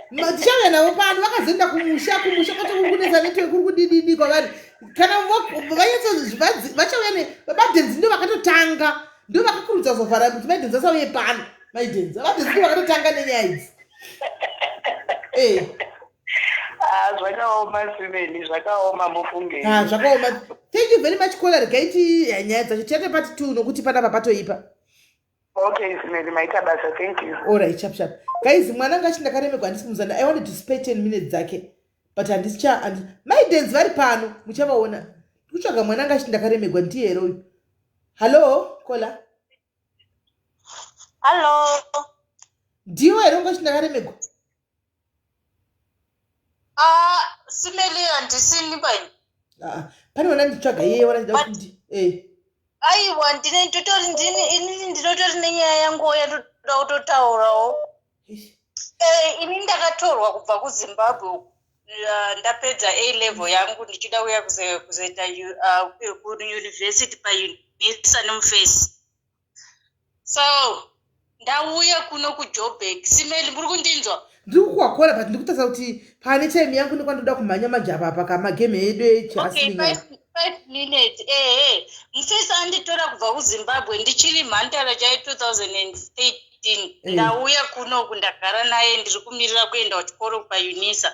[SPEAKER 1] tichauya navo pano vakazoenda kumusha kumusha kwacho kuri kunetsa network kuri kudididi kwavari kana vanyatso vachauya ne badenzi ndo vakatotanga ndo vakakurudza kuzovhara kuti maidenzi asauye pano maidenzi vadenzi ndo vakatotanga nenyaya idzi
[SPEAKER 10] eh. Ah, zvakaoma simeni zvakaoma mufunge
[SPEAKER 1] ah, zvakaoma thank you very much kola regai ti nyaya dzacho tiate pati two nokuti panapa patoipa
[SPEAKER 10] Okay, Simeli, maita basa. Thank you.
[SPEAKER 1] All right, sharp sharp. Guys, mwana ngachi ndakaremegwa handisi kumuzana. I wanted to spare 10 minutes dzake. But handisi cha and my dance vari pano muchavaona. Ndikutsvaga mwana ngachi ndakaremegwa ndiye here uyu. Hello, Kola.
[SPEAKER 12] Hello.
[SPEAKER 1] Ndiwe here ungachi ndakaremegwa?
[SPEAKER 12] Ah, Simeli handisini bai.
[SPEAKER 1] Ah, pane wana nditsvaga iye wana ndida kuti eh.
[SPEAKER 12] Aiwa ndine ndotori ndini inini ndinotori nenyaya yangu yandoda kutotaurawo. Eh, ini ndakatorwa kubva kuZimbabwe uku. Uh, ndapedza A level yangu ndichida kuya kuzoita uh, kuuniversity paUnisa nemufesi. So ndauya kuno kuJoburg. Simeli muri kundinzwa?
[SPEAKER 1] Ndiri kukwakora but ndiri kutarisa kuti pane time yangu nekwandoda kumhanya manje apa apa kamagame edu
[SPEAKER 12] echihasiling okay, five minutes ehe mufesi anditora kubva kuzimbabwe ndichiri mhandara chai 2013 eh. ndauya kunoku ndagara naye ndiri kumirira kuenda kuchikoro paunisa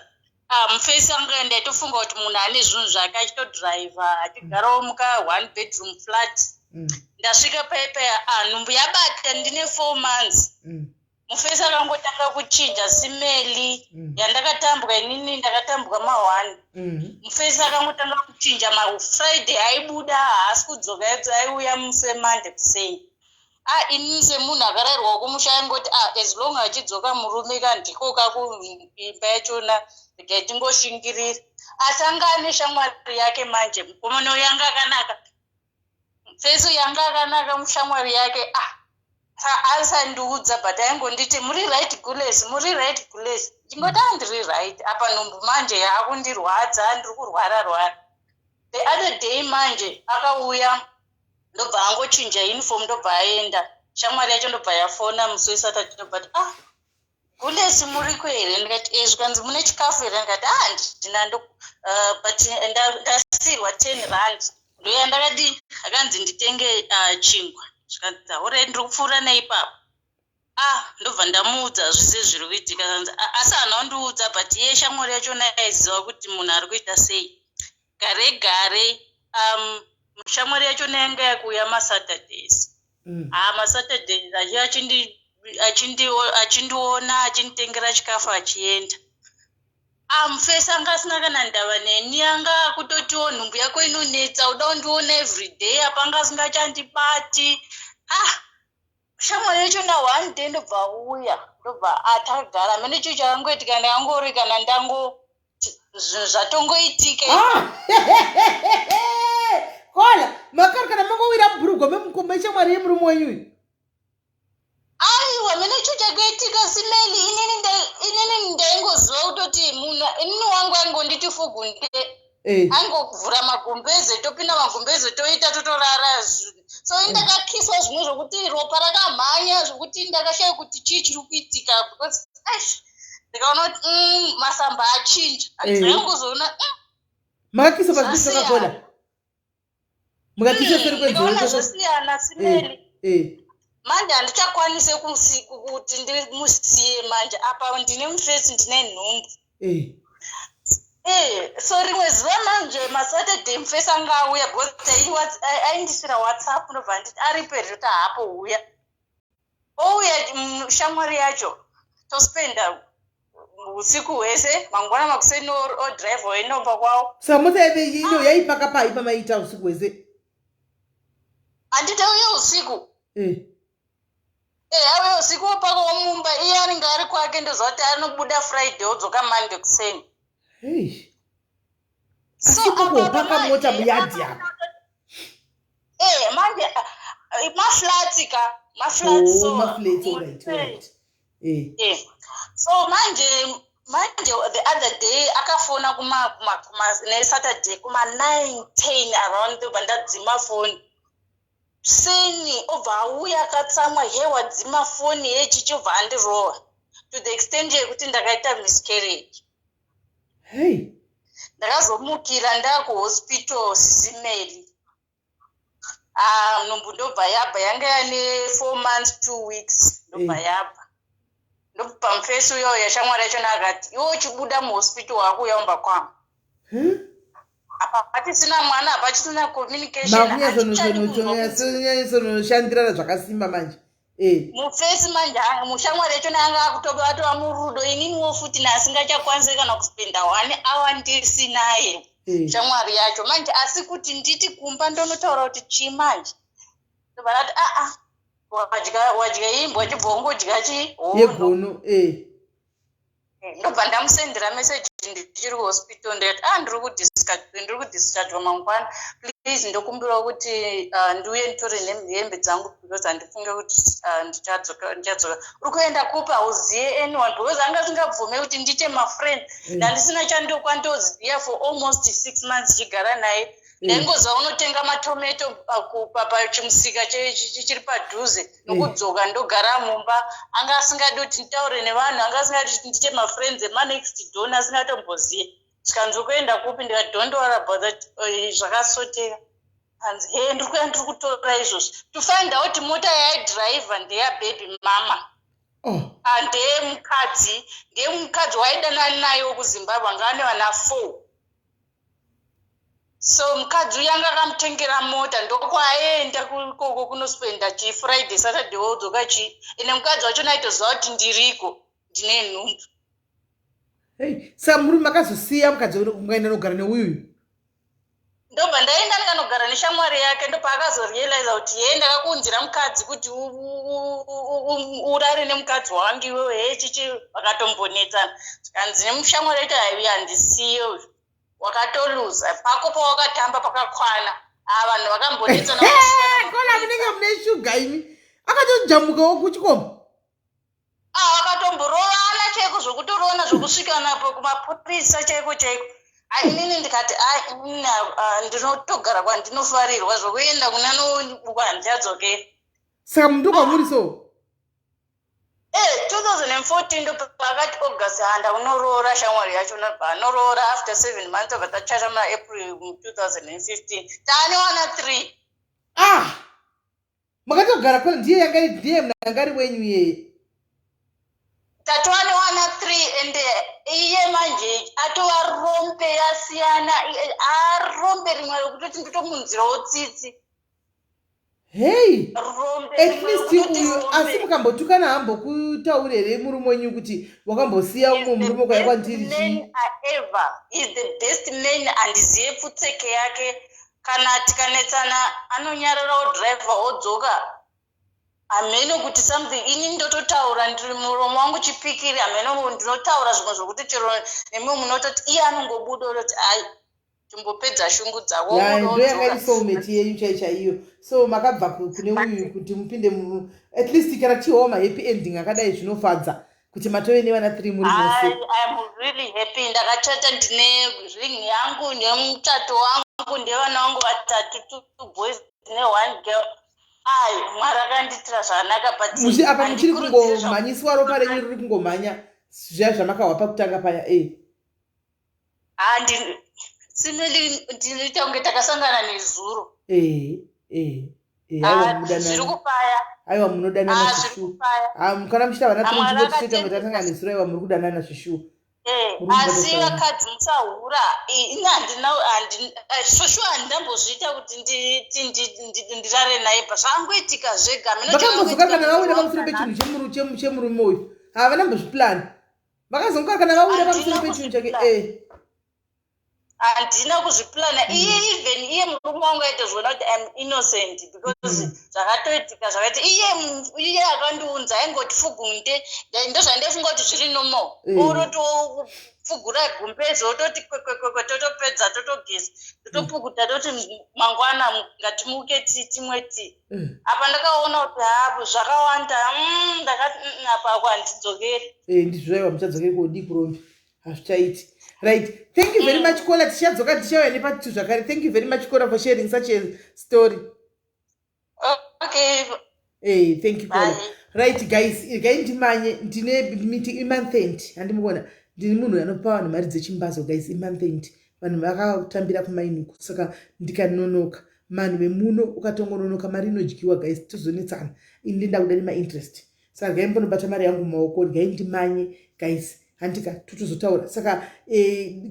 [SPEAKER 12] Ah, mufesi anga ndaitofunga kuti munhu ane zvinhu zvake achitodriver achigarawo muka one bedroom flat mm. ndasvika paipa ah, nhumbu yabata ndine four months mm. mufesi akangotanga kuchinja simeli mm. yandakatambwa inini ndakatambwa maone mm. mufesi akangotanga kuchinja mafriday aibuda haasi kudzoka aiuya musi wemonday kuseni ah ini semunhu akarairwa kumusha aingoti ah as long achidzoka murume ka ndiko kakuimba yachona regai tingoshingirira asi anga ane shamwari yake manje mukomana uyu anga akanaka feso yanga akanaka mushamwari yake ah asandiudza but aingonditi muri right gules muri right gules ndingoti ah ndiri right apa nhumbu manje yaakundirwadza ndiri kurwara rwara the other day manje akauya ndobva angochinja uniform ndobva aenda shamwari yacho ndobva yafona musi wesaturday ndobva ti ah gulesi muriko here ndikati e zvikanzi mune chikafu here ndikati ah handina ndo uh, but ndasiirwa ten rand ndoya ndakati akanzi nditenge uh, chingwa zvikanzi aore ndiri kupfuura neipapo ah ndobva ndamuudza zvese zviri kuitika asi haana kundiudza but iye shamwari yachona yaiziva kuti munhu ari kuita sei gare gare um shamwari yachona yanga yakuuya masaturdays mm. ah masaturdays achiya achindiona achinditengera chikafu achienda. Ah, mufesi anga asina kana ndava neni anga akutotiwo nhumbu yako inonetsa uda undiona everyday apa anga asingachandibati ah shamwari yacho na one day ndobva auya ndobva atagara mene chii chakangoitika ndangori kana ndango zvinhu zvatongoitika
[SPEAKER 1] ah! kola makari kana mangowira mubhurugwa memeshamwari yemurume wenyu uyu
[SPEAKER 12] aiwa mene cho chakaitika simeli inini ndaingoziva kutoti munhu inini wangu aingonditi fugunde eh. aingovhura magumbeze topinda magumbeze toita totorara so ini ndakakiswa zvimwe zvokuti ropa rakamhanya zvokuti ndakashaya kuti chii chiri kuitika because ash ndikaona kuti mm, masamba achinja handinangozoona eh.
[SPEAKER 1] Makakiswa pazvii mukakiswa seri
[SPEAKER 12] kwenzeve zvasiyana simeli eh, eh. manje handichakwanise kuti ndimusiye manje apa ndine mufesi ndine nhumbu eh. Eh, so rimwe zuva manje masaturday mufesi anga auya because aindisira whatsapp ndobva nditi aripo here toti haapo huya ouya mm, shamwari yacho tospenda usiku hwese mangwana makuseni odrive oenomba kwawo
[SPEAKER 1] saka mota yaive ino ah. yaipaka pai pamaiita usiku hwese
[SPEAKER 12] handiti auye usiku eh. eh auye usiku opaka womumba iye anenge ari kwake ndoziva kuti anobuda friday odzoka monday kuseni
[SPEAKER 1] so apa mota muyadhi apa
[SPEAKER 12] eh manje eh, maflats ka maflats
[SPEAKER 1] oh, so maflats all right all right
[SPEAKER 12] eh. eh so manje manje the other day akafona kuma kuma kuma ne saturday kuma 9 10 around ndobva ndadzima foni seni obva auya akatsamwa he wadzima foni he chichi obva andirowa to the extent yekuti ndakaita miscarriage
[SPEAKER 1] hey
[SPEAKER 12] ndakazomukira ndakuhospital sisimeli ah, nhumbu ndobva yabva yanga yane four months two weeks ndobva eh. yabva ndobva mufesi uyo yashamwari yachona akati iwe uchibuda muhospital wakuuya umba kwangu apa patisina mwana hapachisina communication
[SPEAKER 1] makunyatsononyatsonoshandirana zvakasimba manje
[SPEAKER 12] eh. mufesi manje mushamwari yacho anga akutoba atova murudo ininiwo futi naasingachakwanise kana kuspenda one hour ndisinaye eh. shamwari yacho manje asi kuti nditi kumba ndonotaura kuti chii manje ndobva ndati aa wadya wadya imbwa chibva wangodya chi
[SPEAKER 1] yegono eh.
[SPEAKER 12] ndobva ndamusendera message ndichiri kuhospital ndikati ah ndiri kudischargewa mangwana please ndokumbirawo kuti ah, ndiuye nditore hembe dzangu because handifunge kuti ah, ndichadzoka ndichadzoka uri kuenda kupi hauziye anyone because anga asingabvume kuti ndiite mafriend mm. ndandisina chandokwandoziya for almost six months chigara naye mm. Ndaingoziva unotenga matomato pachimusika chiri padhuze mm. nokudzoka ndogara mumba anga asingadi kuti nditaure nevanhu anga asingadi kuti ndiite mafriends emanext don asingatombozive zvikanzi ukuenda kupi ndikati don't worry about that eh, zvakasoteka hanzi he ndiri kuya ndiri kutora izvozvi to find out mota yaidriver ndeyababy mama oh. Ah, ndeyemukadzi ndeyemukadzi waidanana naye wekuzimbabwe anga ane vana four so mukadzi uyu anga akamutengera mota ndokwaaenda ikoko kunospenda chi friday saturday wodzoka chi ende mukadzi wacho naitoziva kuti ndiriko ndine nhumbu
[SPEAKER 1] hey, sa murume makazosiya mukadzi mukaenda nogara neuyuyu
[SPEAKER 12] ndobva ndaenda ndikanogara neshamwari yake ndopaakazorealiza kuti hee ndakakuunzira mukadzi kuti urare nemukadzi wangu iwewe hee chichi vakatombonetsana zvikanzi nemushamwari yacho haivi handisiye uyu wakatoluza pako pawakatamba pakakwana ah, vanhu vakambonetsana
[SPEAKER 1] kona munenge mune shuga imi akatojamukawo kuchikoma
[SPEAKER 12] ah, vakatomborovana chaiko zvokutoroona zvokusvika napo kumapurisa chaiko chaiko ah, inini ndikati a inini ndinotogara kwandinofarirwa zvokuenda kunanobuka handichadzokera
[SPEAKER 1] saka mundu kwamuri so
[SPEAKER 12] Eh, 2014 ndopakati August handa unoroora shamwari yacho unobva anoroora after seven months obva tachata muna April 2015 taane wana three
[SPEAKER 1] ah makatogara kona ndiye yanga ndiye mnangari wenyu iyeye
[SPEAKER 12] tatova newana three and iye manje atova rombe yasiyana arombe rimwe rekutoti ndotomunzirawo tsitsi
[SPEAKER 1] Hey, at least uyu asi mukambotukana hambokutauri here murume wenyu kuti wakambosiya umwe murume kwaya kwandiri
[SPEAKER 12] chii? Ever is the best man, handizive pfutseke yake. Kana tikanetsana anonyarara, odriver odzoka. Hameno kuti something, ini ndototaura ndiri muromo wangu chipikiri. Hameno, ndinotaura zvimwe zvokuti chero nemi munototi iye anongobuda ototi, "Ai, timbopedza shungu dzako."
[SPEAKER 1] Ya, ndo yanga iri soulmate yenyu chai chaiyo. So makabva kune uyu kuti mupinde at least kana tichiwawo mahappy ending akadai, zvinofadza kuti matove nevana three muri mose.
[SPEAKER 12] I'm really happy. Ndakachata, ndine ring yangu nemuchato wangu, ndevana vangu vatatu, two boys ne-one girl. Ai, Mwari akandiitira zvakanaka, but
[SPEAKER 1] Apa muchiri kungomhanyiswa, ropa renyu riri kungomhanya zviya zvamakahwa pakutanga paya e.
[SPEAKER 12] Handi simeli, ndinoita kunge takasangana nezuro.
[SPEAKER 1] Ee ee ee.
[SPEAKER 12] Ah,
[SPEAKER 1] Aiwa, munodanana.
[SPEAKER 12] Zviri kupaya.
[SPEAKER 1] Aiwa, munodanana.
[SPEAKER 12] Ah, zviri
[SPEAKER 1] zvishuwa.
[SPEAKER 12] kupaya.
[SPEAKER 1] Ah, kana muchita vana three,
[SPEAKER 12] Mwari
[SPEAKER 1] muchingoti toita kunge
[SPEAKER 12] akatendeka.
[SPEAKER 1] tasangana nezuro. Aiwa, muri kudanana zvishuwa. Muri
[SPEAKER 12] Asi
[SPEAKER 1] kubatana.
[SPEAKER 12] vakadzi musahura. Ini handina for sure handinambozviita kuti ndirare naye pa zvangoitika zvega. Hameno
[SPEAKER 1] Vakambozoka
[SPEAKER 12] chakangoitika
[SPEAKER 1] kana vawira
[SPEAKER 12] murume
[SPEAKER 1] pamusoro
[SPEAKER 12] wangu.
[SPEAKER 1] pechinhu chemurume uyu, havana mbozviplani. Vakazongoka kana vawira pamusoro
[SPEAKER 12] Handina
[SPEAKER 1] pechinhu chake.
[SPEAKER 12] kuzviplana. Handina kuzviplana. Iye, even iye murume wangu aitozviona kuti I'm innocent because zvakatoitika zvakaita iye iye akandiunza aingoti fugunde. Ndozvandaifunga kuti zviri normal. Urotofugura gumbezi, wototi kwekwekwekwe, totopedza, totogeza, totopukuta, toti mangwana ngatimuke timwe tii. Apa ndakaona kuti hapo zvakawanda. Ndakati, apa ako handidzokeri."
[SPEAKER 1] Ndizvo, aiwa, muchadzokeri kodii kurombi, hazvichaiti. Right, thank you very much, Kola. Tichadzoka, tichauya nepart two zvakare. Thank you very much, Kola, for sharing such a story.
[SPEAKER 12] Okay.
[SPEAKER 1] Hey, thank you, Kola.
[SPEAKER 12] Bye.
[SPEAKER 1] Right guys, regai ndimanye, ndine meeting imonth end. Handimuona ndini munhu anopa vanhu mari dzechimbazo. Guys, imonth end, vanhu vakatambira kumainuku, saka ndikanonoka, vanhu vemuno, ukatongononoka mari inodyiwa. Guys, tozonetsana. Ini ndinda kuda nemainterest, saka regai mbonobata mari yangu mumaoko. Regai ndimanye, guys, handika totozotaura. Saka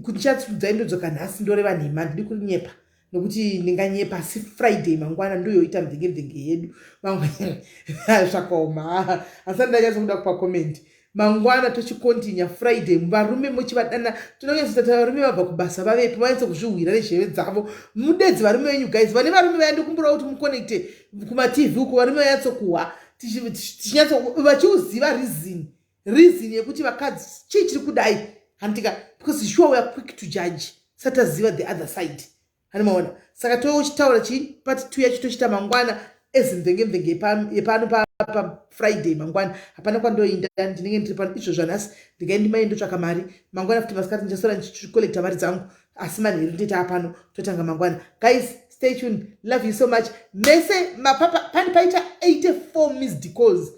[SPEAKER 1] kuti ndichatsiudzai ndodzoka nhasi, ndoreva nhema, handidi kunyepa nokuti ndinganyepa. Asi Friday mangwana ndoyoita mvenge mvenge yedu. Mamwe zvakaoma, asi andanyatso kuda kupa comment. Mangwana tochikontinya Friday. Varume muchivadana, tinonyatsotata varume vabva kubasa vavepo, vanyatso kuzvihwira nezheve dzavo. Mudedzi varume venyu, guys. Vane varume vaya, ndikumbirawo kuti muconnecte kumaTV uko, varume vanyatsokuhwa, tichinyatso vachiuziva reason yekuti vakadzi chii chiri kudai, handika? Because sure, we are quick to judge sataziva the other side, hani maona? Saka tochitaura chii, part two yacho tochita mangwana ezimvenge mvenge yepano paFriday. Mangwana hapana kwandoinda, ndinenge ndiri pano. Izvo zvanhasi ndingai ndimai ndotsvaka mari. Mangwana futi masikati ndichasora ndichikolekta mari dzangu, asi manheru ndoita apano, totanga mangwana. Guys, stay tuned. Love you so much mese. Mapapa pane paita 84 missed calls,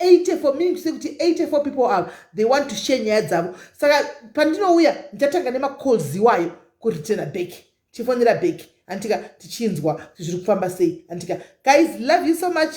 [SPEAKER 1] 84, meaning to say kuti 84 people ava, they want to share nyaya dzavo. Saka pandinouya ndichatanga nemacalls iwayo kureturna back, tichifonera back, antika, tichinzwa kuti zviri kufamba sei, antika? Guys, love you so much.